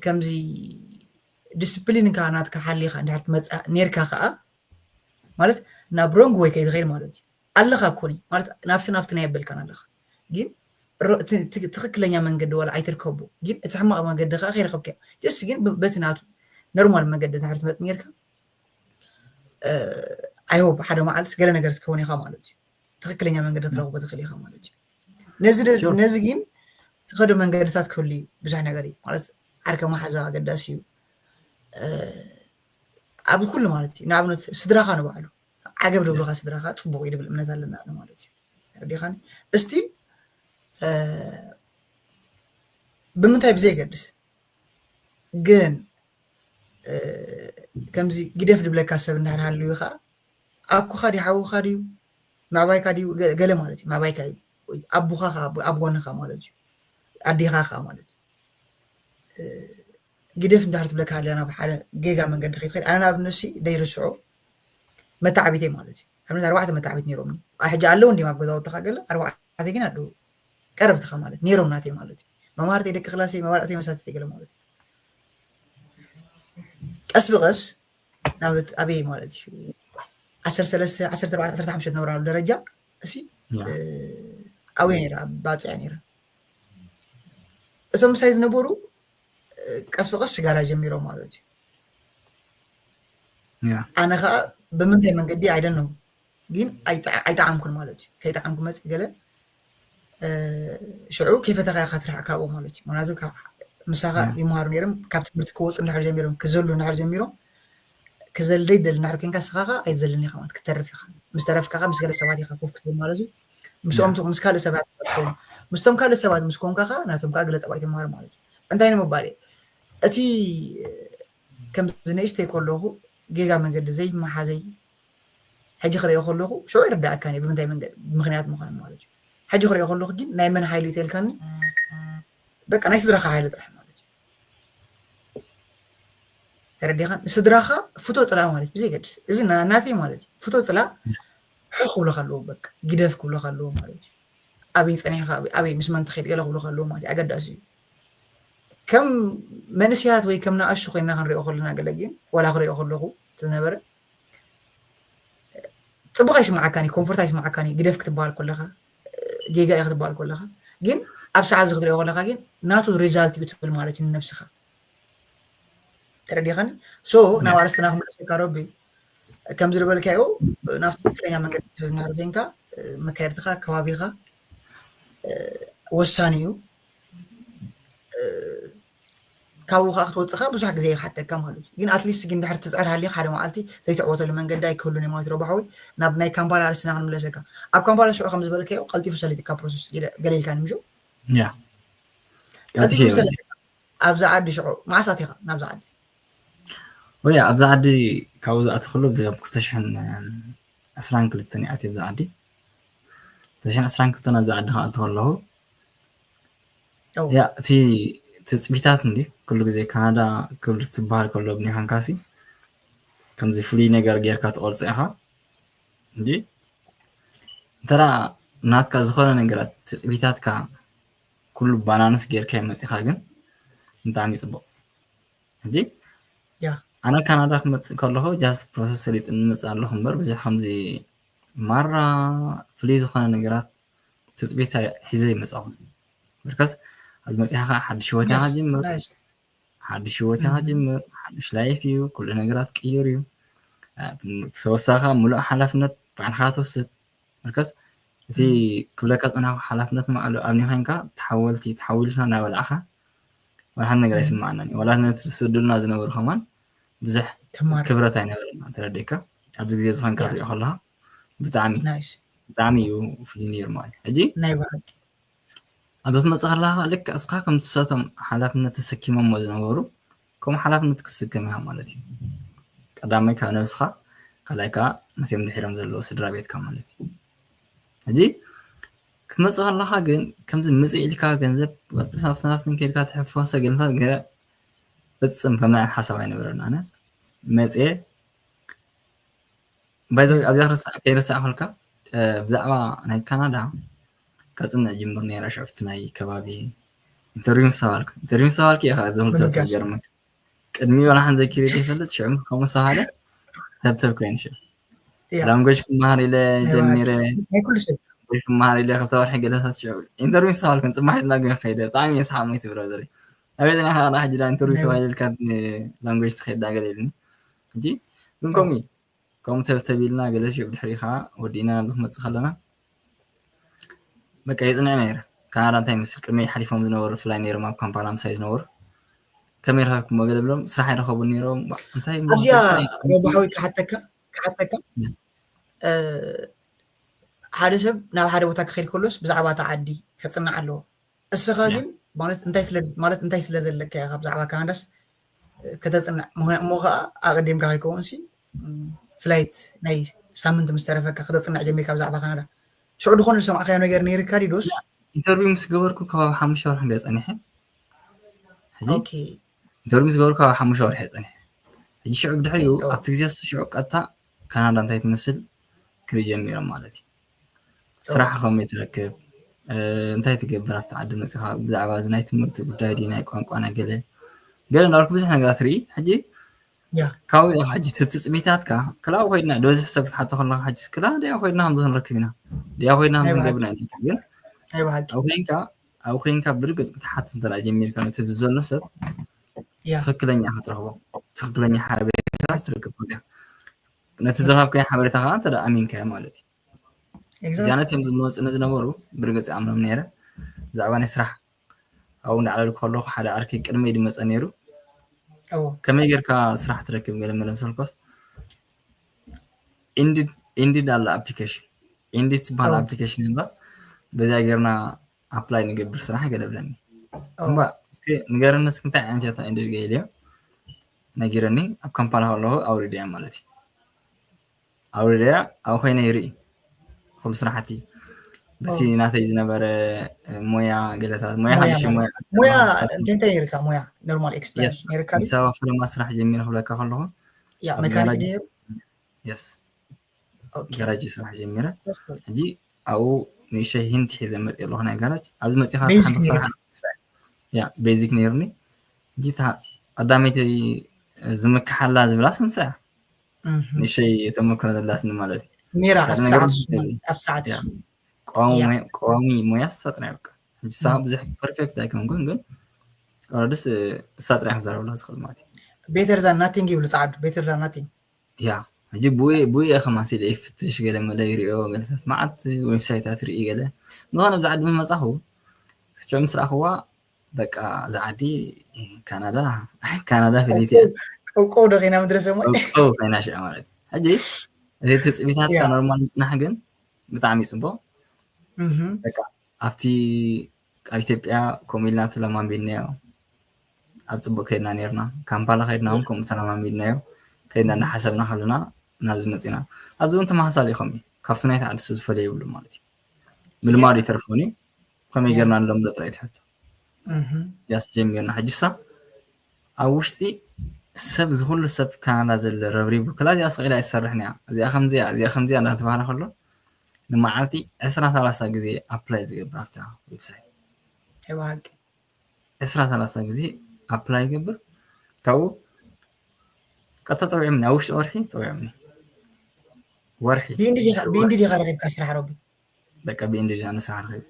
ከምዚ ዲስፕሊንካ ናትካ ሓሊኻ እንድሕር ትመፅእ ነርካ ከዓ ማለት ናብ ሮንግ ወይ ከይትኸይድ ማለት እዩ ኣለኻ ኮኒ ማለት ናብቲ ናብቲ ናይ የበልካን ኣለኻ ግን ትክክለኛ መንገዲ ዋላ ኣይትርከቡ ግን እቲ ሕማቕ መንገዲ ከዓ ከይረኸብካ ጀስ ግን በቲ ናቱ ኖርማል መንገዲ እንድሕር ትመፅእ ነርካ ኣይሆብ ሓደ መዓልትስ ገለ ነገር ትከውን ኢኻ ማለት እዩ ትክክለኛ መንገዲ ክትረኽቦ ትኽእል ኢኻ ማለት እዩ ነዚ ነዚ ግን ትኸዶ መንገድታት ክህሉ እዩ ብዙሕ ነገር እዩ ማለት ዓርከ መሓዛ ኣገዳሲ እዩ ኣብ ኩሉ ማለት እዩ ንኣብነት ስድራኻ ንባዕሉ ዓገብ ደብሉኻ ስድራኻ ፅቡቅ እዩ ድብል እምነት ኣለና ማለት እዩ ረዲኻኒ እስቲል ብምንታይ ብዘይገድስ ግን ከምዚ ግደፍ ድብለካ ሰብ እንዳሃልሃሉ እዩ ከዓ ኣኩኻ ድዩ ሓውኻ ድዩ ማዕባይካ ድዩ ገለ ማለት እዩ ማዕባይካ እዩ ኣቦኻ ኣብ ጎንኻ ማለት እዩ ኣዴኻ ከዓ ማለት እዩ ግደፍ እንዳሕር ትብለካ ኣለና ብሓደ ጌጋ መንገዲ ከይትኸድ ኣነ ንኣብነት ሲ ደይርስዖ መታዕቢተይ ማለት እዩ ኣብነት ኣርባዕተ መታዕቢት ነይሮምኒ ሕጂ ኣለዉ እንዲም ኣብ ገዛውትኻ ገለ ኣርባዕተ ግን ኣለዉ ቀረብትኻ ማለት ነይሮም ናተይ ማለት እዩ መማርተይ ደቂ ክላሰይ መባልዕተይ መሳተተይ ገለ ማለት እዩ ቀስ ብቐስ ናብ ኣበይ ማለት እዩ ዓሰርተ ሰለስተ ዓሰርተ ኣርባዕተ ዓሰርተ ሓሙሽተ ዝነበራሉ ደረጃ እሲ ኣብየ ነይራ ኣብ ባፅያ ነይራ እቶም ምሳይ ዝነበሩ ቀስ ብቐስ ስጋራ ጀሚሮም ማለት እዩ ኣነ ከዓ ብምንታይ መንገዲ ኣይደነው ግን ኣይጠዓምኩን ማለት እዩ ከይጠዓምኩ መፅእ ገለ ሽዑ ከይፈተኻ ኢኻ ትርሕቅ ካብኡ ማለት እዩ ምክንያቱ ምሳኻ ይመሃሩ ነይሮም ካብ ትምህርቲ ክወፁ እንድሕር ጀሚሮም ክዘሉ እንድሕር ጀሚሮም ክዘል ደይደል እንድሕር ኮንካ ንስኻ ኸ ኣይትዘልን ኢኻ ማለት ክትተርፍ ኢኻ ምስ ተረፍካ ኸ ምስ ገለ ሰባት ኢኻ ኮፍ ክትብል ማለት እዩ ምስኦም ምስ ካልእ ሰባት ትኸውን ምስቶም ካልእ ሰባት ምስ ኮንካ ኸ ናቶም ከዓ ገለ ጠባይ ትመሃር ማለት እዩ እንታይ ንምባል እየ እቲ ከምዚ ንእሽተይ ከለኹ ጌጋ መንገዲ ዘይመሓዘይ ሕጂ ክሪኦ ከለኹ ሽዑ ይርዳእካኒ ብምንታይ መንገዲ ብምክንያት ምዃኑ ማለት እዩ ሕጂ ክሪኦ ከለኹ ግን ናይ መን ሓይሉ እዩ ተልካኒ በቃ ናይ ስድራኻ ሓይሉ ጥራሕ ማለት እዩ ተረዲኻ ንስድራኻ ፍቶ ጥላ ማለት ብዘይገድስ እዚ ናተይ ማለት እዩ ፍቶ ጥላ ሑ ክብለካ ኣለዎ በቃ ግደፍ ክብለካ ኣለዎ ማለት እዩ ኣበይ ፀኒሕካ ኣበይ ምስ መን ትኸይድ ገለ ክብለካ ኣለዎ ማለት ኣገዳሲ እዩ ከም መንእስያት ወይ ከም ንኣሹ ኮይና ክንሪኦ ከለና ገለ ግን ዋላ ክሪኦ ከለኹ ዝነበረ ፅቡቅ ኣይስማዓካን እዩ ኮንፎርት ኣይስማዓካን እዩ ግደፍ ክትበሃል ከለካ ጌጋ እዩ ክትበሃል ከለካ ግን ኣብ ሰዓት እዚ ክትሪኦ ከለካ ግን ናቱ ሪዛልት እዩ ትብል ማለት እዩ ንነብስካ ተረዲኻኒ? So ናብ ኣርእስትና ክምለሰካ ረቢ፣ ከምዚ ዝበልካዮ ናብ ትክክለኛ መንገዲ ትሕዝ ናሩ ኮይንካ፣ መካየድትኻ ከባቢኻ ወሳኒ እዩ። ካብኡ ከዓ ክትወፅእ ከዓ ብዙሕ ግዜ ይሓተካ ማለት እዩ። ግን ኣትሊስት ግን ድሕሪ ትፅዕር ሃሊካ ሓደ መዓልቲ ዘይትዕወተሉ መንገዲ ኣይክህሉን እዩ ማለት እዩ። ረብሓዊ ናብ ናይ ካምፓላ ኣርእስትና ክንምለሰካ። ኣብ ካምፓላ ሽዑ ከም ዝበልካዮ ቀልጢፉ ሰሊጥካ ፕሮሰስ ገለ ኢልካ ንምሹ ያ ቀልጢፉ ሰሊጥካ ኣብዛ ዓዲ ሽዑ መዓስ ኣቲኻ ናብዛ ዓዲ? ወይ ኣብዛ ዓዲ ካብኡ ዝኣተኽሉ ኣብ ክልተ ሽሕን ዕስራን ክልተን ይኣትየ ኣብዛ ዓዲ። ክልተ ሽሕን ዕስራን ክልተን ኣብዛ ዓዲ ክኣቱ ከለኹ ኦ፣ ያ እቲ ትፅቢታት እንዲ ኩሉ ግዜ ካናዳ ክብል ትበሃል ከሎ ብኒሃንካሲ ከምዚ ፍሉይ ነገር ጌርካ ትቆርፅ ኢኻ እንጂ እንተ ናትካ ዝኾነ ነገራት ትፅቢታትካ ኩሉ ባላንስ ጌርካ መፂኻ ግን ብጣዕሚ ፅቡቅ። ሕጂ ያ ኣነ ካናዳ ክመፅእ ከለኹ ጃስት ፕሮሰስ ሰሊጥ ንምፅእ ኣለኹ እምበር ብዙሕ ከምዚ ማራ ፍሉይ ዝኾነ ነገራት ትፅቢት ሒዘ ይመፃኹ። ብርከስ ኣብዚ መፂኻ ከዓ ሓድሽ ህይወት ኢኻ ናይስ ጅምር ናይስ ሓድሽ ህይወት ኢኻ ጅምር፣ ሓድሽ ላይፍ እዩ፣ ኩሉ ነገራት ቅይር እዩ። ተወሳኻ ሙሉእ ሓላፍነት ባዕልኻ ትወስድ። ብርከስ እቲ ክብለካ ዝፀናሕኩ ሓላፍነት ማዕሉ ኣብኒ ኮይንካ ተሓወልቲ ተሓዊልና እናበላዕኻ ወላ ሓንቲ ነገር ኣይስማዓናን እዩ። ወላ ነቲ ዝስዱልና ዝነበሩ ከማን ብዙሕ ትማር ክብረት ኣይነበረና ተረዲእካ። ኣብዚ ግዜ ዝኾንካ ያ ትሪኦ ከለኻ ብጣዕሚ ናይስ ብጣዕሚ እዩ ፍሉይ ነይሩ ማለት እዩ። ሕጂ ናይ ብሓቂ ኣብዚ ትመፅእ ከለኻ ልክዕ እስኻ ከምቲ ሰቶም ሓላፍነት ተሰኪሞሞ ዝነበሩ ከምኡ ሓላፍነት ክትስከም ኢኻ ማለት እዩ። ቀዳማይ ካብ ነብስኻ ካልኣይ ከዓ ነቲኦም ድሒሮም ዘለዉ ስድራ ቤትካ ማለት እዩ። ሕጂ ክትመፅእ ከለኻ ግን ከምዚ ምፅእ ኢልካ ገንዘብ ቀጥታ ኣብቲ ናብትን ከይድካ ትሕፈሰ ገልፋት ገለ ፍፅም ከምዚ ዓይነት ሓሳብ ኣይነበረን ኣነ መፅየ ባይዘ ኣብዚኣ ረሳዕ ከይረሳዕ ከልካ ብዛዕባ ናይ ካናዳ ከፅንዕ ጅምር ነይረ ሽዕፍቲ ናይ ከባቢ ኢንተርቪው ምስተባልኩ ኢንተርቪው ምስተባልኩ ኢኻ እዚ ሁሉ ምልጋስ ዝገርመክ ቅድሚ ወላ ሓን ዘኪረ ዘይፈልጥ ሽዑ ከምኡ ዝተባሃለ ተብተብ ኮይኑ ሽዑ ያ ላንጎጅ ክመሃር ኢለ ናይ ጀሚረ ናይ ኩሉ ሰብ ወይ ክመሃር ኢለ ክልተ ወርሒ ገለታት ሽዑ ኢንተርቪው ዝተባልኩ ፅባሕ ኢልና ግን ከይደ ብጣዕሚ እየ ሰሓቅ ሞይት ብራዘር ኣበይ ፅኒሕካ ከዳ ሕጂ ዳ ኢንተርቪው ናይ ተባሂለ ኢልካ ላንጎጅ ትኸይድ ዳ ገለ ኢልኒ ሕጂ ግን ኦ ከምኡ እዩ ከምኡ ተብተብ ኢልና ገለ ሽዑ ብድሕሪ ከዓ ወዲእና ናብ ዝክመፅእ ከለና በቃ የፅንዕ ነይረ ካናዳ እንታይ ይመስል ቅድመይ ሓሊፎም ዝነበሩ ብፍላይ ነይሮም ኣብ ካምፓላ ምሳይ ዝነበሩ ከመይ ረኸብኩሞ ገለ ብሎም ስራሕ ኣይረኸቡን ነይሮም ባ- እንታይ እሞ ኣብዚኣ እንታይ ረብሓዊ ክሓተካ ክሓተካ እ፣ ሓደ ሰብ ናብ ሓደ ቦታ ክኸይድ ከሎስ ብዛዕባ እታ ዓዲ ከፅንዕ ኣለዎ። እስኻ ያ ግን ማለት እንታይ ስለ ማለት እንታይ ስለ ዘለካ ኢኻ ብዛዕባ ካናዳስ ከተፅንዕ ምኽንያት እሞ ከዓ ኣቐዲምካ ከይከውንሲ ም፣ ፍላይት ናይ ሳምንት ምስ ተረፈካ ከተፅንዕ ጀሚርካ ብዛዕባ ካናዳ ሽዑ ዝኾነ ዝሰማዕካዮ ነገር ነይርካ ዲዶስ? ኢንተርቪው ምስ ገበርኩ ከባቢ ሓሙሽተ ወርሒ እንደ ፀኒሐ ሕጂ ኦኬ ኢንተርቪው ምስ ገበርኩ ከባቢ ሓሙሽተ ወርሒ ፀኒሐ ሕጂ ሽዑ ብድሕሪኡ ኦ ኣብቲ ግዜ እሱ ሽዑ ቀጥታ ካናዳ እንታይ ትመስል ክርኢ ጀሚሮም ማለት እዩ ኦ ስራሕ ከመይ ትረክብ እ፣ እንታይ ትገብር ኣብቲ ዓዲ መፂኻ ብዛዕባ እዚ ናይ ትምህርቲ ጉዳይ ድዩ ናይ ቋንቋ ናይ ገለ ገለ እንዳልኩ ብዙሕ ነገራት ርኢ ሕጂ ያ ካብኡ ኢኻ ሕጂ እቲ ትፅቢታትካ ክላኡ ኮይድና ዝበዝሕ ሰብ ክትሓቶ ከለካ ሕጂ ክላ ድያ ኮይድና ከምዚ ክንረክብ ኢና ድያ ኮይድና ናይ ከምዚ ብሓቂ ንገብር ኢና ኢልካ ግን ናይ ብሓቂ ኣብ ኮይንካ ኣብ ኮይንካ ብርግፅ ክትሓት እንተ ጀሚርካ ነቲ ዘሎ ሰብ ያ ትክክለኛ ኢኻ ትረኽቦ ትክክለኛ ሓበሬታ ትረክብ ኢኻ ነቲ ዝረኸብካዮ ሓበሬታ ከዓ እንተ ኣሚንካዮ ማለት እዩ እዚኣ exactly ነቲኦም ዝመፁኒ ዝነበሩ ብርግፅ ይኣምኖም ነይረ ብዛዕባ ናይ ስራሕ ኣብኡ እንዳዕለልኩ ከለኩ ሓደ ዓርኪ ቅድመይ ድመፀ ነይሩ እዎ ከመይ ጌርካ ስራሕ ትረክብ ገለ መለ ምሰልኮስ ኢንዲድ ኣላ ኣፕሊኬሽን ኢንዲድ ትበሃል እዎ ኣፕሊኬሽን እባ በዚኣ ጌርና ኣፕላይ ንገብር ስራሕ ገለ ብለኒ እዎ እምባ እስኪ ንገረኒ እስኪ እንታይ ዓይነት እያ ኢንዲድ ገይልዮ ነጊረኒ ኣብ ካምፓላ ከለኹ ኣውሪደያ ማለት እዩ ኣውሪደያ ኣብ ኮይነ ይርኢ ኩሉ ስራሕቲ በቲ እዎ ናተይ ዝነበረ ሞያ ገለታት ሞያ ሞያ ሓድሽ ማለት ሞያ ሞያ ኣዲስ ኣበባ እንታይ እንታይ ነይርካ ሞያ ኖርማል የስ ኤክስፒሪንስ ነይርካ ኣዲስ ድዩ? ኣበባ ፈለማ ስራሕ ጀሚረ ክብለካ ከለኹ ያ ኣብ መካኒክ ጋራጅ ነይሩ የስ ኦኬ ጋራጅ ስራሕ ጀሚረ that's good ሕጂ ኣብኡ ንእሽተይ ሂንት ሒዘ መፅእ ኣለኹ ናይ ጋራጅ ኣብዚ መፂኻ ቤዚክ ሓንቲ ክሰርሓ ነይሩ ያ ቤዚክ ነይሩኒ ሕጂ እታ ቀዳመይቲ ዝምክሓላ ዝብላ ስንሳ እያ እህ ንእሽተይ ተመክሮ ዘላትኒ ማለት እዩ ሜራ ካልእ ኣብቲ ነገር ሰዓት ብዙሕ እሱ የለን ኣብቲ ሰዓት ያ እሱ ቀዋሚ ያ ሞያ- ቀዋሚ ሞያ እሳ ጥራይ በቃ ሕጂ እሳ እህ ብዙሕ ፐርፌክት ኣይኮንኩን ግን ኦልሬዲ እሳ ጥራይ ክዛረብላ ዝኽእል ማለት እዩ better than nothing ይብሉ ጻዕዱ። Better than nothing። ያ ሕጂ ብኡ ብኡ እየ ከማን ሲለ ይፍትሽ፣ ገለ መለ ይሪኦ፣ ገለታት መዓት ዌብሳይታት ርኢ ገለ። ንኾነ ኣብዚ ዓዲ ምስ መጻኹ ሽዑ ምስ ረኣኽዋ በቃ እዛ ዓዲ ካናዳ ካናዳ ፍልይቲ እያ። ቀውቀው ዶ ኸይና ምድረ ሰማይ ቀውቀው ኸይና ሽዑ ማለት እዩ። ሕጂ እቲ ትፅቢታትካ ያ። ኖርማል ምፅናሕ ግን ብጣዕሚ እዩ ፅቡቕ። እህም። በቃ ኣብቲ ኣብ ኢትዮጵያ ከምኡ ኢልና ተለማሚድናዮ። ኣብ ፅቡቕ ከይድና ነርና። ካምፓላ ከይድና እውን ከምኡ ተለማሚድናዮ። ከይድና እናሓሰብና ከለና ናብዚ መፂና። ኣብዚ እውን ተመሳሳሊ ኢኹም እዩ። ካብቲ ናይቲ ዓዲ ዝፈለየ የብሉ ማለት እዩ። ምልማዱ ይተርፎኒ። ከመይ ያ። ጌርና ንለምዶ ጥራይ ትሕቶ። እህም። ያስ ጀሚርና። ሕጂሳ ኣብ ውሽጢ ሰብ ዝኹሉ ሰብ ካናዳ ዘሎ ረብሪቡ ክላ እዚኣ ስቕ ኢላ ኣይትሰርሕን እያ። እዚኣ ከምዚኣ፣ እዚኣ ከምዚኣ እንዳተባህለ ከሎ ንመዓልቲ ዕስራ ሰላሳ ግዜ ኣፕላይ ዝገብር ኣብታ ዌብሳይት። እወ ሓቂ። ዕስራ ሰላሳ ግዜ ኣፕላይ ይገብር። ካብኡ ቀጥታ ጸዊዖምኒ፣ ኣብ ውሽጢ ወርሒ ጸዊዖምኒ። ወርሒ። ብኢንዲ ዲኻ ብኢንዲ ዲኻ ረኺብካ ስራሕ ረቢ? በቃ ብኢንዲ ዲኻ ንስራሕ ረኺበ።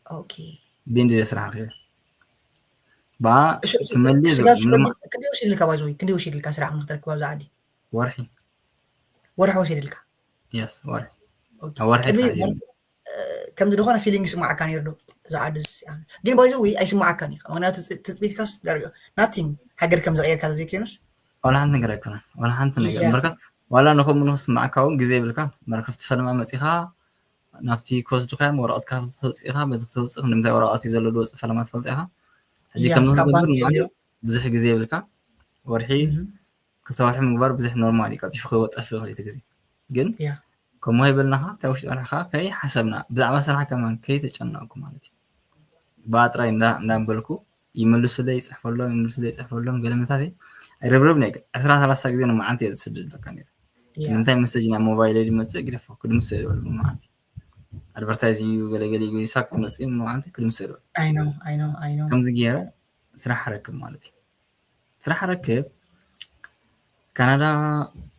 ኦኬ። ብኢንዲ ዲኻ ስራሕ ረኺበ። ብኣ እሺ፣ እሺ፣ ክመልስ ስጋብ ምንም ሽመግል ክንደይ ወሲድልካ ባይዘወይ? ክንደይ ወሲድልካ ስራሕ ንክትረክብ ኣብዛ ዓዲ? ወርሒ። ወርሒ ወሲድልካ? የስ፣ ወርሒ። ኦኬ። ኣብ ወርሒ ቅድሚ ስራሕ ጀሚረ። ማለት፣ እ፣ ከምዚ ዝኾነ ፊሊንግ ይስማዓካ ነይሩ ዶ? እዛ ዓዲ እዚኣ። ግን ባይዘወይ ኣይስማዓካን እዩ። ምክንያቱ ፅ- ትፅቢትካስ ደሪዮ። ናቲንግ ሃገር ከም ዘቕየርካ ተዘይኮይኑስ? ዋላ ሓንቲ ነገር ኣይኮነን። ዋላ ሓንቲ ነገር። ያ። እምበርካስ ዋላ ንኸምኡ ንክስማዓካ እውን ግዜ የብልካን። እምበርካ እቲ ፈለማ መጺኻ ናብቲ ክወስዱካ እዮም፣ ወረቐትካ ከተውፅእ ኢኻ፣ በዚ ከተውፅእ ክንዲ ምንታይ ወረቐት እዩ ዘሎ ዝወፅእ ፈለማ ትፈልጥ ኢኻ። ሕጂ ያ፣ ከምዚ ካብ ክንገብር ባንክ ንባዕሉ ጀሚሩ። ብዙሕ ግዜ የብልካ። ወርሒ እህም። ክልተ ወርሒ ምግባር ብዙሕ ኖርማል እዩ፣ ቀልጢፉ ክወጠፍ ይኽእል እዩ እቲ ግዜ። ግን ያ። ከምኡ ኣይበልናኻ፣ እታ ውሽጢ ወርሒ ከዓ ከይሓሰብና ብዛዕባ ስራሕ ከማን ከይተጨነቕኩ ማለት እዩ። ብኣ ጥራይ እንዳ እንዳበልኩ ይምልሱለይ፣ ይፅሕፈሎም፣ ይምልሱለይ፣ ይፅሕፈሎም። ገለ መታት ኣይርብርብ ነይ ዕስራ ሰላሳ ግዜ ንመዓልቲ እየ ዝስድድ በቃ ነይረ። ያ። ንምንታይ መሰጅ ናብ ሞባይለይ ዝመፅእ ግደፎ፣ ክድምሰ ይበሉ መዓልቲ። ኣድቨርታይዝ እዩ፣ ገለ ገለ እዩ፣ ሳክ ትመፅእ ንመዓልቲ ክድምሰ ይበሉ። I know, I know, I know። ከምዚ ገይረ ስራሕ ረክብ ማለት እዩ። ስራሕ ረክብ፣ ካናዳ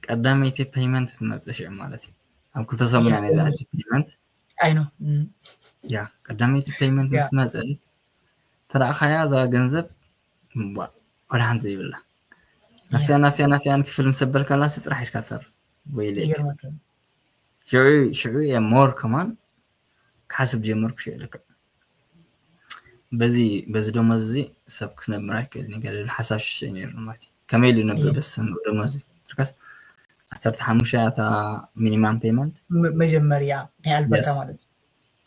ቀዳመይቲ ፔይመንት ትመፅእ ሽዑ ማለት እዩ። ኣብ ክልተ ሰሙን ያ፣ ናይ ዝኣቲ ፔይመንት I know። እም። ያ ቀዳመይቲ ፔይመንት ያ። ምስ መፀት ተረእኻያ እዛ ገንዘብ እምቧ፣ ወላ ሓንቲ ዘይብላ። ናፍቲያ ናፍቲያ ናፍቲያ ክፍል ምስ ኣበልካላ ጥራሕ ኢድካ ትተርፍ። ወይለይ ይገርመካ። ሽዑ ሽዑ እየ ሞር ከማን ክሓስብ ጀመርኩ። ሽዑ ልክዕ በዚ በዚ ደሞዝ እዚ ሰብ ክነብር ኣይክእልን እዩ ገለ ሓሳብ ሽሸ ነይሩ ማለት እዩ። ከመይ ኢሉ ነብር እየ። ደስ ደሞዝ እዚ? ብርካስ ዓሰርተ ሓሙሽተ እያ እታ ሚኒማም ፔይመንት። መ- መጀመርያ ናይ ኣልበርታ የስ። ማለት እዩ።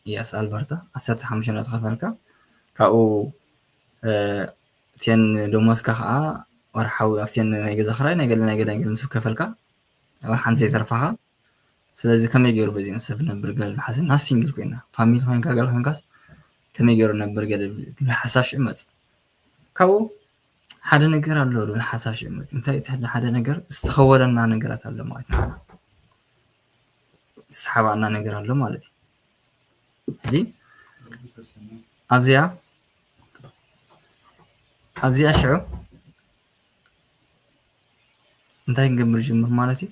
የስ ኣልበርታ ዓሰርተ ሓሙሽተ እናተኸፈልካ ካብኡ እ፣ እተን ደሞዝካ ከዓ ወርሓዊ ኣብተን ናይ ገዛ ክራይ ናይ ገለ ናይ ገለ ናይ ገለ ምስ ከፈልካ ወርሓን ዘይተርፋኻ። ስለዚ ከመይ ገይሩ በዚአን ሰብ ነብር ገለ ሓሰብ ናስ ሲንግል ኮይና ፋሚሊ ኮይንካ ገለ ኮይንካስ ከመይ ገይሩ ነብር ገለ ዝብል ሓሳብ ሽዑ መጽእ። ካብኡ ሓደ ነገር ኣሎ ዝብል ሓሳብ ሽዑ መጽእ። እንታይ እቲ ሓደ ነገር ዝተኸወለና ነገራት ኣሎ ማለት ንዓና ዝተሓባእና ነገር ኣሎ ማለት እዩ። ሕጂ ኣብዚኣ ኣብዚኣ ሽዑ እንታይ ክንገብር ጅምር ማለት እዩ?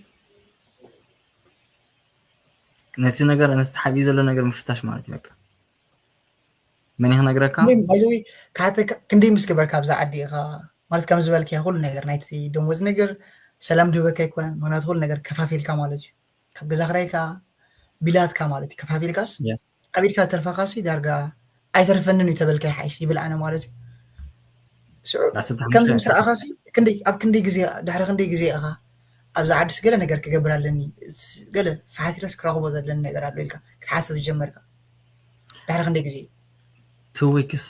ነቲ ነገር ነቲ ተሓቢኡ ዘሎ ነገር ምፍታሽ ማለት እዩ። በቃ መን እዩ ክነግረካ? ባይዘዊ ካተካ ክንደይ ምስ ገበርካ ኣብዛ ዓዲ ኢኻ ማለት ከም ዝበልክያ ኩሉ ነገር ናይቲ ደሞዝ ነገር ሰላም ድህበካ ኣይኮነን። ምክንያቱ ኩሉ ነገር ከፋፊልካ ማለት እዩ። ካብ ገዛ ክራይካ ቢላትካ ማለት እዩ ከፋፊልካስ ያ። ኣብ ኢድካ ተርፋካሲ ዳርጋ ኣይተርፈንን እዩ ተበልካ ይሓይሽ ይብል ኣነ ማለት እዩ። ስዑ- ዓሰርተ ሓሙሽተ ከምዚ ምስ ረኣኻሲ ክንደይ ኣብ ክንደይ ግዜ ድሕሪ ክንደይ ግዜ ኢኻ ኣብዚ ዓድስ ገለ ነገር ክገብር ኣለኒ ስ- ገለ ፈሓሲረስ ክረኽቦ ዘለኒ ነገር ኣሎ ኢልካ ክትሓስብ ዝጀመርካ ድሕሪ ክንደይ ግዜ? ቱ ዊክስ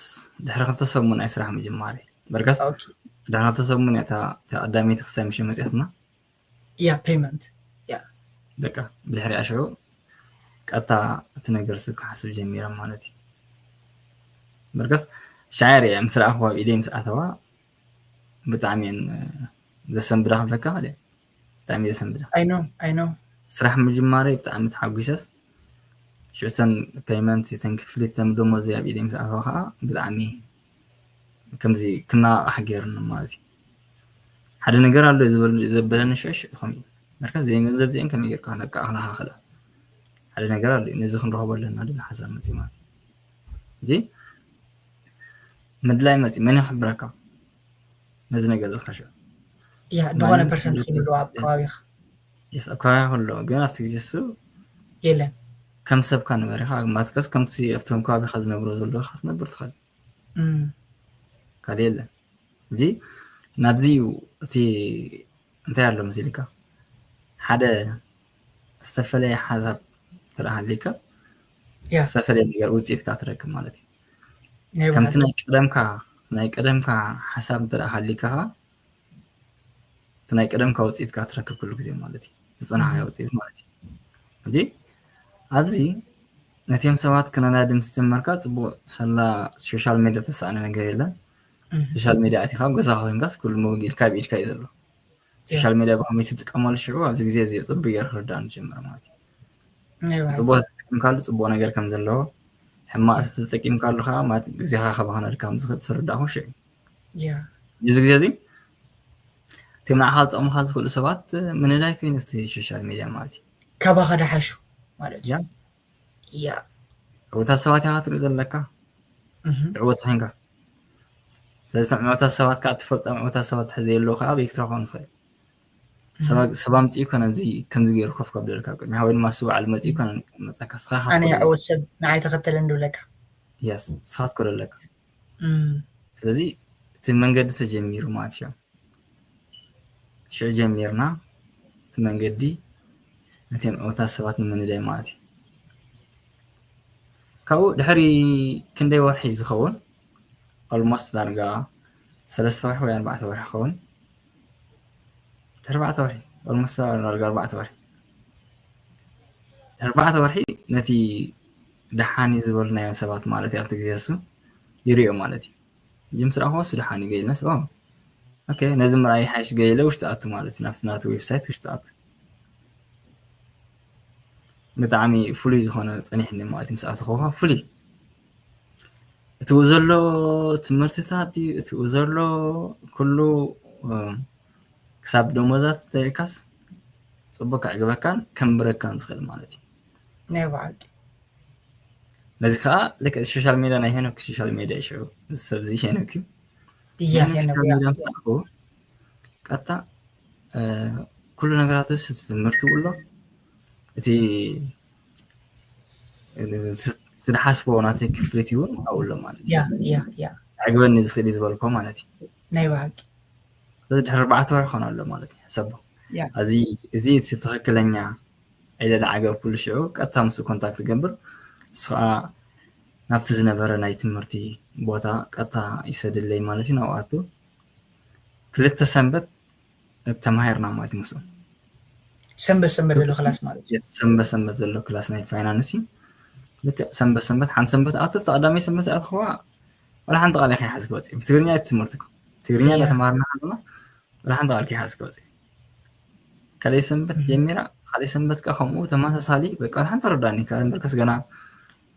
ድሕሪ ክልተ ሰሙን ናይ ስራሕ ምጅማር በርጋስ ኦኬ። ድሕሪ ክልተ ሰሙን እያ እታ እታ ቀዳመይቲ ክሳይ ምሽ መፅያትና ያ ፔመንት ያ በቃ ብድሕሪ ኣሽዑ ቀጥታ እቲ ነገር ሱ ክሓስብ ጀሚረ ማለት እዩ። በርጋስ ሻየር እያ ምስ ረኣኽዋ ኣብ ኢደይ ምስ ኣተዋ ብጣዕሚ እየን ዘሰንብዳ ክብለካ ክእል እየ። ብጣዕሚ ዘሰንብዳ I know I know ስራሕ ምጅማረይ ብጣዕሚ ተሓጒሰስ ሽዑ እተን ፔይመንት እተን ክፍሊት እተን ደሞዘይ ኣብ ኢደይ ምስ ኣተዋ ከዓ ብጣዕሚ ከምዚ ክነቓቓሕ ገይሩኒ ማለት እዩ። ሓደ ነገር ኣሎ ዝበሉ- ዘበለኒ ሽዑ ሽዑ ከም መርከስ እዚአን ገንዘብ እዚአን ከመይ ጌርካ ነቃቕላኻ ክላ ሓደ ነገር ኣሎ ነዚ ክንረኽቦ ኣለና ድብል ሓሳብ መፅእ ማለት እዩ። እዚ ምድላይ መፅእ መን ይኽብረካ ነዚ ነገር እዚ ክኸሸ ያ ዝኾነ ፐርሰንት ክህሉ ኣብ ከባቢኻ የስ ኣብ ከባቢኻ ከሎ ግን ኣብቲ ግዜ እሱ የለን። ከም ሰብካ ንበር ኢኻ ማትከስ ከምቲ ኣብቶም ከባቢኻ ዝነብሩ ዘለዉ ኢኻ ክትነብር ትኽእል። ካልእ የለን። ሕጂ ናብዚ እዩ እቲ እንታይ ኣሎ መሲልካ ሓደ ዝተፈለየ ሓሳብ ትረሃሊካ ዝተፈለየ ነገር ውፅኢትካ ትረክብ ማለት እዩ። ከምቲ ናይ ቀደምካ ናይ ቀደምካ ሓሳብ ትረሃሊካ እቲ ናይ ቀደምካ ውፅኢትካ ትረክብ ኩሉ ግዜ ማለት እዩ። ዝፀናሓዮ ውፅኢት ማለት እዩ። ሕጂ ኣብዚ ነቲኦም ሰባት ክነናዲ ምስ ጀመርካ ፅቡቅ ሰላ ሶሻል ሜድያ ተሳእነ ነገር የለን። ሶሻል ሜድያ ኣቲካ ኣብ ገዛካ ኮይንካስ ኩሉ መወጊልካ ኣብ ኢድካ እዩ ዘሎ። ሶሻል ሜድያ ብከመይ ትጥቀመሉ ሽዑ ኣብዚ ግዜ እዚ ፅቡቅ ገይሩ ክርዳእ ንጀምር ማለት እዩ። ፅቡቅ ተጠቂምካሉ ፅቡቅ ነገር ከም ዘለዎ ሕማቅ ተጠቂምካሉ ከዓ ማለት ግዜካ ከባክነልካ ከም ዝክእል ትርዳእኹ ሽዑ እዚ ግዜ እዚ እቶም ንዓኻ ዝጠቕሙኻ ዝኽእሉ ሰባት ምንላይ ኮይኑ ኣብቲ ሶሻል ሜድያ ማለት እዩ። ካባኻ ደሓሹ ማለት እዩ። ያ ዕውታት ሰባት ኢኻ ትርኢ ዘለካ ዕወት ኮይንካ። ስለዚ እቶም ዕውታት ሰባት ከዓ ትፈልጦም ዕውታት ሰባት ትሕዘ የለዉ ከዓ ኣበይ ክትረኽቦም ትኽእል? ሰብ ኣምፅኡ ይኮነ እዚ ከምዚ ገይሩ ኮፍ ከብለልካ ኣብ ቅድሚኻ ወይ ድማ እሱ በዓል መፅኡ ይኮነ መፀካ ስኻ ኣነ ይዕወት ሰብ ንዓይ ተኸተለኒ ዝብለካ። የስ ስኻ ትኮለለካ። ስለዚ እቲ መንገዲ ተጀሚሩ ማለት እዩ። ሽዑ ጀሚርና እቲ መንገዲ ነቶም ዕውታት ሰባት ንምንዳይ ማለት እዩ። ካብኡ ድሕሪ ክንደይ ወርሒ ዝኸውን ኦልሞስት ዳርጋ ሰለስተ ወርሒ ወይ ኣርባዕተ ወርሒ ክኸውን ድሕሪ ኣርባዕተ ወርሒ ኦልሞስት ዳርጋ ኣርባዕተ ወርሒ ድሕሪ ኣርባዕተ ወርሒ ነቲ ደሓን እዩ ዝበልናዮም ሰባት ማለት እዩ ኣብቲ ግዜ እሱ ይሪኦ ማለት እዩ። ጅምስ ረኣኹ ወስዱ ሓኒ ገይለ ሰብ ኦኬ ነዚ ምርኣይ ሓይሽ ገይለ ውሽጢ ኣቱ ማለት እዩ ናብቲ ናቱ ዌብሳይት ውሽጢ ኣቱ ብጣዕሚ ፍሉይ ዝኾነ ፀኒሕኒ ማለት እዩ ምስ ኣተኸውካ ፍሉይ እትኡ ዘሎ ትምህርትታት ድዩ እትኡ ዘሎ ኩሉ ክሳብ ደሞዛት ተሪካስ ፅቡቅ ከዕግበካን ከንብረካን ዝኽእል ማለት እዩ ናይ ብሓቂ ነዚ ከዓ ልክዕ ሶሻል ሜድያ ናይ ሄኖክ ሶሻል ሜድያ እዩ ሽዑ እዚ ሰብ እዚ ሄኖክ እዩ እያ ሄኖክ እያ ሄኖክ ቀጥታ ኩሉ ነገራት ትምህርቲ ውሎ እቲ ዝሓስቦ ናተይ ክፍሊት እውን ኣብኡ ኣሎ ማለት እዩ ያ ያ ያ ዕግበኒ ዝኽእል እዩ ዝበልኮ ማለት እዩ ናይ ብሓቂ እዚ ድሕሪ ኣርባዕተ ወርሒ ኾነ ኣሎ ማለት እዩ ሕሰቦ ያ እዚ እቲ ትኽክለኛ ዒለ ዝዓገብ ኩሉ ሽዑ ቀጥታ ምስኡ ኮንታክት ትገብር እሱ ከዓ ናብቲ ዝነበረ ናይ ትምህርቲ ቦታ ቀጥታ ይሰድለይ ማለት እዩ ናብኣቱ ክልተ ሰንበት ተማሂርና ማለት እዩ ምስኡ ሰንበት ሰንበት ዘሎ ክላስ ማለት እዩ ሰንበት ሰንበት ዘሎ ክላስ ናይ ፋይናንስ እዩ ልክዕ ሰንበት ሰንበት ሓንቲ ሰንበት ኣቱ ተቐዳማይ ሰንበት ኣትኸዋ ወላ ሓንቲ ቃል ከይሓዝ ክወፅእ ብትግርኛ እዩ ትምህርቲ ትግርኛ እናተማሃርና ከለና ወላ ሓንቲ ቃል ከይሓዝ ክወፅእ ካልኣይ ሰንበት ጀሚራ ካልኣይ ሰንበት ከዓ ከምኡ ተመሳሳሊ በቃ ወላ ሓንቲ ረዳኒ ካልኣይ በርከስ ገና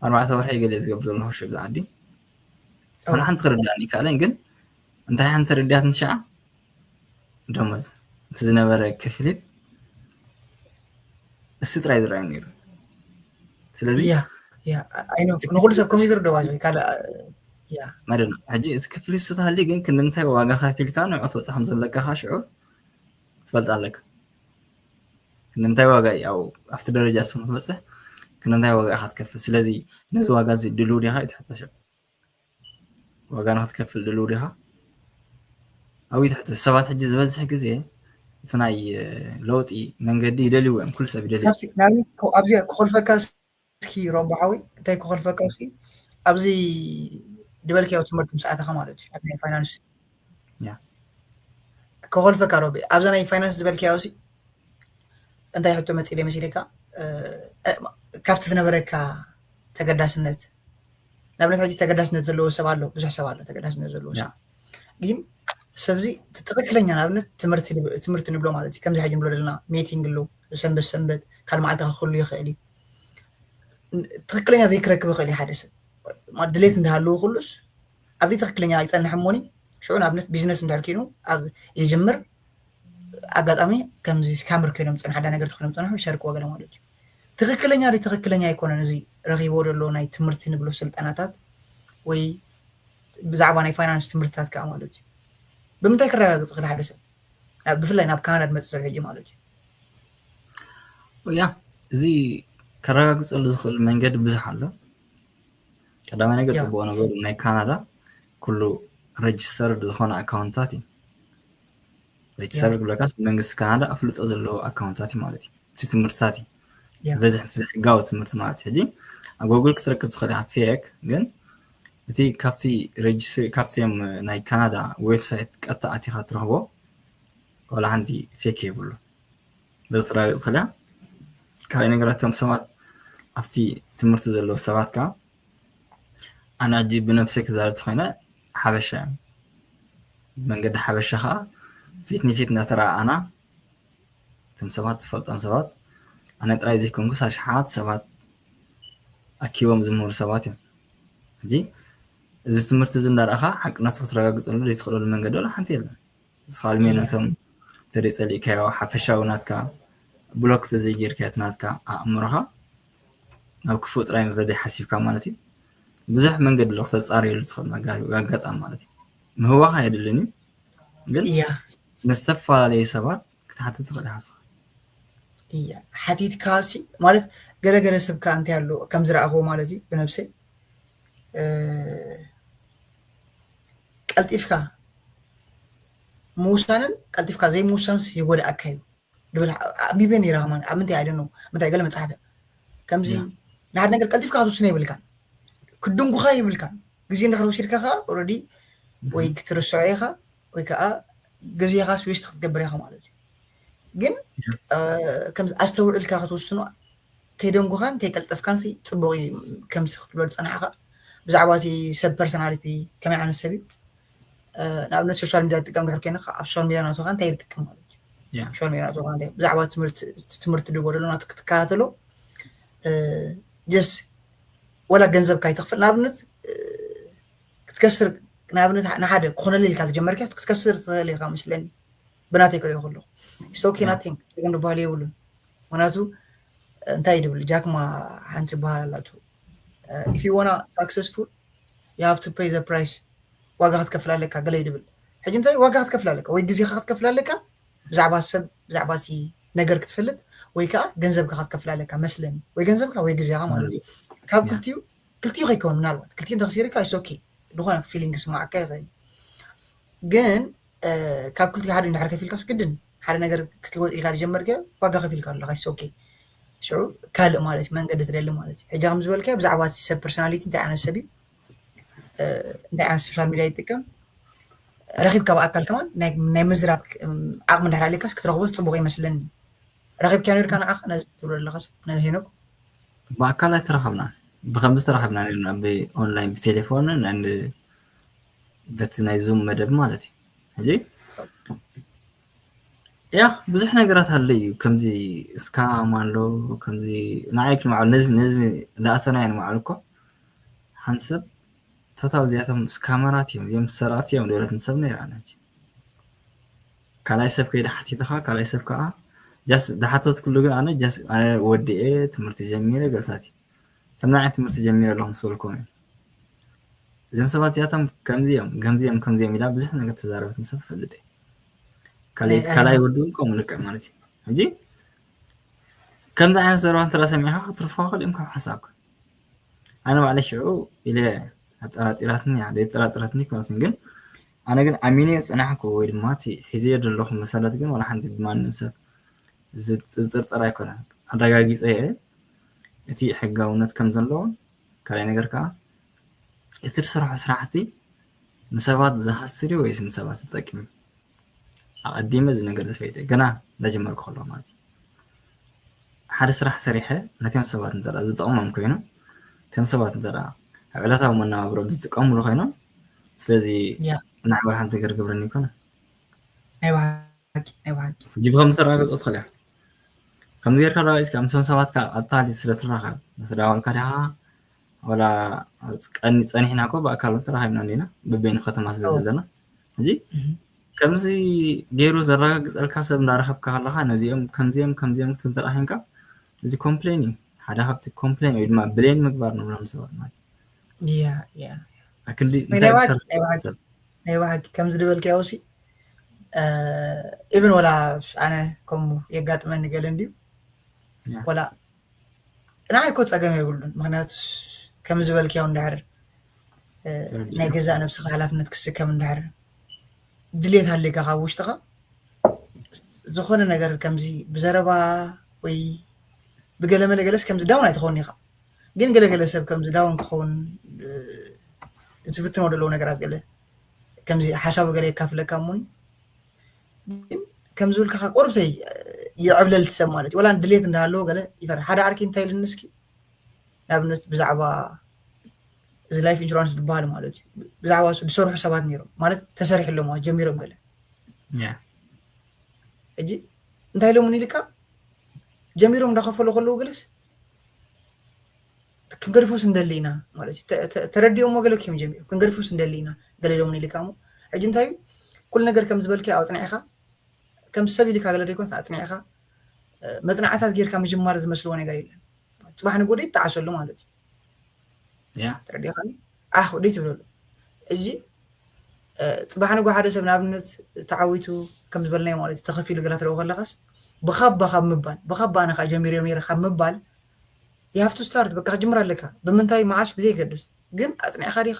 ኣርባዕተ ወርሒ ገለ ዝገብር ዘለኹ ሽብ ዝዓዲ ወላ ሓንቲ ክርዳኒ ካልኣይ ግን እንታይ ሓንቲ ረዳት ንሻዓ ደሞዝ እቲ ዝነበረ ክፍሊት እሱ ጥራይ ዝረኣዩ ነይሩ ስለዚ ያ ያ ኣይ ኖ ንኩሉ ሰብ ከምኡ ዝርደዋ ወይ ካልእ ያ ማለት ነው ሕጂ እቲ ክፍሊት እሱ ተሃልዩ ግን ክንምንታይ ዋጋ ከፊልካ ንዕኡ ትበፅሕ ከም ዘለካ ከዓ ሽዑ ትፈልጥ ኣለካ ክንምንታይ ዋጋ እዩ ኣብቲ ደረጃ እሱ ክትበፅሕ ክንምንታይ ዋጋ ኢካ ትከፍል ስለዚ ነዚ ዋጋ እዚ ድልው ዲካ እዩ ትሕተሸ ዋጋ ንክትከፍል ድልው ዲኻ ኣብኡ እዩ ትሕተሽ ሰባት ሕጂ ዝበዝሕ ግዜ እቲ ናይ ለውጢ መንገዲ ይደልይዎ እዮም ኩሉ ሰብ ይደልዩ ኣብዚ ክኾልፈካ እስኪ ሮቦ ሓወይ እንታይ ክኾልፈካ እስኪ ኣብዚ ዝበልካዮ ትምህርቲ ምስ ኣተኻ ማለት እዩ ኣብ ናይ ፋይናንስ ያ ክኾልፈካ ሮቢ ኣብዛ ናይ ፋይናንስ ዝበልካዮ ሲ እንታይ ሕቶ መፂለ መሲለካ ካብቲ ዝነበረካ ተገዳስነት ንኣብነት ሕጂ ተገዳስነት ዘለዎ ሰብ ኣሎ ብዙሕ ሰብ ኣሎ ተገዳስነት ዘለዎ ሰብ ግን ሰብዚ ትክክለኛ ንኣብነት ትምህርቲ ንብሎ ማለት እዩ ከምዚ ሕጂ ንብሎ ዘለና ሜቲንግ ኣሎ ሰንበት ሰንበት ካልእ መዓልቲ ክህሉ ይኽእል እዩ ትክክለኛ ዘይክረክብ ይኽእል እዩ ሓደ ሰብ ድሌት እንዳሃለዎ ኩሉስ ኣብዚ ትክክለኛ ኣይፀንሕ እሞኒ ሽዑ ንኣብነት ቢዝነስ እንድሕር ኮይኑ ኣብ ይጅምር ኣጋጣሚ ከምዚ ስካመር ኮይኖም ፀንሓ ዳ ነገር ተኮይኖም ፀንሑ ሸርክ ወገለ ማለት እዩ ትክክለኛ ዶ ትክክለኛ ኣይኮነን እዚ ረኪቦ ዘሎ ናይ ትምህርቲ ንብሎ ስልጠናታት ወይ ብዛዕባ ናይ ፋይናንስ ትምህርትታት ከዓ ማለት እዩ ብምንታይ ክረጋግፅ ክእል ሓደ ሰብ ብፍላይ ናብ ካናዳ ዝመፅእ ሰብ ሕጂ ማለት እዩ። ያ እዚ ከረጋግፀሉ ዝኽእል መንገዲ ብዙሕ ኣሎ። ቀዳማይ ነገር ፅቡቅ ነገሩ ናይ ካናዳ ኩሉ registered ዝኾነ ኣካውንታት እዩ። Registered ክብለካስ ብመንግስቲ ካናዳ ኣፍልጦ ዘለዎ ኣካውንታት እዩ ማለት እዩ። እቲ ትምህርትታት እዩ በዝሕ እቲ ዘይሕጋዊ ትምህርቲ ማለት እዩ። ሕጂ ኣብ ጎግል ክትረክብ ትኽእል ኢኻ ፌክ፣ ግን እቲ ካብቲ registry ካብቲም ናይ ካናዳ ዌብሳይት ቀጥታ ኣቲኻ ትረኽቦ ዋላ ሓንቲ ፌክ የብሉ። በዚ ትረጋግፅ ትኽእል ኢኻ። ካልእ ነገራት እቶም ሰባት ኣብቲ ትምህርቲ ዘለዉ ሰባት ከዓ ኣነ ሕጂ ብነብሰይ ክዛረብ ተኾይነ ሓበሻ እዮም። ብመንገዲ ሓበሻ ከዓ ፊት ንፊት እናተረኣኣና እቶም ሰባት ዝፈልጦም ሰባት ኣነ ጥራይ ዘይኮንኩስ ኣሽሓት ሰባት ኣኪቦም ዝምህሩ ሰባት እዮም። ሕጂ እዚ ትምህርቲ እዚ እንዳረኣኻ ሓቅነቱ ክትረጋግፀሉ ዘይትኽእለሉ መንገዲ ዋላ ሓንቲ የለን። ንስኻ ልሜነቶም ተደይ ጸሊእካዮ ሓፈሻዊ ናትካ ብሎክ ተዘይጌርካዮ እቲ ናትካ ኣእምሮኻ ናብ ክፉእ ጥራይ ንዘደይ ሓሲብካ ማለት እዩ። ብዙሕ መንገዲ ኣሎ ክተጻርየሉ ትኽእል መጋ- ኣጋጣሚ ማለት እዩ። ምህዋኽ ኣየድልን እዩ፣ ግን እያ ንዝተፈላለዩ ሰባት ክትሓትት ትኽእል ኢኻ ንስኻ። እያ ሓቲትካ ሲ ማለት ገለገለ ሰብ ከኣ እንታይ ኣሎ ከም ዝረኣኽዎ ማለት እዩ ብነብሰይ እ፣ ቀልጢፍካ ምውሳንን ቀልጢፍካ ዘይምውሳንስ ይጎድኣካ እዩ ድብል ኣንቢበ ነይረ ከማን ኣብ ምንታይ ኣይደኖ ምንታይ ገለ መፅሓፍ እያ ከምዚ ንሓደ ነገር ቀልጢፍካ ክትውስነ ይብልካን ክድንጉኻ ይብልካን ግዜ እንድሕር ወሲድካ ከዓ ኦረዲ ወይ ክትርስዖ ኢኻ ወይ ከዓ ግዜኻስ ዌስት ክትገብር ኢኻ ማለት እዩ ግን ከም ኣስተውዕልካ ክትወስኖ ከይደንጉኻን ከይቀልጠፍካን ሲ ፅቡቅ እዩ ከምዚ ክትብሎ ዝፀናሕካ ብዛዕባ እቲ ሰብ ፐርሶናሊቲ ከመይ ዓይነት ሰብ እዩ ንኣብነት ሶሻል ሚዲያ ትጥቀም ድሕር ኮይንካ ኣብ ሶሻል ሚዲያ ናቶካ እንታይ ይጥቀም ማለት እዩ ሶሻል ሚዲያ ናቶካ እንታይ ብዛዕባ ትምህርቲ ድጎደሎ ናቱ ክትከታተሎ ጀስ ወላ ገንዘብ ካይተኽፍል ንኣብነት ክትከስር ንኣብነት ንሓደ ክኾነለ ኢልካ ዝጀመርካ ክትከስር ትኽእል ኢኻ መስለኒ ብናተይ ክሪኦ ከለኹ it's okay nothing ጸገም ዝበሃል የብሉን ምክንያቱ እንታይ ድብል ጃክማ ሓንቲ በሃል ኣላቱ if you wanna successful you have to pay the price ዋጋ ክትከፍል ኣለካ ገለ ይድብል ሕጂ እንታይ ዋጋ ክትከፍል ኣለካ ወይ ግዜኻ ክትከፍል ኣለካ ብዛዕባ ሰብ ብዛዕባ እቲ ነገር ክትፈልጥ ወይ ከዓ ገንዘብካ ክትከፍል ኣለካ መስለኒ ወይ ገንዘብካ ወይ ግዜኻ ማለት እዩ ካብ ክልቲኡ ክልቲኡ ከይከውን ምናልባት ክልቲኡ እንተክሲርካ ይሶኪ ዝኾነ ፊሊንግ ስማዓካ ይኽእል ግን ካብ ክልቲኡ ሓደ እንድሕር ከፊልካስ ግድን ሓደ ነገር ክትልወጥ ኢልካ ዝጀመርካ ዋጋ ከፊልካ ኣለካ ይሶኪ ሽዑ ካልእ ማለት መንገዲ ትደሊ ማለት እዩ ሕጂ ከም ዝበልካ ብዛዕባ እቲ ሰብ ፐርሶናሊቲ እንታይ ዓይነት ሰብ እዩ እንታይ ዓይነት ሶሻል ሚዲያ ይጥቀም ረኪብካ ብኣካል ከማን ናይ ምዝራብ ዓቕሚ እንድሕር ኣለካስ ክትረክቦ ፅቡቅ ይመስለኒ ረኪብካ ነርካ ንዓኻ ነዚ ትብሎ ኣለካስ ነዚ ሄኖክ ብኣካል ኣይተራኸብናን ብከምዚ ተራኸብና ብ ኦንላይን ብቴሌፎንን and በቲ ናይ ዙም መደብ ማለት እዩ ሕጂ ያ ብዙሕ ነገራት ኣሎ እዩ ከምዚ ስካም ኣሎ ከምዚ ንዓይ ክንባዕሉ ነዚ ነዚ እንዳኣተና እየ ንባዕሉ እኮ ሓንቲ ሰብ ቶታል እዚኣቶም ስካመራት እዮም እዚኦም ሰራእቲ እዮም ደለት ንሰብ ነይራ ነች ካልኣይ ሰብ ከይደ ሓቲትኻ ካልኣይ ሰብ ከዓ ጃስ ዝሓተትኩሉ ግን ኣነ ጃስ ኣነ ወዲኤ ትምህርቲ ጀሚረ ገልታት እዩ ከምዚ ዓይነት ትምህርቲ ጀሚረ ኣለኹ ምስ በልኩም እዮም እዞም ሰባት እዚኣቶም ከምዚ እዮም ከምዚ እዮም ከምዚ እዮም ኢላ ብዙሕ ነገር ተዛረበት ንሰብ ፈልጥ እዩ ካልኣይ ካልኣይ ወዲ እውን ከምኡ ልክዕ ማለት እዩ ሕጂ ከምዚ ዓይነት ዘረባ እንተ ሰሚዕካ ክትርፎ ክእል እዮም ካብ ሓሳብካ ኣነ ባዕለ ሽዑ ኢለ ኣጠራጢራትኒ እያ ዘይጠራጥረትኒ ክመትን ግን ኣነ ግን ኣሚነ የፅናሕኩ ወይ ድማ እቲ ሒዘዮ ዘለኹ መሰለት ግን ዋላ ሓንቲ ብማንም ሰብ ዝጥርጠር ኣይኮነን ኣረጋጊፀ እየ እቲ ሕጋውነት ከም ዘለዎን ካልኣይ ነገር ከዓ እቲ ዝሰርሖ ስራሕቲ ንሰባት ዝሃስር ወይስ ንሰባት ዝጠቅም ኣቐዲመ እዚ ነገር ዝፈይጠ ገና እንዳጀመርኩ ከለኹ ማለት እዩ ሓደ ስራሕ ሰሪሐ ነቲኦም ሰባት እንተ ዝጠቕሞም ኮይኑ እቲኦም ሰባት እንተ ኣብ ዕለታዊ መነባብሮም ዝጥቀምሉ ኮይኖም ስለዚ ናዕበር ሓንቲ ገር ግብርን ይኮነ ሕጂ ብከም ተረጋገፀ ትኽእል እያ ከምዚ ጌርካ ዳ እስካ ምሶም ሰባት ካ ኣታሊ ስለ ትራኸብ ምስ ዳወልካ ዲኻ ወላ ቀኒ ጸኒሕና ኮ ብኣካል እውን ተራኺብና እንዲና በበይኑ ከተማ ስለ ዘለና ሕጂ ከምዚ ገይሩ ዘረጋግጸልካ ሰብ እንዳረኸብካ ከለኻ ነዚኦም ከምዚኦም ከምዚኦም ክትብል ተራኺንካ እዚ ኮምፕሌን እዩ ሓደ ካብቲ ኮምፕሌን ወይ ድማ ብሌን ምግባር ንብሎም ሰባት ማለት ያ ያ ኣክንዲ ናይ ብሓቂ ከምዚ ዝበልካዮ ሲ ኢቨን ወላ ኣነ ከምኡ የጋጥመኒ ገለ እንድዩ። ያ። ወላ ንዓይ እኮ ጸገም የብሉን። ምኽንያቱ ከም ዝበልክዮ እንድሕር እ፣ ተረዲኡ። ናይ ገዛእ ነብስኻ ሓላፍነት ክስከም እንድሕር ድሌት ሃልዩካ ካብ ውሽጥኻ ዝኾነ ነገር ከምዚ ብዘረባ ወይ ብገለመለ ገለስ ከምዚ ዳውን ኣይትኸውን ኢኻ። ግን ገለገለ ሰብ ከምዚ ዳውን ክኸውን እ፣ ዝፍትኖ ዘለዉ ነገራት ገለ ከምዚ ሓሳቡ ገለ የካፍለካ እሞኒ ግን ከም ዝብልካ ቁርብተይ ይዕብለል ሰብ ማለት እዩ። ወላ ድሌት እንዳሃለዎ ገለ ይፈርሕ። ሓደ ዓርኪ እንታይ ኢልኒ እስኪ ንኣብነት ብዛዕባ እዚ ላይፍ ኢንሹራንስ ዝበሃል ማለት እዩ ብዛዕባ እሱ ዝሰርሑ ሰባት ነይሮም ማለት ተሰሪሕሎም ጀሚሮም ገለ ያ ሕጂ እንታይ ኢሎምኒ ኢልካ ጀሚሮም እንዳኸፈሉ ከለዉ ገለስ ክንገድፎስ እንደሊ ኢና ማለት እዩ ተ- ተ- ተረዲኦሞ ገለ ኪም ጀሚሮም ክንገድፎስ እንደሊ ኢና ገለ ኢሎምኒ ኢልካ እሞ ሕጂ እንታይ እዩ ኩሉ ነገር ከም ዝበልከ ኣጽኒዕኻ ከም ሰብ ኢልካ ገለ ዘይኮነስ ኣጽኒዕኻ እ፣ መጽናዕታት ጌርካ ምጅማር ዝመስልዎ ነገር የለን ጽባሕ ንጎደ ይጠዓሰሉ ማለት እዩ ያ ተረዲኻኒ ኣኽ ደይ ትብለሉ እጂ እ፣ ጽባሕ ንጎ ሓደ ሰብ ንኣብነት ተዓዊቱ ከም ዝበልናዮ ማለት እዩ ተኸፊሉ ገላ ትረኦ ከለኻስ ብኻባ ካብ ምባል ብኻባ ኣነ ከዓ ጀሚረ ነይረ ካብ ምባል you have to start በቃ ክጅምር ኣለካ ብምንታይ መዓሽ ብዘይገድስ ግን ኣጽኒዕካ ዲኻ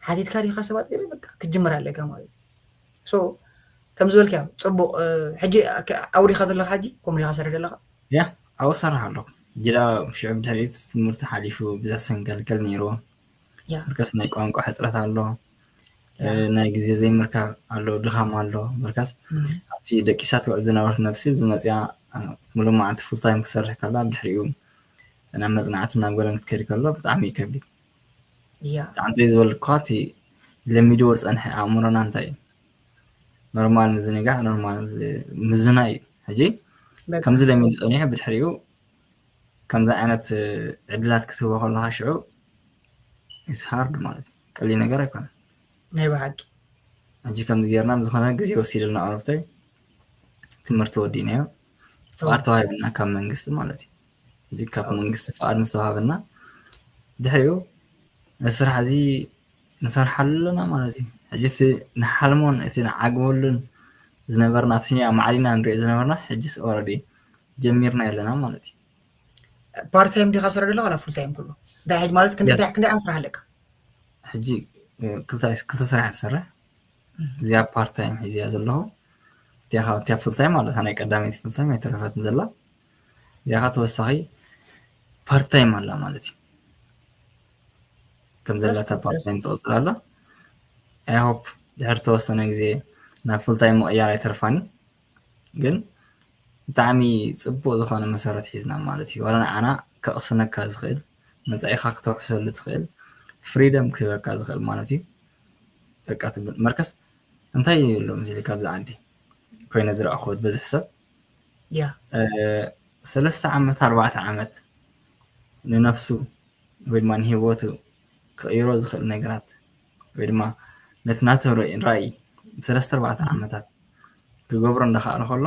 ሓቲትካ ዲኻ ሰባት ገለ በቃ ክጅምር ኣለካ ማለት እዩ so ከም ዝበልካ ጽቡቅ እ፣ ሕጂ ኣውዲኻ ዘለኻ ሕጂ ኮምዲኻ ሰሪሕ ዘለኻ ያ ኣብኡ ሰራሕ ኣለኹ ጅዳ ሽዑ ብድሕሪት ትምህርቲ ሓሊፉ ብዛ ሰንገልገል ነይርዎ ያ ምርከስ ናይ ቋንቋ ሕፅረት ኣሎ ያ እ፣ ናይ ግዜ ዘይምርካብ ኣሎ ድኻም ኣሎ ምርከስ እም፣ ኣብቲ ደቂሳ ትውዕል ዝነበረት ነብሲ ዝመፅያ እ፣ ሙሉእ መዓልቲ ፉል ታይም ክሰርሕ ከላ ብድሕሪኡ ናብ መፅናዕቲ ናብ ገለን ክትከይድ ከሎ ብጣዕሚ እዩ ከቢድ ያ ብጣዕሚ ዝበልኩካ እቲ ለሚድዎ ዝፀንሐ ኣእምሮና እንታይ እዩ ኖርማል ምዝንጋዕ ኖርማል ምዝናይ እዩ ሕጂ በቃ ከምዚ ለሚዱ ፀኒሑ ብድሕሪኡ ከምዚ ዓይነት እ፣ ዕድላት ክትህቦ ከለካ ሽዑ is hard ማለት እዩ ቀሊል ነገር ኣይኮነን ናይ ብሓቂ ሕጂ ከምዚ ጌርና ብዝኾነ ግዜ ወሲድልና ኣረብተይ ትምህርቲ ወዲእናዮ ፍቃድ ተዋሂብና ካብ መንግስቲ ማለት እዩ ሕጂ ካብ መንግስቲ ፍቃድ ምስ ተዋሃበና ድሕሪኡ እዚ ስራሕ እዚ ንሰርሓሉ ኣለና ማለት እዩ ሕጂ እቲ ንሓልሞን እቲ ንዓግበሉን ዝነበርና እቲ ማዕሪና ንሪኦ ዝነበርናስ ሕጂስ ኦረዲ ጀሚርና ኣለና ማለት እዩ ፓርት ታይም ዲኻ ሰሪሕ ዘለኻ ዋላ ፉል ታይም ኩሉ እንታይ ሕጂ ማለት ክንደይ Yes. እንታይ ክንደይ ዓመት ስራሕ ኣለካ ሕጂ እ፣ ክልተ ክልተ ስራሕ ዝሰርሕ እዚኣ ፓርት ታይም ሒዚያ ዘለኹ እቲኣ ፉል ታይም ማለት ናይ ቀዳመይቲ ፉል ታይም ኣይተረፈትን ዘላ እዚኣ ተወሳኺ ፓርት ታይም ኣላ ማለት እዩ ከም ዘለታ ደስ- ፓርት ታይም ትቕፅል ኣላ ኣይሆፕ ድሕር ተወሰነ ግዜ ናብ ፉል ታይም ምቕያር ኣይተርፋኒ ግን ብጣዕሚ ፅቡቅ ዝኾነ መሰረት ሒዝና ማለት እዩ ዋላ ንዓና ከቕስነካ ዝኽእል መፃኢኻ ክተውሕሰሉ ትኽእል ፍሪደም ክህበካ ዝኽእል ማለት እዩ በቃ ትብል መርከስ እንታይ ኣሎ ምስሊ ካብዚ ዓዲ ኮይነ ዝረኣኹዎ በዝሕ ሰብ ያ እ፣ ሰለስተ ዓመት ኣርባዕተ ዓመት ንነፍሱ ወይ ድማ ንሂወቱ ክቕይሮ ዝኽእል ነገራት ወይ ድማ ነቲ ናቱ ራእይ ሰለስተ ኣርባዕተ ዓመታት ክገብሮ እንዳኸኣለ ከሎ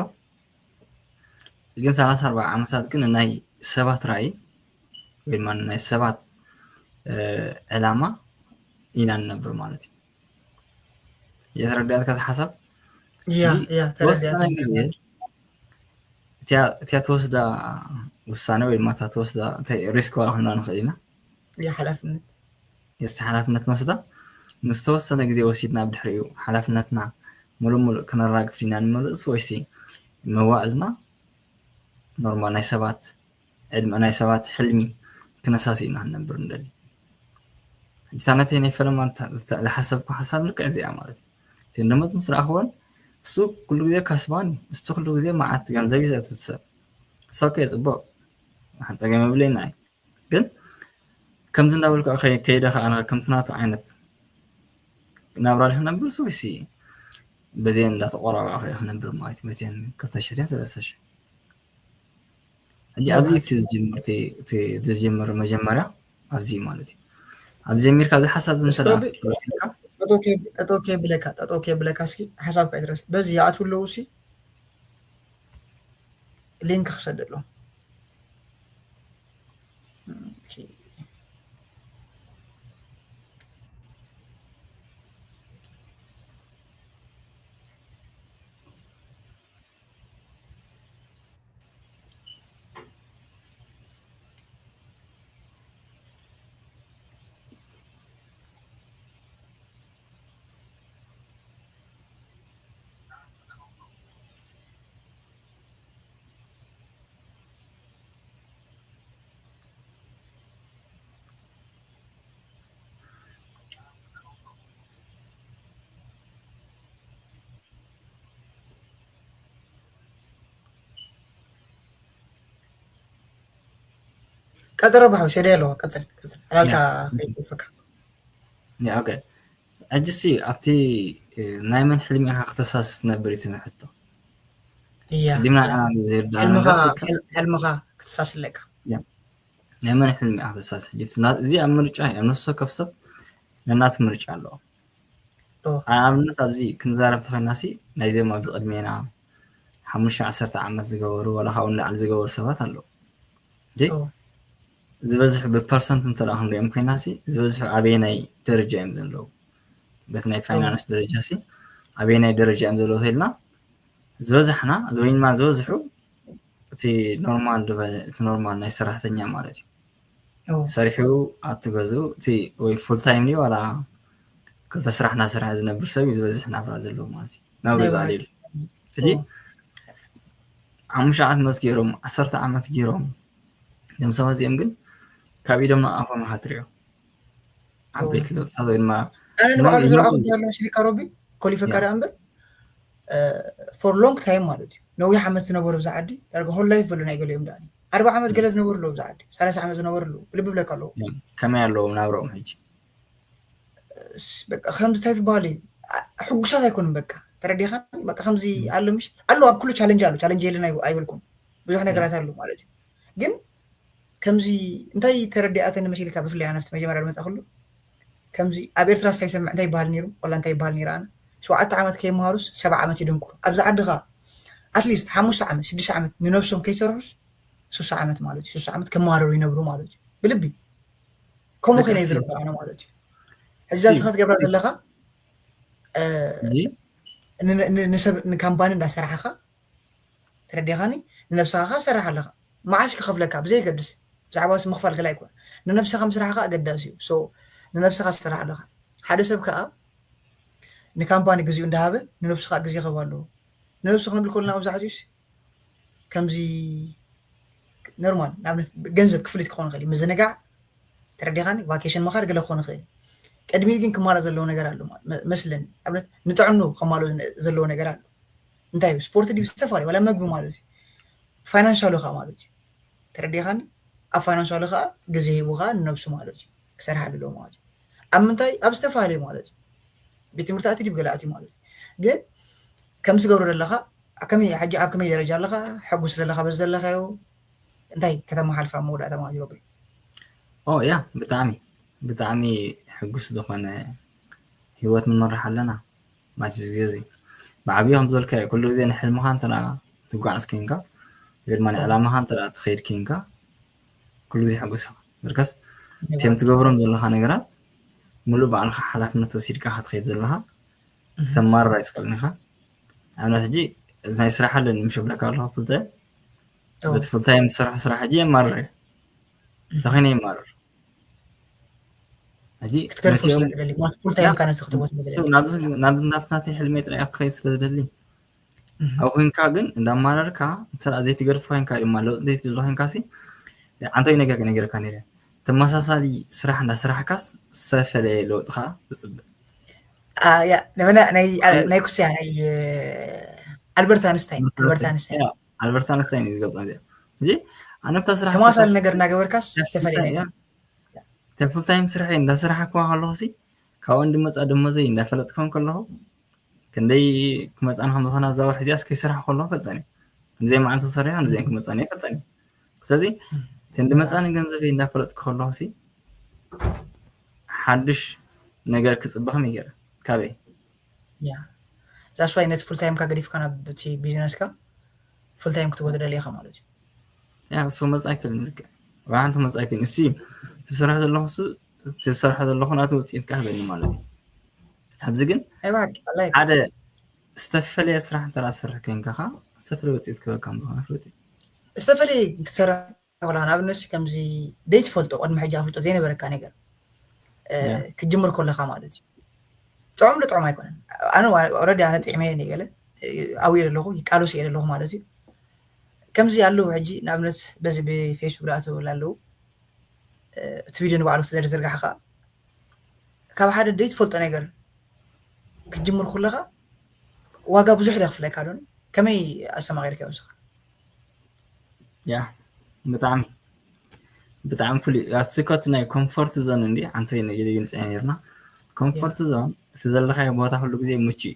ግን ሰላሳ ኣርባዓ ዓመታት ግን ናይ ሰባት ራእይ ወይ ድማ ናይ ሰባት እ፣ ዕላማ ኢና ንነብር ማለት እዩ የተረዳትካ ሓሳብ ያ ያ ተወሰነ ተረዲኣኒ ግዜ እቲያ እቲያ ትወስዳ ውሳነ ወይ ድማ እታ ትወስዳ እንታይ ሪስክ ዋላ ክንብላ ንኽእል ኢና ያ ሓላፍነት የስቲ ሓላፍነት ንወስዳ ምስ ተወሰነ ግዜ ወሲድና ብድሕሪኡ ሓላፍነትና ሙሉእ ሙሉእ ክነራግፍ ኢና ንመልእስ ወይሲ መዋእልና ኖርማል ናይ ሰባት ዕድመ ናይ ሰባት ሕልሚ ክነሳሲ ኢና ክንነብር ንደሊ ሕጂ ነተይ ናይ ፈለማ ዝሓሰብኩ ሓሳብ ልክዕ እዚኣ ማለት እዩ እተን ደሞዝ ምስ ረኣኽወን እሱ ኩሉ ግዜ ካስባን እዩ እሱ ኩሉ ግዜ መዓት ገንዘብ እዩ ዘእቱ ሰብ እሱ ኦኬ ፅቡቅ ሓን ፀገም የብለይና እዩ ግን ከምዚ እንዳበልኩ ከይደ ከዓ ከምቲ ናቱ ዓይነት ናብራ ዲክ ነብር ሱ ሲ በዚአ እንዳተቆራረዕኩ እየ ክነብር ማለት እዩ መን ክልተ ሽሕ ሰለስተ ሽሕ ሕጂ ኣብዚ እቲ ዝጅምር መጀመርያ ኣብዚ ማለት እዩ ኣብ ጀሚርካ እዚ ሓሳብ ጠጠው ከይብለካ ጠጠው ከይብለካ እስኪ ሓሳብካ ይትረስ በዚ ይኣትው ኣለዉ ሲ ሊንክ ክሰደሎም ቀጽል ረባሕ፣ ሰደ ኣለዋ። ቀጽል፣ ቀጽል። ሓላልካ ከይፈካ። ያ፣ ኦኬ። ሕጂ ሲ ኣብቲ፣ እ፣ ናይ መን ሕልሚ ኢኻ ክተሳስ ትነብር እዩ እቲ ሕቶ? እያ። ቅድምና እያ። ኢና ዘይርዳእ ሕልምኻ፣ ነገር፣ ሕል-፣ ሕልምኻ ክትሳስለካ። ናይ መን ሕልሚ ኢኻ ክተሳስ? ሕጂ እቲ ና-፣ እዚ ኣብ ምርጫ እዩ። ኣብ ነፍሲ ወከፍ ሰብ ነናቱ ምርጫ ኣለዎ። ኦ። ንኣብነት ኣብዚ ክንዛረብ ተኾይና ሲ ናይዞም ኣብዚ ቅድሜና ሓሙሽተ ዓሰርተ ዓመት ዝገበሩ ዋላ ካብኡ ንላዕሊ ዝገበሩ ሰባት ኣለዉ። እንጂ ኦ። ዝበዝሑ ብፐርሰንት እንተ ደኣ ክንሪኦም ኮይና ሲ ዝበዝሑ ኣበየናይ ደረጃ እዮም ዘለዉ? በቲ ናይ ፋይናንስ ደረጃ ሲ ኣበየናይ ደረጃ እዮም ዘለዉ ተልና ዝበዛሕና ወይ ድማ ዝበዝሑ እቲ ኖርማል ዝበለ እቲ ኖርማል ናይ ሰራሕተኛ ማለት እዩ። ኦ። ሰሪሑ ኣብቲ ገዝኡ እቲ ወይ ፉል ታይም ድዩ ዋላ ክልተ ስራሕ እናሰርሐ ዝነብር ሰብ እዩ ዝበዝሕ ናብራ ዘለዎ ማለት እዩ። ናብራ ናይ ዝኣልየሉ። ባህል። ሕጂ ኦ። ሓሙሽተ ዓመት ገይሮም፣ ዓሰርተ ዓመት ገይሮም፣ እዞም ሰባት እዚኦም ግን ካብ ኢዶም ናብ ኣፎም ኢኻ ትሪኦ። ዓበይቲ ኦ። ለውጥታት ወይ ድማ ኣነ ናይ ንባዕሉ ናይ ዝረኣኹ እንታይ ኣሎ መሲልካ ሮቢ? ኮሊፈካ ያ። ደኣ እምበር፣ እ፣ ፎር ሎንግ ታይም ማለት እዩ። ነዊሕ ዓመት ዝነበሩ ብዛ ዓዲ፣ ዳርጋ ሆል ላይፍ በሉ ናይ ገሊኦም ደኣ። ኣርባዓ ዓመት ገለ ዝነበሩ ኣለዉ ብዛ ዓዲ፣ ሰላሳ ዓመት ዝነበሩ ኣለዉ። ልቢ ብለካ ኣለዉ። ያ፣ ከመይ ኣለዎም ናብራኦም ሕጂ? ስ-፣ በቃ ከምዚ እንታይ ትበሃል እዩ? ኣ-፣ ሕጉሳት ኣይኮኑን በቃ። ተረዲኻ? በቃ ከምዚ ኣሎ ምሽ? ኣሎ ኣብ ኩሉ ቻለንጅ ኣሎ። ቻለንጅ የለን ኣይ-፣ ኣይበልኩን። ብዙሕ ነገራት ኣሎ ማለት እዩ። ግን ከምዚ እንታይ ተረዲኣተኒ መሲልካ ብፍላይ ኣነ ኣብቲ መጀመርያ ዝመጻእኩሉ? ከምዚ ኣብ ኤርትራ እንታይ ይሰምዕ እንታይ ይበሃል ነይሩ? ወላ እንታይ ይበሃል ነይሩ ኣነ? ሸውዓተ ዓመት ከይመሃሩስ ሰብዓ ዓመት ይድንቁሩ። ኣብዚ ዓዲ ኸኣ ኣትሊስት ሓሙሽተ ዓመት፣ ሽዱሽተ ዓመት ንነብሶም ከይሰርሑስ ሱሳ ዓመት ማለት እዩ። ሱሳ ዓመት ከማረሩ ይነብሩ ማለት እዩ። ብልቢ። ከምኡ ልክዕ ከይነ ሲ። ዝረዳ ኣነ ማለት እዩ። ሕዚ ሲ። እዛ ትኻ ትገብራ ዘለኻ፣ እ፣ ሕጂ ን-፣ ን-፣ ንሰብ፣ ንካምፓኒ እንዳሰራሕኻ፣ ተረዲኻኒ? ንነብስኻ ኸኣ ትሰርሕ ኣለኻ። መዓስ ክኸፍለካ ብዘየገድስ፣ ብዛዕባ ስ-፣ ምኽፋል ገለ ኣይኮነ። ንነብስኻ ምስራሕ ኸኣ ኣገዳሲ እዩ። ሶ፣ ንነብስኻ ትሰርሕ ኣለኻ። ሓደ ሰብ ከኣ ንካምፓኒ ግዜኡ እንዳሃበ፣ ንነብሱ ኸኣ ግዜ ክህብ ኣለዎ። ንነብሱ ክንብል ከለና መብዛሕትኡስ ከምዚ ኖርማል፣ ንኣብነት ገንዘብ ክፍሊት ክኾን ይኽእል እዩ። ምዝንጋዕ፣ ተረዲኻኒ? ቫኬሽን ምኻድ ገለ ክኾን ይኽእል እዩ። ቅድሚኡ ግን ክማላእ ዘለዎ ነገር ኣሎ ማለት መ-፣ መስለኒ። ንኣብነት ንጥዕኑ ከማልኦ ዝነ-፣ ዘለዎ ነገር ኣሎ። እንታይ እዩ? ስፖርት ድዩ? ዝተፈላለዩ፣ ዋላ መግቢ ማለት እዩ። ፋይናንሻሉ ኸኣ ማለት እዩ። ተረዲኻኒ? ኣብ ፋይናንሻሉ ኸኣ ግዜ ሂቡ ኸኣ ንነብሱ ማለት እዩ። ክሰርሓሉ ኣለዎ ማለት እዩ። ኣብ ምንታይ? ኣብ ዝተፈላለዩ ማለት እዩ። ቤት ትምህርቲ ኣትዩ ድዩ ገለ ኣትዩ ማለት እዩ። ግን ከም ዝገብሮ ዘለኻ፣ ከመይ፣ ሕጂ ኣብ ከመይ ደረጃ ኣለኻ? ሕጉስ ዘለኻ በዚ ዘለኻዮ? እንታይ ከተመሓልፋ ኣብ መወዳእታ ማለት እዩ ሮቢ? ኦ፣ ያ፣ ብጣዕሚ፣ ብጣዕሚ ሕጉስ ዝኾነ ህይወት ንመርሕ ኣለና ማለት እዩ። እዚ ግዜ እዚ ብዓብዩ ከም ዝበልካዮ፣ ኩሉ ግዜ ንሕልምኻ እንተ ደኣ ትጓዓዝ ኮይንካ፣ ወይ ድማ ንዕላማኻ እንተ ደኣ ትኸይድ ኮይንካ፣ ኩሉ ግዜ ሕጉስ ኢኻ። ብርከስ እቲኦም ትገብሮም ዘለኻ ነገራት፣ ምሉእ ባዕልኻ ሓላፍነት ወሲድካ ኢኻ ትኸይድ ዘለኻ። እህ። ክተማርር ኣይትኽእልን ኢኻ። ንኣብነት፣ ሕጂ ናይ ስራሕ ኣለኒ፣ ምሽ እብለካ ኣለኹ፣ ፉል ታይም። ኦ። በቲ ፉል ታይም ዝሰርሖ ስራሕ ሕጂ የማርር እየ። እህ። እንታይ ኮይነ የማርር? ሕጂ ክትገድፎ ነቲኦም ስለ ትደሊ፣ ማለት ፉል ታይም ያ፣ ካ ነቲ ክትቦት ስለ እሱ ትደሊ። ናብዚ፣ ናብ፣ ናብቲ ናተይ ሕልመይ ጥራይ ክኸይድ ስለ ዝደሊ። እህ። ኣብ ኮይንካ ግን እንዳማረርካ፣ እንተ ዘይትገድፎ ኮይንካ ድማ ለውጢ ዘይትደሊ ኮይንካ ሲ፣ ዓንታዊ ነገር ነጊረካ ነይረ። ተመሳሳሊ ስራሕ እንዳሰራሕካስ ዝተፈለየ ለውጢ ኸኣ ትጽበ። ኣ፣ ያ፣ ንመና-፣ ናይ፣ ኣ፣ ናይ ኩስያ፣ ናይ፣ እ፣ ኣልበርት ኣንስታይን፣ ኣልበርት ኣንስታይን። ያ፣ ኣልበርት ኣንስታይን እዩ ዝገልጻ እዚኣ። ሕጂ ኣነ ብታ ስራሕ ተመሳሳሊ ዝሰርሕ ነገር እናገበርካስ ያ፣ ዝተፈለየ ያ፣ ነገር። ያ። እታ ፉል ታይም ስርሐይ እንዳሰራሕኩዋ ከለኹ ሲ፣ ካብኡ እንድመጻ ደሞዘይ እንዳፈለጥኩ ከለኹ፣ ክንደይ ክመጻኒ ከም ዝኾነ ኣብዛ ወርሒ እዚኣስ ከይሰራሕኩ ከለኹ ፈልጠኒ። ክንደይ መዓልቲ ክሰርሕ፣ ክንደይ ክመጻኒ ፈልጠኒ። ስለዚ፣ እም። እተን ድመጻኒ ገንዘበይ እንዳፈለጥኩ ከለኹ ሲ፣ ሓድሽ ነገር ክጽበ ከመይ ገይረ? ካበይ? ያ። That's why ነቲ ፉል ታይምካ ገዲፍካ ናብ እቲ ቢዝነስካ ፉል ታይም ክትወ ትደሊ ኢኻ ማለት እዩ። ያ፣ እሱ መጻኢ ክእል ንልክዕ። ዋላ ሓንቲ መጻኢ ክእል። እሱ ትሰርሖ ዘለኹ፣ እሱ ትሰርሖ ዘለኹ ናቱ ውጽኢት ክህበኒ ማለት እዩ። ኣብዚ ግን ናይ ብሓቂ፣ ኣላይ። ሓደ ዝተፈለየ ስራሕ እንተ ደኣ ትሰርሕ ኮይንካ ኸኣ፣ ዝተፈለየ ውጽኢት ክህበካ ከም ዝኾነ ፍሉጥ እዩ። ዝተፈለየ ክትሰርሕ ከላ፣ ንኣብነት፣ ከምዚ ደይትፈልጦ፣ ቅድሚ ሕጂ ኣፍልጦ ዘይነበረካ ነገር፣ እ፣ ያ። ክትጅምር ከለኻ ማለት እዩ። ጥዑም ዶ ጥዑም ኣይኮነን? ኣነ ዋ-፣ ኦልረዲ ኣነ ጥዕመ እየ ገለ፣ እ፣ ኣብየ ዘለኹ፣ ይቃለስ እየ ዘለኹ ማለት እዩ። ከምዚ ኣለዉ ሕጂ፣ ንኣብነት፣ በዚ ብፌስቡክ ደኣ ትብል ኣለዉ፣ እ፣ እቲ ቪድዮ ንባዕሉ ስለ ዝዘርጋሕኻ፣ ካብ ሓደ ደይትፈልጦ ነገር ክትጅምር ከለኻ፣ ዋጋ ብዙሕ ዶ የኽፍለካ ዶ? ከመይ ኣስተማቒርካዮ ንስኻ? ያ፣ ብጣዕሚ፣ ብጣዕሚ ፍሉይ ኣስኮት ናይ ኮምፎርት ዞን እንዲ ሓንቲ ወይ ነገር ግን ጸያ ነርና ኮምፎርት ዞን እቲ ዘለኻዮ ቦታ ኩሉ ግዜ ምቹ እዩ።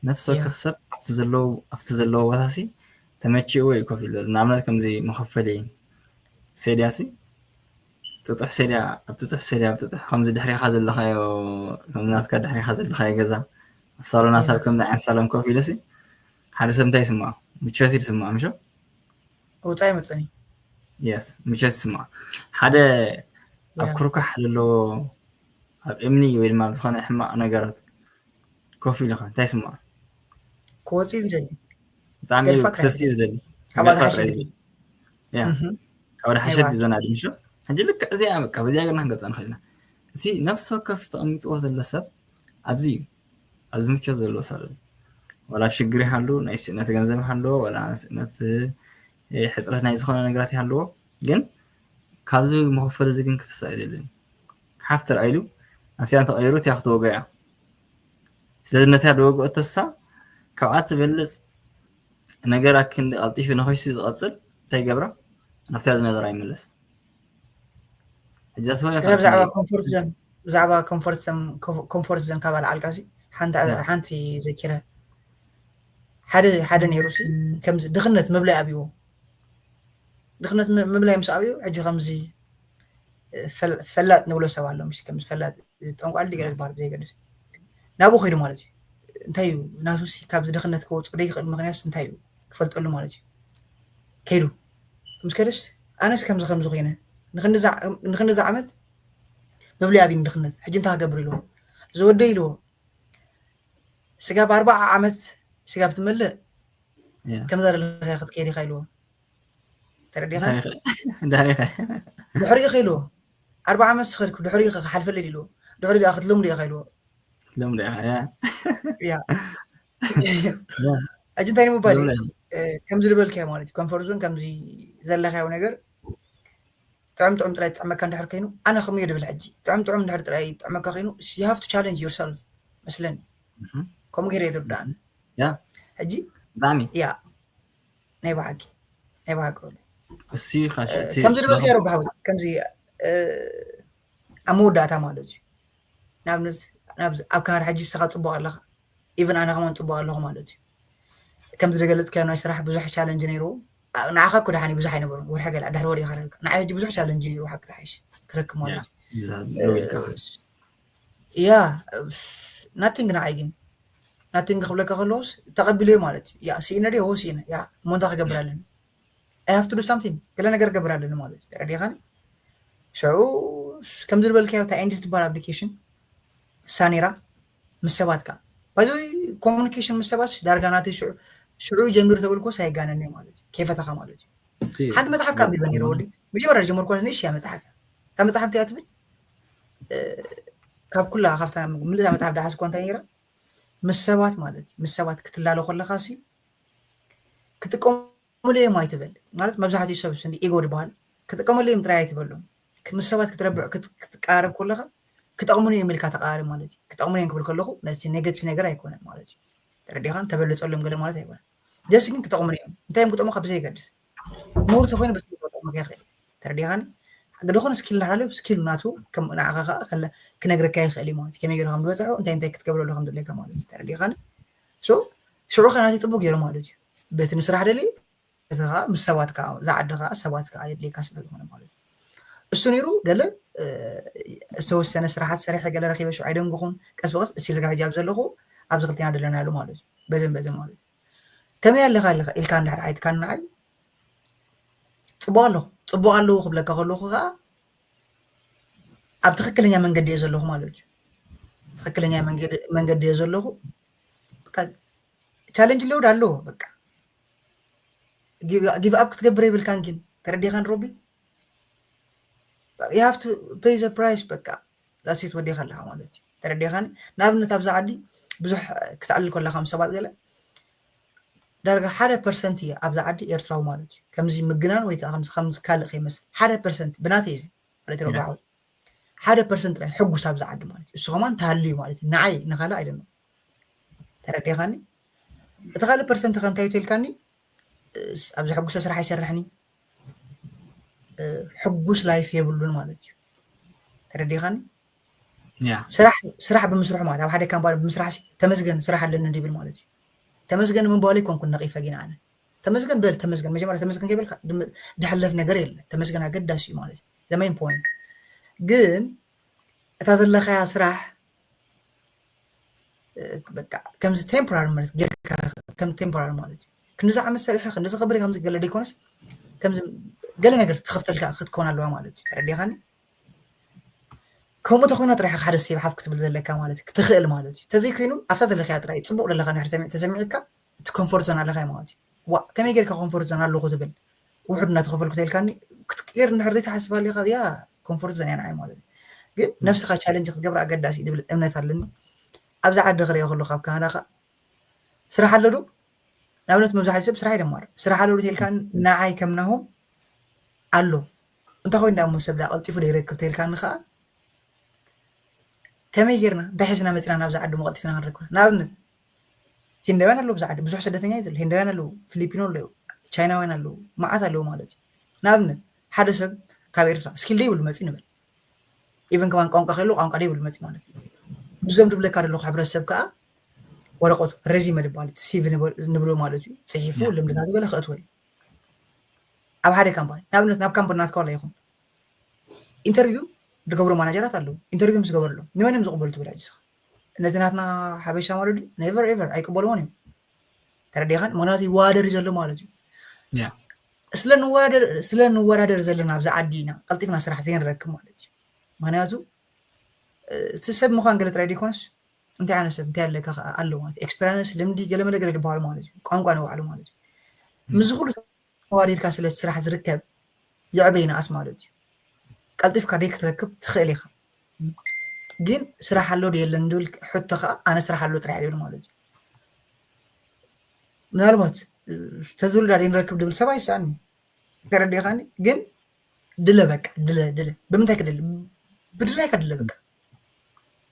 ነፍሲ ወከፍ ሰብ ኣብቲ ዘለዎ ኣብቲ ዘለዎ ቦታ ሲ ተመችዎ እዩ ኮፍ ኢሉ ንኣብነት ከምዚ መኸፈሊ ሴድያ ሲ ጥጡሕ ሴድያ ኣብ ጥጡሕ ሴድያ ኣብ ጥጡሕ ከምዚ ድሕሪኻ ዘለኻዮ ከምዚ ናትካ ድሕሪኻ ዘለኻዮ ገዛ ኣብ ሳሎናት ኣብ ከምዚ ዓይነት ሳሎን ኮፍ ኢሉ ሲ ሓደ ሰብ እንታይ ይስምዖ? ምቾት እዩ ዝስምዖ ምሾ? ወፃኢ መፅኒ የስ ምቸት ስማ ሓደ ኣብ ክሩካሕ ዘለዎ ኣብ እምኒ ወይ ድማ ኣብ ዝኾነ ሕማቕ ነገራት ኮፍ ኢልኻ እንታይ ስማ ክወፅእ ዝደሊ ብጣዕሚ ገድፋ ክተስእ ዝደሊ ካብ ገድፋ ሓሸት ጥራይ ዝደሊ ያ ካብ ወደ ሓሸት ይዘና ድምሾ ሕጂ ልክ እዚኣ በቃ በዚኣ ገርና ክንገፃ ንኽእል ኢና እቲ ነፍሲ ወከፍ ተቐሚጥዎ ዘሎ ሰብ ኣብዚ እዩ ኣብዚ ምቾት ዘለዎ ሳሎን ዋላ ሽግር ይሃሉ ናይ ስእነት ገንዘብ ይሃለዎ ዋላ ስእነት ሕፅረት ናይ ዝኾነ ነገራት ይሃለዎ ግን ካብዚ መኸፈል እዚ ግን ክትሳእ የለን ሓፍ ተረኣይሉ ኣብቲኣ ተቐይሩ እቲኣ ክትወገያ ስለዚ ነታ ደወግኦ ተሳ ካብኣ ትበልፅ ነገር ኣክንዲ ቀልጢፉ ነኸይሱ ዝቐፅል እንታይ ይገብራ ናብታ ዝነበራ ይመለስ ሕጂ ኣስዋያ ብዛዕባ ኮምፎርት ዞን ብዛዕባ ኮምፎርት ዞን ካብ ኣልዓልካ ሲ ሓንቲ ዘኪረ ሓደ ሓደ ነይሩ ሲ ከምዚ ድኽነት ምብላይ ኣብይዎ ድኽነት ምብላይ ምስ ኣብዩ ሕጂ ከምዚ ፈላጥ ንብሎ ሰብ ኣሎ ምስ ከምዚ ፈላጥ ጠንቋል ዲገለ ዝበሃል ብዘይገድስ ናብኡ ከይዱ ማለት እዩ እንታይ እዩ ናቱ ሲ ካብዚ ድኽነት ከወፅኦ ደይክእል ምክንያት እንታይ እዩ ክፈልጠሉ ማለት እዩ ከይዱ ምስ ከደስ ኣነስ ከምዚ ከምዚ ኮይነ ንክንዛ ዓመት መብልያ ኣብኒ ድኽነት ሕጂ እንታይ ክገብር ኢልዎ ዝወደ ኢልዎ ስጋብ ኣርባዓ ዓመት ስጋብ ትመልእ ከምዛ ዘለካ ክትከይድ ኢካ ኢልዎ ተረዲኻ ድሕሪኡ ኢልዎ ኣርባዓ ዓመት ስኸድኩ ድሕሪኡ ክሓልፈለይ ኢልዎ ድሕሪ ኣ ክትልምዱ ኢካ ኢልዎ ልምድ ኢኻ ያ ያ ሕጂ እንታይ ንምባል ከምዚ ዝበልካዮ ማለት እዩ ኮንፈርት ዞን ከምዚ ዘለካዮ ነገር ጥዑም ጥዑም ጥራይ ዝጥዕመካ እንድሕር ኮይኑ ኣነ ከምኡ እየ ድብል ሕጂ ጥዑም ጥዑም እንድሕር ጥራይ ዝጥዕመካ ኮይኑ you have to challenge yourself መስለኒ ከምኡ ገይረ እየ ዝርዳእኒ ያ ሕጂ ብጣዕሚ ያ ናይ ብሓቂ ናይ ብሓቂ እሲ ካሽ እቲ ከምዚ ድበልካዮ ብሓዊ ከምዚ ኣብ መወዳእታ ማለት እዩ ንኣብነት ኣብ ከባቢ ሕጂ ንስኻ ፅቡቅ ኣለኻ ኢቨን ኣነ ከማን ፅቡቅ ኣለኹ ማለት እዩ ከምዚ ዝገለፅካዮ ናይ ስራሕ ብዙሕ ቻለንጅ ነይሩ ንዓኻ እኮ ደሓን ብዙሕ ኣይነበሩን ወርሒ ገለ ድሕሪ ወዲእካ ረክብካ ንዓይ ሕጂ ብዙሕ ቻለንጅ ነይሩ ሓቂ ተሓይሽ ክረክብ ማለት እዩ ያ ናቲንግ ንዓይ ግን ናቲንግ ክብለካ ከለዎስ ተቐቢለዮ ማለት እዩ ያ ስኢነ ድዮ ስኢነ ያ እሞ እንታይ ክገብር ኣለኒ I have to do something ገለ ነገር ገብር ኣለኒ ማለት እዩ ተረዲኻኒ ሽዑ ከምዚ ዝበልካዮ እታ ኤንድ ትበሃል ኣፕሊኬሽን ሳኔራ ምስ ሰባት ከዓ ባይዞ ኮሙኒኬሽን ምስ ሰባት ዳርጋ ናተይ ሽዑ ጀሚሩ ተበልኮስ ኣይጋነኒ ማለት እዩ ከይፈተኻ ማለት እዩ ሓንቲ መፅሓፍ ካብ ቢበ ነረ ወዲ መጀመርያ ጀመርኳ ንሽ እያ መፅሓፍ እያ እታ መፅሓፍ እቲኣ ትብል ካብ ኩላ ካብታ ምልእታ መፅሓፍ ዳሓስኳ እንታይ ነራ ምስ ሰባት ማለት እዩ ምስ ሰባት ክትላለ ከለካ ሲ ክጥቀሙ ክጥቀሙሉ እዮም ኣይትበል ማለት መብዛሕትኡ ሰብ ስንዲ ኢጎ ዝበሃል ክጥቀመሉ እዮም ጥራይ ኣይትበሎም ምስ ሰባት ክትረብዕ ክትቀራረብ ከለካ ክጠቕሙኒ እዮም ኢልካ ተቀራረብ ማለት እዩ ክጠቕሙኒ እዮም ክብል ከለኩ ነዚ ኔጋቲቭ ነገር ኣይኮነን ማለት እዩ ተረዲኻን ተበልፀሎም ገለ ማለት ኣይኮነን ደስ ግን ክጠቕሙኒ እዮም እንታይ እዮም ክጠቕሙካ ብዘይገድስ ምሁር ተኮይኑ በዚ ክጠቕሙካ ይኽእል ተረዲኻኒ ዝኾነ ስኪል እንዳሓለዩ ስኪል ናቱ ንዓኻ ከዓ ክነግረካ ይኽእል እዩ ማለት እዩ ከመይ ገይሩ ከም ዝበፅሑ እንታይ እንታይ ክትገብረሉ ከም ዘለካ ማለት እዩ ተረዲኻኒ ሽዑ ከ ናተይ ፅቡቅ ገይሩ ማለት እዩ በቲ ንስራሕ ደልዩ እቲ ከዓ ምስ ሰባት ከዓ ዝዓዲ ከዓ ሰባት ከዓ የድልየካ ስለ ዝኾነ ማለት እዩ እሱ ነይሩ ገለ ዝተወሰነ ስራሓት ሰሪሐ ገለ ረኪበ ሽዑ ኣይደንግኹን ቀስ ብቀስ እሲልካ ሕጂ ኣብ ዘለኹ ኣብዚ ክልቴና ደለናሉ ማለት እዩ በዝን በዝን ማለት እዩ ከመይ ኣለካ ኣለካ ኢልካ እንድሕር ዓይትካ ንዓይ ፅቡቅ ኣለኹ ፅቡቅ ኣለዉ ክብለካ ከለኹ ከዓ ኣብ ትክክለኛ መንገዲ እየ ዘለኹ ማለት እዩ ትክክለኛ መንገዲ እየ ዘለኹ ቻለንጅ ሎድ ኣለዎ በቃ ጊቭ ኣፕ ክትገብር የብልካን ግን ተረዲኻን ሮቢ you have to pay the price በቃ ዳሴት ወዲኻ ኣለካ ማለት እዩ ተረዲኻን ንኣብነት ኣብዚ ዓዲ ብዙሕ ክትዕልል ከለካ ምስ ሰባት ገለ ዳርጋ ሓደ ፐርሰንት እየ ኣብዚ ዓዲ ኤርትራዊ ማለት እዩ ከምዚ ምግናን ወይ ከዓ ከምዚ ካልእ ከይመስል ሓደ ፐርሰንት ብናተይ እዚ ማለት ረባሑ ሓደ ፐርሰንት ጥራይ ሕጉስ ኣብዚ ዓዲ ማለት እዩ እሱ ከማን ተሃልዩ ማለት እዩ ንዓይ ንካልእ ኣይደኖ ተረዲኻኒ እቲ ካልእ ፐርሰንት ከ እንታይ ተልካኒ ኣብዚ ሕጉሰ ስራሕ ኣይሰርሕኒ ሕጉስ life የብሉን ማለት እዩ። ተረዲኻኒ? ያ ስራሕ ስራሕ ብምስርሑ ማለት ኣብ ሓደ ካምፓኒ ብምስራሕ ሲ ተመስገን ስራሕ ኣለኒ እንዲብል ማለት እዩ። ተመስገን ምባሉ ኣይኮንኩን ነቒፈ ግን ኣነ ተመስገን በል ተመስገን መጀመርያ ተመስገን ከይበልካ ድም- ድሕለፍ ነገር የለ። ተመስገን ኣገዳሲ እዩ ማለት እዩ። The main point ግን እታ ዘለኻያ ስራሕ እ፣ በቃ ከምዚ temporary ማለት ጌርካ ከም temporary ማለት እዩ። ክንዚ ዓመት ሰሪሐ ክንዚ ክብሪ ከምዚ ገለ ደይኮነስ ከምዚ ገለ ነገር ትኸፍተልካ ክትከውን ኣለዋ ማለት እዩ። ተረዲኻኒ? ከምኡ ተኾይና ጥራሕ ሓደ ሴብ ሓፍ ክትብል ዘለካ ማለት እዩ። ክትኽእል ማለት እዩ። ተዘይኮይኑ ኣብታ ዘለካያ ጥራይ ጽቡቕ ዘለካ ንድሕር ሰሚዕ ተሰሚዕካ እቲ comfort zone ኣለካ ማለት እዩ። ዋ ከመይ ጌርካ comfort zone ኣለኹ ትብል ውሑድ እናተኸፈልኩ ተልካኒ ክትቅየር እንድሕር ዘይትሓስብ ኣሊኻ ያ comfort zone እያ ንዓይ ማለት እዩ። ግን ነብስኻ challenge ክትገብር ኣገዳሲ እዩ ዝብል እምነት ኣለኒ። ኣብዚ ዓዲ ክሪኦ ከሎ ካብ ካናዳ ኸ ስራሕ ኣሎ ዶ? ንኣብነት መብዛሕትኡ ሰብ ስራሕ ይደማር ስራሕ ኣሎ ዶ ተልካኒ ንዓይ ከም ናሆም ኣሎ። እንተኾይኑ ዳ እሞ ሰብ ዳ ቀልጢፉ ዶ ይረክብ ተልካኒ ኸዓ ከመይ ጌርና እንታይ ሒዝና መፂና ናብዚ ዓዲ መቐልጢፍና ክንረክባ? ንኣብነት ሂንዳውያን ኣለዉ ብዚ ዓዲ ብዙሕ ስደተኛ እዩ ዘሎ። ሂንዳውያን ኣለዉ፣ ፊሊፒኖ ኣለዉ፣ ቻይናውያን ኣለዉ፣ መዓት ኣለዉ ማለት እዩ። ንኣብነት ሓደ ሰብ ካብ ኤርትራ ስኪል ደይብሉ መፂ ንበል ኢቨን ከማን ቋንቋ ከሎ ቋንቋ ደይብሉ መፂ ማለት እዩ። ብዞም ድብለካ ዘለኹ ሕብረተሰብ ከዓ ወረቀቱ ሬዚመ ድባል ሲቪ ንብሎ ማለት እዩ። ፅሒፉ ልምድታቱ ገለ ክእትወ እዩ ኣብ ሓደ ካምፓኒ ንኣብነት ናብ ካምፓኒ ናትካ ዋላ ይኹን ኢንተርቪው ዝገብሩ ማናጀራት ኣለዉ። ኢንተርቪው ምስ ገበርሎም ንመን እዮም ዝቕበሉ ትብል ሕጂ ንስኻ? ነቲ ናትና ሓበሻ ማለት ድዩ? Never ever ኣይቅበልዎን እዮም። ተረዲኻን? ምክንያቱ ይወዳደር እዩ ዘሎ ማለት እዩ። ያ ስለ ንወዳደር ስለ ንወዳደር ዘለና ኣብዚ ዓዲ ኢና ቀልጢፍና ስራሕ ዘይንረክብ ማለት እዩ። ምክንያቱ እቲ ሰብ ምዃን ገለ ጥራይ ዘይኮነስ እንታይ ዓይነት ሰብ እንታይ ኣለካ ከዓ ኣሎ ማለት እዩ። ኤክስፐሪንስ ልምዲ ገለመለ ገለ ዝበሃሉ ማለት እዩ። ቋንቋ ንባዕሉ ማለት እዩ። ምስዚ ኩሉ ተዋዲድካ ስለ ስራሕ ዝርከብ ይዕበ ይንኣስ ማለት እዩ። ቀልጢፍካ ደይ ክትረክብ ትኽእል ኢኻ። ግን ስራሕ ኣሎ ዶ የለን ዝብል ሕቶ ከዓ ኣነ ስራሕ ኣሎ ጥራሕ ይብል ማለት እዩ። ምናልባት ተዝውልዳ ደይ ንረክብ ዝብል ሰብ ኣይሰኣን እዩ። ተረዲኻኒ? ግን ድለ በቃ ድለ ድለ ብምንታይ ክድለ ብድላይካ ድለ በቃ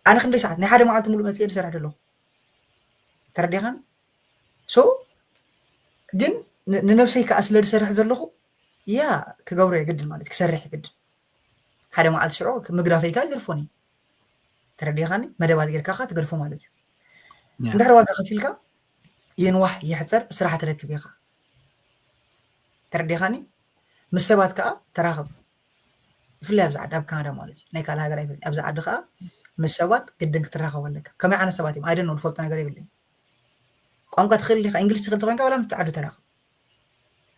ኣነ ክንደይ ሰዓት ናይ ሓደ መዓልቲ ሙሉእ መፅየ ዝሰርሕ ዘለኹ ተረዲኻኒ? ሶ ግን ንነብሰይ ከዓ ስለ ዝሰርሕ ዘለኹ ያ ክገብሮ የግድን ማለት ክሰርሕ የግድን ሓደ መዓልቲ ሽዑ ምግዳፈይ ከዓ ይገድፎኒ ተረዲኻኒ? መደባት ጌርካ ከዓ ትገድፎ ማለት እዩ። እንድሕር ዋጋ ከፊልካ ይንዋሕ ይሕፀር ስራሕ ትረክብ ኢኻ ተረዲኻኒ? ምስ ሰባት ከዓ ተራኸብ ብፍላይ ኣብዚ ዓዲ ኣብ ካናዳ ማለት እዩ ናይ ካልእ ሃገር ኣይፈልጥ ኣብዚ ዓዲ ከዓ ምስ ሰባት ግድን ክትራኸቡ ኣለካ ከመይ ዓይነት ሰባት እዮም ኣይደኖ ዝፈልጦ ነገር የብለይ ቋንቋ ትኽእል ኢኻ እንግሊሽ ትኽእል ተኮይንካ ዋላ ምስ ዓዲ ተራኸብ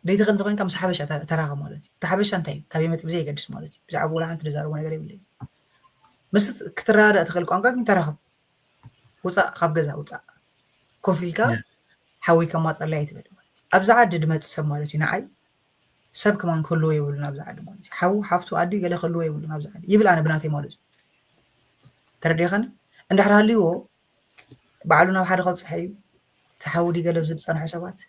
ደይትኽእል ተኮይንካ ምስ ሓበሻ ተራኸብ ማለት እዩ እቲ ሓበሻ እንታይ እዩ ካበይ መፂ ብዘይ የገድስ ማለት እዩ ብዛዕባ ወላ ሓንቲ ዝዛረቦ ነገር የብለይ ምስ ክትረዳዳእ ትኽእል ቋንቋ ግን ተራኸብ ውፃእ ካብ ገዛ ውፃእ ኮፍ ኢልካ ሓወይ ከማፀለይ ኣይትበል ማለት እዩ ኣብዚ ዓዲ ድመፅእ ሰብ ማለት እዩ ንዓይ ሰብ ከማን ክህልዎ የብሉን ኣብዚ ዓዲ ማለት እዩ ሓው ሓፍቱ ኣዲ ገለ ክህልዎ የብሉን ኣብዚ ዓዲ ይብል ኣነ ብናተይ ማለት እዩ ተረዲኻኒ እንድሕር ሃልይዎ ባዕሉ ናብ ሓደ ከብፅሐ እዩ እቲ ሓው ድዩ ገለ ዝፀንሑ ሰባት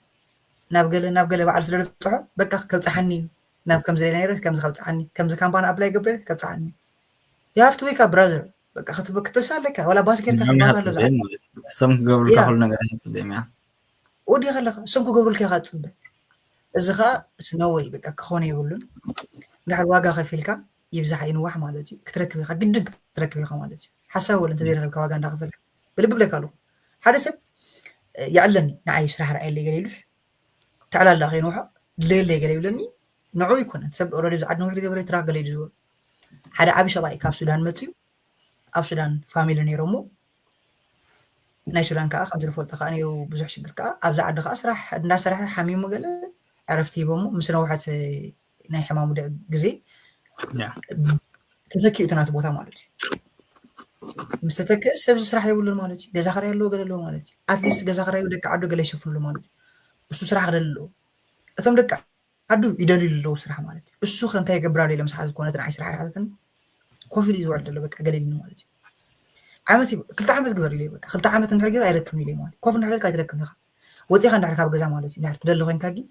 ናብ ገለ ናብ ገለ ባዕሉ ስለ ዝበፅሖ በቃ ከብፅሓኒ እዩ ናብ ከምዚ ሌላ ነይረ ከምዚ ከብፅሓኒ ከምዚ ካምፓኒ ኣፕላይ ገብረ ከብፅሓኒ you have to wake up brother በቃ ክትበ- ክትሳ ኣለካ ዋላ ባስ ጌርካ ክትባስ ኣሎ ብዛዕባ ሰም ክገብሩልካ ያ። ኩሉ ነገር ኣይትፅበዮም እያ ወዲ ከለካ እሶም ክገብሩልካ ኢካ ትፅበ እዚ ከዓ ስነወይ በቃ ክኾነ የብሉን እንድሕር ዋጋ ከፊልካ ይብዛሕ ይንዋሕ ማለት እዩ ክትረክብ ኢካ ግድን ክትረክብ ኢካ ማለት እዩ ሓሳብ ወለ እንተዘይረከብካ ዋጋ እንዳከፈልካ ብልቢ ብለካ ኣለኩ ሓደ ሰብ የዕለኒ ንዓይ ስራሕ ርኣየለይ ገለ ኢሉስ ተዕላላ ከይንውሖ ድለየለይ ገለ ይብለኒ ንዑ ይኮነን ሰብ ኦረዲ ብዛዕድ ነገር ገበረ ትራ ገለ ዝብሉ ሓደ ዓቢ ሰብኣይ ካብ ሱዳን መፅዩ ኣብ ሱዳን ፋሚሊ ነይሮሞ ናይ ሱዳን ከዓ ከምዚ ንፈልጦ ከዓ ነይሩ ብዙሕ ሽግር ከዓ ኣብዚ ዓዲ ከዓ ስራሕ እንዳሰርሐ ሓሚሙ ገለ ዕረፍቲ ሂቦሞ ምስ ነውሐት ናይ ሕማሙ ግዜ ተተኪኡ እቲ ናቱ ቦታ ማለት እዩ ምስ ተተክአ ሰብዚ ስራሕ የብሉን ማለት እዩ ገዛ ክራይ ኣለዎ ገለ ኣለዎ ማለት እዩ ኣትሊስት ገዛ ክራዩ ደቂ ዓዱ ገለ ይሸፍንሉ ማለት እዩ እሱ ስራሕ ክደሊ ኣለዎ እቶም ደቂ ዓዱ ይደልዩ ኣለዉ ስራሕ ማለት እዩ እሱ ከ እንታይ ይገብር ኣሎ ኢለ ምስ ሓተትኩ ነቲ ንዓይ ስራሕ ሓተትኒ ኮፍ ኢሉ እዩ ዝውዕል ዘሎ በቃ ገለ ኢሉኒ ማለት እዩ ዓመት ክልተ ዓመት ግበር ኢለ በቃ ክልተ ዓመት እንድሕር ገይሩ ኣይረክብን ኢለ ማለት ኮፍ እንድሕር ኢልካ ኣይትረክብን ኢኻ ወፂኻ እንድሕር ካብ ገዛ ማለት እዩ እንድሕር ትደሊ ኮይንካ ግን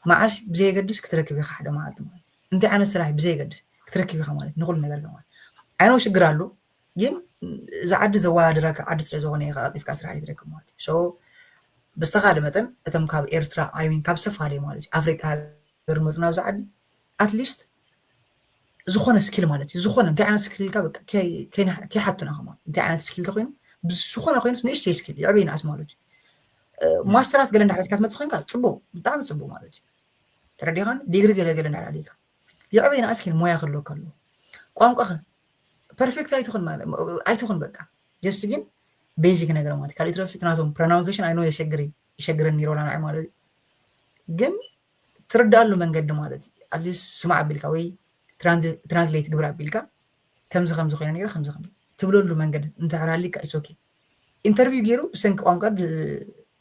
መዓሽ ብዘየገድስ ክትረክብ ኢኻ ሓደ መዓልቲ ማለት እዩ እንታይ ዓይነት ስራሕ ብዘየገድስ ክትረክብ ኢኻ ማለት ንኩሉ ነገር ማለት ዓይነው ሽግር ኣሎ ግን እዚ ዓዲ ዘወዳድረካ ዓዲ ስለ ዝኾነ ኢኻ ቀልጢፍካ ስራሕ ዘይትረክብ ማለት እዩ ብዝተኻለ መጠን እቶም ካብ ኤርትራ ኣይሚን ካብ ዝተፈላለየ ማለት እዩ ኣፍሪቃ ሃገር መፁ ናብዚ ዓዲ ኣትሊስት ዝኾነ ስኪል ማለት እዩ። ዝኾነ እንታይ ዓይነት ስኪል ኢልካ በቃ ከይ- ከይና- ከይሓቱና ከማን እንታይ ዓይነት ስኪል ተኮይኑ ብዝኾነ ኮይኑ ንእሽተይ ስኪል ይዕበይ ንኣስ ማለት እዩ። እ፣ ማስተራት ገለ እንዳሕረስካ ትመፅእ ኮይንካ ፅቡቅ፣ ብጣዕሚ ፅቡቅ ማለት እዩ። ተረዲኻን ዲግሪ ገለ ገለ እንዳሕር ኣሊካ ይዕበይ ንኣስ ግን ሞያ ክህልወካ ኣለዎ። ቋንቋ ፐርፌክት ኣይትኹን ማለት ኣይትኹን በቃ ጀስት ግን ቤዚክ ነገር ማለት ካልእ ትረፊ ናቶም ፕሮናውንሴሽን ኣይኖ የሸግር ይሸግረኒ ይሮላ ንዓይ ማለት እዩ። ግን ትርዳኣሉ መንገዲ ማለት እዩ። ኣትሊስት ስማዕ ኣቢልካ ወይ ትራንስሌት ግብር ኣቢልካ ከምዚ ከምዚ ኮይነ ነይረ ከምዚ ከምዚ ትብለሉ መንገዲ እንተሕራሊካ ኢስ ኦኬ። ኢንተርቪው ገይሩ ብሰንኪ ቋንቋ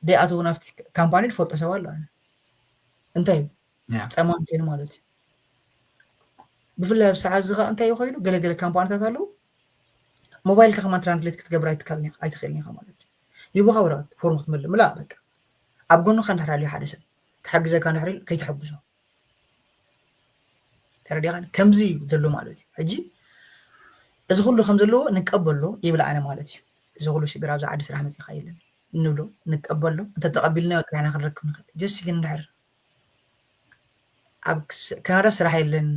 ደይኣተው ናብቲ ካምፓኒ ዝፈልጦ ሰብ ኣሎ ኣነ እንታይ እዩ ጸማም ኮይኑ ማለት እዩ። ብፍላይ ኣብ ሰዓት እዚ ከዓ እንታይ ኮይኑ ገለገለ ካምፓኒታት ኣለዉ ሞባይልካ ከማን ትራንስሌት ክትገብር ኣይትክእልን ኢኻ ማለት እዩ። ይቦካ ወረቀት ፎርም ክትመልእ ምላእ በቃ ኣብ ጎንካ እንድሕር ኣልዩ ሓደ ሰብ ክሕግዘካ እንድሕር ኢሉ ከይትሕግዞ ተረዲኻን ከምዚ እዩ ዘሎ ማለት እዩ። ሕጂ እዚ ኩሉ ከም ዘለዎ ንቀበሎ ይብል ኣነ ማለት እዩ። እዚ ኩሉ ሽግር ኣብዚ ዓዲ ስራሕ መፂኻ የለን እንብሎ ንቀበሎ እንተተቐቢልናዮ ጥራሕና ክንረክብ ንኽእል ጀስቲ ግን እንድሕር ኣብ ካናዳ ስራሕ የለን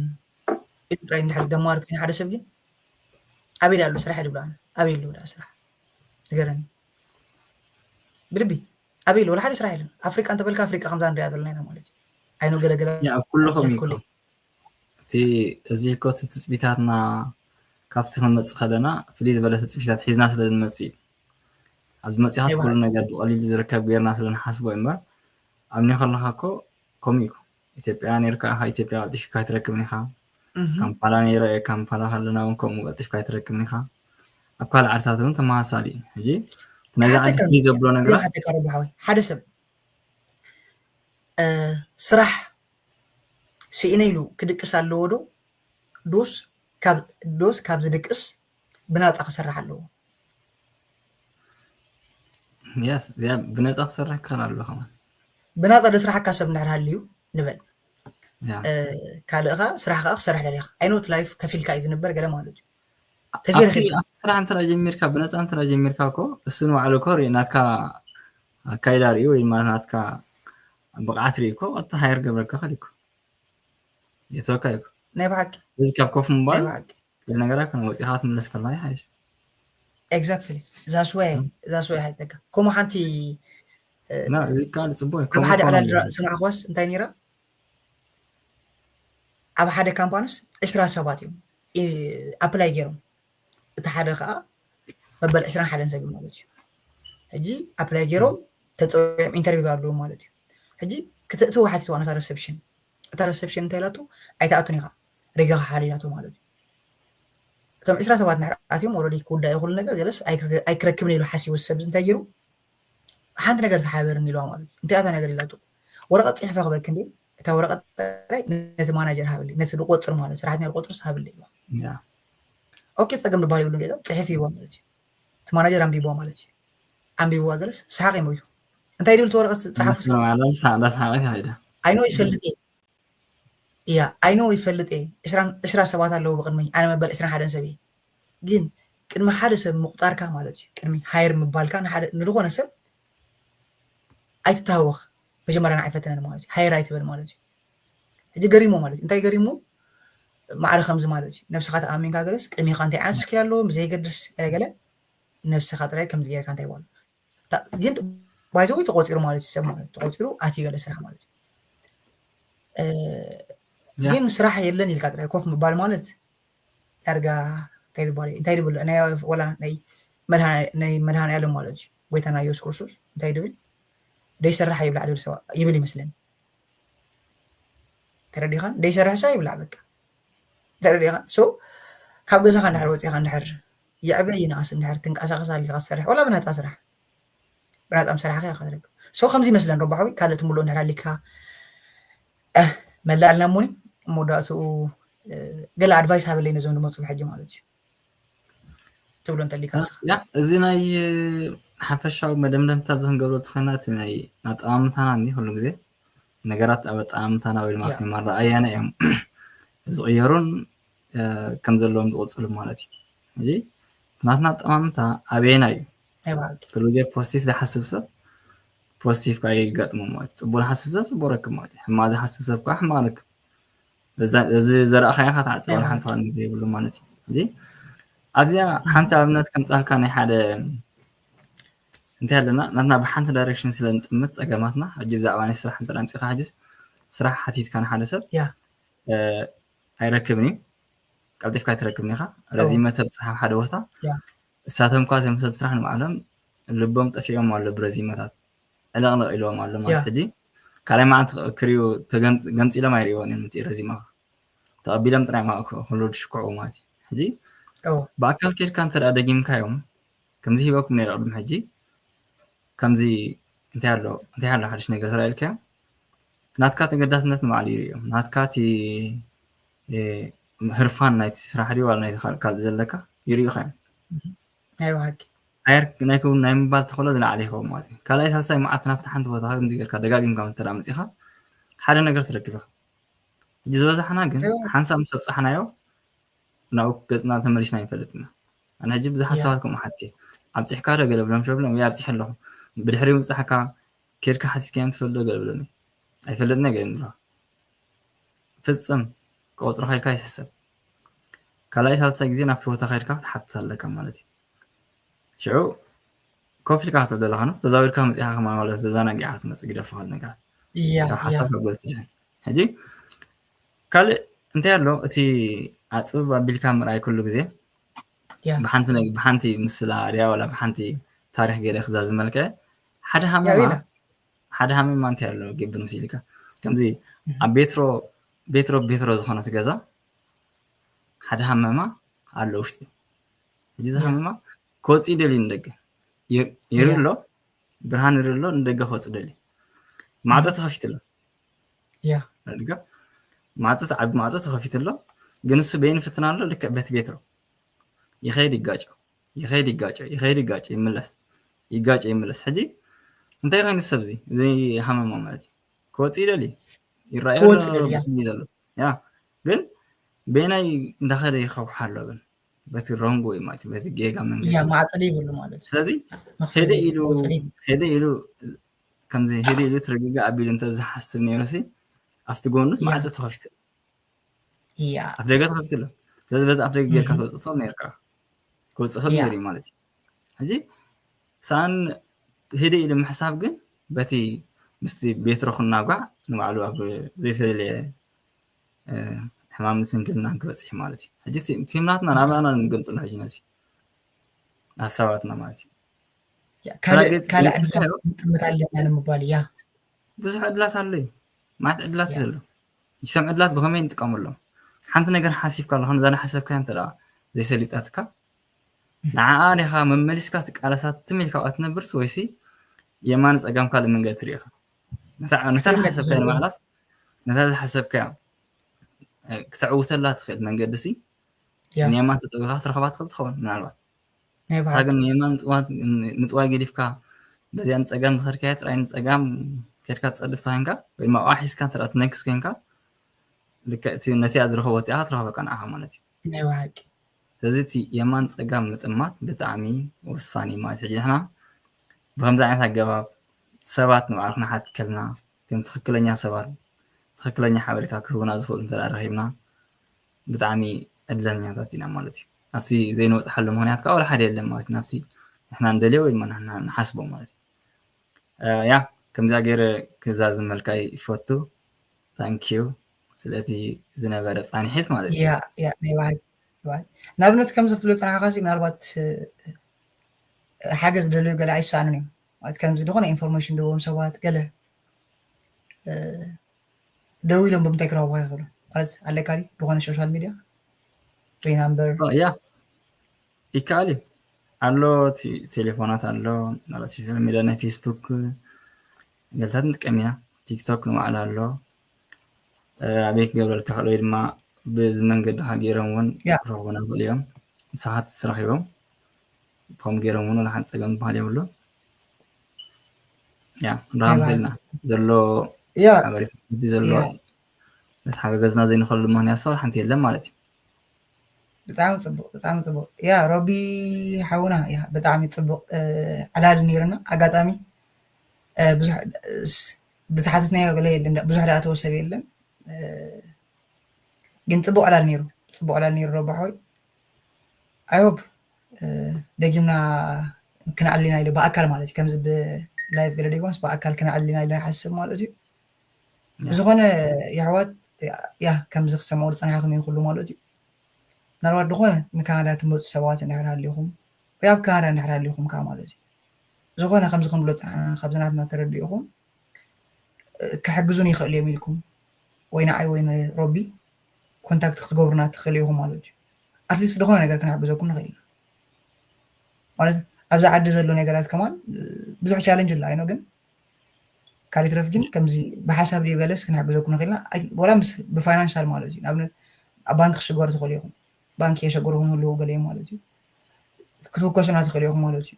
ኢሉ ጥራይ እንድሕር ደማሪ ኮይኑ ሓደ ሰብ ግን ኣበይ ኣሎ ስራሕ ይብሎ ኣነ ኣበይ ኣሎ ስራሕ ንገረኒ ብልቢ ኣበይ ኣሎ ሓደ ስራሕ የለን ኣፍሪቃ እንተበልካ ኣፍሪቃ ከምዛ ንሪኣ ዘለና ኢና ማለት እዩ ኣይኖ ገለገለ ኣብ ኩልኹም እዩ እቲ እዚ እኮ እቲ ትፅቢታትና ካብቲ ክንመፅእ ከለና ፍልይ ዝበለ ትፅቢታት ሒዝና ስለ ዝንመፅእ እዩ ኣብዚ መፂኻስ ኩሉ ነገር ብቐሊሉ ዝርከብ ገይርና ስለ ንሓስቦ እምበር ኣብኒ ከለካ እኮ ከምኡ እዩ ኢትዮጵያ ነርካ ኢኻ ኢትዮጵያ ቀልጢፍካ ኣይትረክብን ኢኻ ካምፓላ ነይረ እየ ካምፓላ ከለና እውን ከምኡ ቀልጢፍካ ኣይትረክብን ኢኻ ኣብ ካልእ ዓድታት እውን ተመሳሳሊ እዩ ሕጂ ነዚ ዓዲ ፍልይ ዘብሎ ነገር ሓደ ሰብ ስራሕ ስኢነ ኢሉ ክድቅስ ኣለዎ ዶ ዶስ ካብ ዶስ ካብ ዝድቅስ ብናፃ ክሰርሕ ኣለዎ ብነፃ ክሰርሕ ክኽእል ኣለዎ ከማን ብናፃ ዶ ስራሕካ ሰብ እንድሕር ሃልዩ ንበል ካልእ ኸ ስራሕ ከዓ ክሰርሕ ደሊኻ ኣይኖት ላይፍ ከፊልካ እዩ ዝንበር ገለ ማለት እዩ ስራሕ እንተ ጀሚርካ ብነፃ እንተ ጀሚርካ እኮ እሱ ንባዕሉ እኮ ናትካ ኣካይዳ ሪኡ ወይ ድማ ናትካ ብቕዓት ሪኡ እኮ ቀጥታ ሃየር ገብረካ ኸል እኮ የተወካ እዩ ናይ ብሓቂ እዚ ካብ ኮፍ ምባል ገለ ነገራ ከም ወፂኻ ትምለስ ከላ ይሓይሽ exactly that's why that's why ሓይተካ ከምኡ ሓንቲ እዚ ቃል ፅቡቅ ኣብ ሓደ ዕላል ስማዕኳስ እንታይ ነይራ ኣብ ሓደ ካምፓንስ ዕስራ ሰባት እዮም ኣፕላይ ገይሮም እቲ ሓደ ከዓ መበል ዕስራን ሓደን ሰብ ማለት እዩ ሕጂ ኣፕላይ ገይሮም ተፀዊዖም ኢንተርቪው ኣለዎ ማለት እዩ ሕጂ ክተእትዎ ሓቲትዋ ነታ ሪሰፕሽን እታ ሪሰፕሽን እንታይ ኢላቶ ኣይትኣቱን ኢኻ ሪጋ ክሓል ኢላቶ ማለት እዩ እቶም ዕስራ ሰባት ንሕር ኣትዮም ኦረዲ ክውዳእ ይኽእሉ ነገር ገለስ ኣይክረክብን ኢሉ ሓሲቡ ሰብ እንታይ ገይሩ ሓንቲ ነገር ተሓበርኒ ኢልዋ ማለት እዩ እንታይ ኣታ ነገር ኢላቶ ወረቐት ፅሒፈ ክበክ እንዴ እታ ወረቐት ጥራይ ነቲ ማናጀር ሃብልይ ነቲ ዝቆፅር ማለት ሰራሕተኛ ዝቆፅርስ ሃብልይ ኢልዋ ኦኬ ፀገም ዝበሃል ይብሉ ገለ ፅሒፍ ይዋ ማለት እዩ እቲ ማናጀር ኣንቢብዋ ማለት እዩ ኣንቢብዋ ገለስ ሰሓቅ ሞይቱ እንታይ ድብል ወረቐት ፀሓፉ እንዳሰሓቀት ይኸይዳ ኣይኖ ይፈልጥ እያ ኣይኖ ይፈልጥ እየ ዕስራ ሰባት ኣለዉ ብቅድመይ ኣነ መበል ዕስራን ሓደን ሰብ እየ ግን ቅድሚ ሓደ ሰብ ምቁፃርካ ማለት እዩ ቅድሚ ሃየር ምባልካ ንዝኮነ ሰብ ኣይትተሃወኽ መጀመርያ ንዓይ ፈተነኒ ማለት እዩ ሃየር ኣይትበል ማለት እዩ ሕጂ ገሪሞ ማለት እዩ እንታይ ገሪሙ ማዕረ ከምዚ ማለት እዩ ነብስኻ ተኣሚንካ ገለስ ቅድሚኻ እንታይ ዓይነት ስኪል ኣለዎ ብዘይገድስ ገለገለ ነብስኻ ጥራይ ከምዚ ጌርካ እንታይ በሉ ግን ባይዘወይ ተቆፂሩ ማለት እዩ ሰብ ማለት ተቆፂሩ ኣትዩ ገለ ስራሕ ማለት እዩ ግን ስራሕ የለን ኢልካ ጥራይ ኮፍ ምባል ማለት ዳርጋ እንታይ ዝበሃል እንታይ ዝብል ናይ ወላ ናይ ናይ መድሃኒ ዓለም ማለት እዩ ጎይታና የሱስ ክርስቶስ እንታይ ድብል ደይሰርሕ ይብላዕ ድብል ሰባ ይብል ይመስለኒ ተረዲኻን ደይሰርሕ ሳ ይብላዕ በቃ ተረዲኻ so ካብ ገዛኻ እንድሕር ወፂኻ እንድሕር ይዕበ ይንኣስ እንድሕር ትንቀሳቀስ ኣሊካ ክትሰርሕ ወላ ብነፃ ስራሕ ብነፃ ምሰራሕካ ኢካ ትረክብ so ከምዚ ይመስለን ረባሓዊ ካልእ ትምልኦ እንድሕር ኣሊካ መላልና እሞኒ መወዳእትኡ ገለ ኣድቫይስ ሃበለይ ነዞም ዝመፁ ብሕጂ ማለት እዩ ትብሎ እንተሊካ ያ እዚ ናይ ሓፈሻዊ መደምደምታ ኣብዚ ክንገብሮ ትኽእልና እቲ ናይ ኣጠማምታና እኒ ኩሉ ግዜ ነገራት ኣብ ኣጠማምታና ወይ ድማ ኣብቲ መረኣያና እዮም ዝቕየሩን ከም ዘለዎም ዝቕፅሉ ማለት እዩ እዚ ናትና ኣጠማምታ ኣበየና እዩ ኩሉ ግዜ ፖዚቲቭ ዝሓስብ ሰብ ፖዚቲቭ ከዓ ይጋጥሞ ማለት ፅቡቅ ዝሓስብ ሰብ ፅቡቅ ረክብ ማለት እዩ ሕማቅ ዝሓስብ ሰብ ከዓ ሕማቅ ረክብ እዚ ዘረእኻዮ ኢኻ ትዓጽድ፣ ሓንቲ ነገር የብሉ ማለት እዩ። እዚ ኣብዚኣ ሓንቲ ኣብነት ከምጻልካ ናይ ሓደ እንታይ ኣለና ናትና ብሓንቲ ዳይሬክሽን ስለ ንጥምት ጸገማትና። ሕጂ ብዛዕባ ናይ ስራሕ እንተ ኣምጺኻ ሕጂ ስራሕ ሓቲትካ ንሓደ ሰብ ኣይረክብን እዩ። ቀልጢፍካ ኣይትረክብን ኢኻ። ረዚመ ተብጽሕ ኣብ ሓደ ቦታ እሳቶም እኳ እዚኦም ሰብ ስራሕ ንባዕሎም ልቦም ጠፊኦም ኣሎ ብረዚመታት ዕለቕለቕ ኢልዎም ኣሎ ማለት ሕጂ ካልኣይ መዓልቲ ክሪኡ ገምፂሎም ኣይርእይዎን እዮም እቲ ረዚማኻ ተቐቢሎም ጥራይ ኩሉ ድሽክዑ ማለት እዩ። ሕጂ ብኣካል ከድካ እንተ ደጊምካዮም ከምዚ ሂበኩም ነይረ ቅድሚ ሕጂ ከምዚ እንታይ ኣሎ እንታይ ኣሎ ሓድሽ ነገር ተራኢልካዮም ናትካ ተገዳስነት ንባዕሉ ይርእዮም ናትካ እቲ ህርፋን ናይቲ ስራሕ ድዩ ዋላ ናይቲ ካልእ ዘለካ ይርእዩኻ እዮም። ናይ ብሓቂ ሃየር ናይ ክውን ናይ ምባል ተኽእሎ ዝለዓለ ይኸውን ማለት እዩ። ካልኣይ ሳልሳይ መዓት ናብቲ ሓንቲ ቦታ ከምዚ ጌርካ ደጋጊምካ እንተ ደኣ መጺኻ ሓደ ነገር ትረክብ ኢኻ። ሕጂ ዝበዛሕና ግን ሓንሳብ ምስ ኣብጻሕናዮ ናብኡ ገጽና ተመሊስና ኣይንፈልጥን ኢና። ኣነ ሕጂ ብዙሓት ሰባት ከምኡ ሓትየ ኣብጺሕካ ዶ ገለ ብሎም ሸብሎም ወይ ኣብጺሐ ኣለኹ ብድሕሪ ምብጻሕካ ኬድካ ሓቲትካዮም ትፈልጥ ዶ ገለ ብሎኒ ኣይፈልጥን እየ ገለ ይብሉኻ። ፍጽም ክቆጽሩኻ ኢልካ ኣይትሕሰብ። ካልኣይ ሳልሳይ ግዜ ናብቲ ቦታ ከይድካ ክትሓትት ኣለካ ማለት እዩ። ሽዑ ኮፍ ኢልካ ክትብል ዘለኻ ነው ተዛዊርካ መጺኻ ከማን ማለት ዘዘናጊዕካ ትመጽእ ግደፍ ካልእ ነገራት ካብ ሓሳብ ካብ ገጽ ድሕን ሕጂ ካልእ እንታይ ኣሎ እቲ ኣጽብብ ኣቢልካ ምርኣይ ኩሉ ግዜ ብሓንቲ ምስላ ድያ ዋላ ብሓንቲ ታሪክ ገይረ ክዛዝመልካ ሓደ ሃመማ ሓደ ሃመማ እንታይ ኣሎ ጌብር ምስ ኢልካ ከምዚ ኣብ ቤትሮ ቤትሮ ቤትሮ ዝኾነት ገዛ ሓደ ሃመማ ኣሎ ውሽጢ ሕጂ እዚ ሃመማ ክወፅእ ይደልዩ ንደገ ይርኢ ኣሎ ብርሃን ይርኢ ኣሎ ንደገ ክወፅእ ደልዩ ማዕፆ ተኸፊቱ ኣሎ ማዕፆ ዓቢ ማዕፆ ተኸፊቱ ኣሎ ግን እሱ በይኑ ፍትና ኣሎ ልክዕ በቲ ቤትሮ ይኸይድ ይጋጮ ይኸይድ ይጋጮ ይኸይድ ይጋጮ ይምለስ ይጋጮ ይምለስ ሕጂ እንታይ ኮይኑ ሰብ እዚ እዚ ሃመማ ማለት እዩ ክወፅእ ይደሊ ይረኣዩ ዘሎ ግን በየናይ እንዳኸደ ይኸውሓ ኣሎ ግን በቲ wrong way ማለት እዩ በቲ ጌጋ መንገዲ ማዕፅድ ይብሉ ማለት እዩ ስለዚ ሄደ ኢሉ ሄደ ኢሉ ከምዚ ሄደ ኢሉ ትረግጋ ኣቢሉ እንተ ዝሓስብ ነይሩ ሲ ኣብቲ ጎኑ ማዕፆ ተኸፊቱ እያ ኣፍ ደገ ተኸፊቱ ኣሎ ስለዚ በዚ ኣፍ ደገ ጌርካ ትወፅእ ሰብ ነርካ ክወፅእ ክእል ነይሩ እዩ ማለት እዩ ሕጂ ሰኣን ሄደ ኢሉ ምሕሳብ ግን በቲ ምስቲ ቤትሮ ክናጓዕ ንባዕሉ ኣብ ዘይተደለየ ሕማምን ስንክልናን ክበፅሕ ማለት እዩ ሕጂ ቲምናትና ናባና ንገምፅሎ ሕጂ ነዚ ናብ ሰባትና ማለት እዩ ካልእ ዕድላት ክንጥምት ኣለና ንምባል እያ ብዙሕ ዕድላት ኣሎ እዩ ማለት ዕድላት እዩ ዘሎ እጅቶም ዕድላት ብኸመይ ንጥቀመሎም ሓንቲ ነገር ሓሲብካ ኣለኹ ነዛ ሓሰብካ እንተ ዘይሰሊጣትካ ንዓኣ ዲኻ መመሊስካ ትቃለሳ ትም ኢልካ ትነብርስ ወይሲ የማን ጸጋም ካልእ መንገዲ ትሪኢኻ ነታ ዝሓሰብካዮ ንባዕላስ ነታ ዝሓሰብካዮ ክተዕውተላ ትኽእል መንገዲ ሲ ንየማን ተጠዊኻ ክትረኽባ ትኽእል ትኸውን ምናልባት ንሳ ግን ንየማን ምጥዋይ ገዲፍካ በዚኣ ንጸጋም ዝኸድካዮ ጥራይ ንጸጋም ከድካ ትጸድፍ ተኮንካ ወይ ድማ ሒዝካ ትነክስ ኮንካ ልክዕ እቲ ነቲኣ ዝረኸቦ እቲኣ ክትረኽበካ ንዓኻ ማለት እዩ ናይ ብሓቂ ስለዚ እቲ የማን ጸጋም ምጥማት ብጣዕሚ ወሳኒ ማለት ሕጂ ንሕና ብከምዚ ዓይነት ኣገባብ ሰባት ንባዕሉ ክንሓት ከልና እቶም ትኽክለኛ ሰባት ትኽክለኛ ሓበሬታ ክህቡና ዝኽእሉ እንተ ረኺብና ብጣዕሚ ዕድለኛታት ኢና ማለት እዩ ኣብቲ ዘይንበፅሓሉ ምክንያት ከዓ ወላ ሓደ የለን ማለት እዩ ናብቲ ንሕና ንደልዮ ወይ ድማ ንሓስቦ ማለት እዩ ያ ከምዚኣ ገይረ ክዛዝመልካ ይፈቱ ታንኪዩ ስለቲ ዝነበረ ፃንሒት ማለት እዩ ንኣብነት ከምዚ ክትብል ፅናሕካ ምናልባት ሓገዝ ደልዩ ገለ ኣይሰኣኑን እዮም ማለት ከምዚ ዝኾነ ኢንፎርሜሽን ደዎም ሰባት ገለ ደው ኢሎም ብምንታይ ክረኽቡካ ይኽእሉ ማለት ኣለካ ዝኾነ ሶሻል ሚድያ ወይ ናምበር ያ ይከኣል እዩ ኣሎ ቴሌፎናት ኣሎ ሶሻል ሚድያ ናይ ፌስቡክ ገልታት ንጥቀም ኢና ቲክቶክ ንባዕሉ ኣሎ ኣበይ ክገብረልካ ክእል ወይ ድማ ብዚ መንገዲ ካ ገይሮም እውን ክረኽቡና ክእል እዮም ምሳኻት ተረኪቦም ብከም ገይሮም እውን ሓንቲ ፀገም ዝበሃል የብሉ ያ ንራም ልና ዘሎ ሓበሬታ ዘሎ ነቲ ሓገገዝና ዘይንኸሉ ምክንያት ሰው ሓንቲ የለን ማለት እዩ ብጣዕሚ ፅቡቅ ብጣዕሚ ፅቡቅ ያ ሮቢ ሓውና ያ ብጣዕሚ ፅቡቅ ዕላል ነይርና ኣጋጣሚ ብዙሕ ዝተሓተትናዮ ገለ የለን ብዙሕ ደኣ ተወሰብ የለን ግን ፅቡቅ ዕላል ነይሩ፣ ፅቡቅ ዕላል ነይሩ ረባሕ ሆይ። I hope ደጊምና ክነዕልል ኢና ኢለ ብኣካል ማለት እዩ። ከምዚ ብላይቭ ገለ ደይኮነስ ብኣካል ክነዕልል ኢና ኢለ ይሓስብ ማለት እዩ። ብዝኾነ የሕዋት ያ ከምዚ ክሰምዑ ዝፀናሕኩም ይኹሉ ማለት እዩ። ምናልባት ዝኾነ ንካናዳ ትመፁ ሰባት እንድሕር ሃሊኹም ወይ ኣብ ካናዳ እንድሕር ሃሊኹም ከዓ ማለት እዩ ዝኾነ ከምዚ ክንብሎ ዝፀናሕና ካብዚ ናትና ተረዲእኹም ክሕግዙን ይኽእሉ እዮም ኢልኩም ወይ ንዓይ ወይ ንሮቢ ኮንታክት ክትገብሩና ትኽእሉ ኢኹም ማለት እዩ። ኣትሊስት ዝኾነ ነገር ክንሕግዘኩም ንኽእል ኢና ማለት ኣብዚ ዓዲ ዘሎ ነገራት ከማን ብዙሕ ቻለንጅ ኣሎ ኣይኖ ግን ካልእ ይትረፍ ግን ከምዚ ብሓሳብ ድዩ ገለስ ክንሕግዘኩም ንኽእል ኢና ወላ ምስ ብፋይናንሻል ማለት እዩ ንኣብነት ኣብ ባንክ ክሽገሩ ትኽእሉ ኢኹም ባንክ የሸገርኩም ህልዉ ገለ ማለት እዩ ክትውከሱና ትኽእሉ ኢኹም ማለት እዩ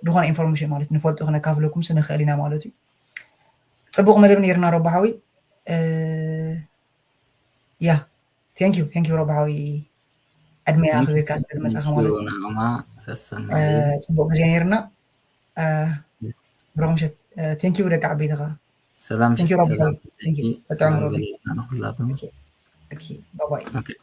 ዝኾነ ኢንፎርሜሽን ማለት ንፈልጦ ክነካፍለኩም ስንኽእል ኢና ማለት እዩ ፅቡቅ መደብ ነይርና ረባሓዊ ያ thank you thank you ረባሓዊ ዕድመ ኣኽቢርካ ስለዝመፃኻ ማለት እዩ ናማ ሰሰና ፅቡቅ ግዜ ነይርና ብረኹም ሸት thank you ደቂ ዓበይቲ ከዓ ሰላም thank you ረባሓዊ ሰላም thank you በጣም ረቢ ገለና ንኩላቶም okay bye bye Okay.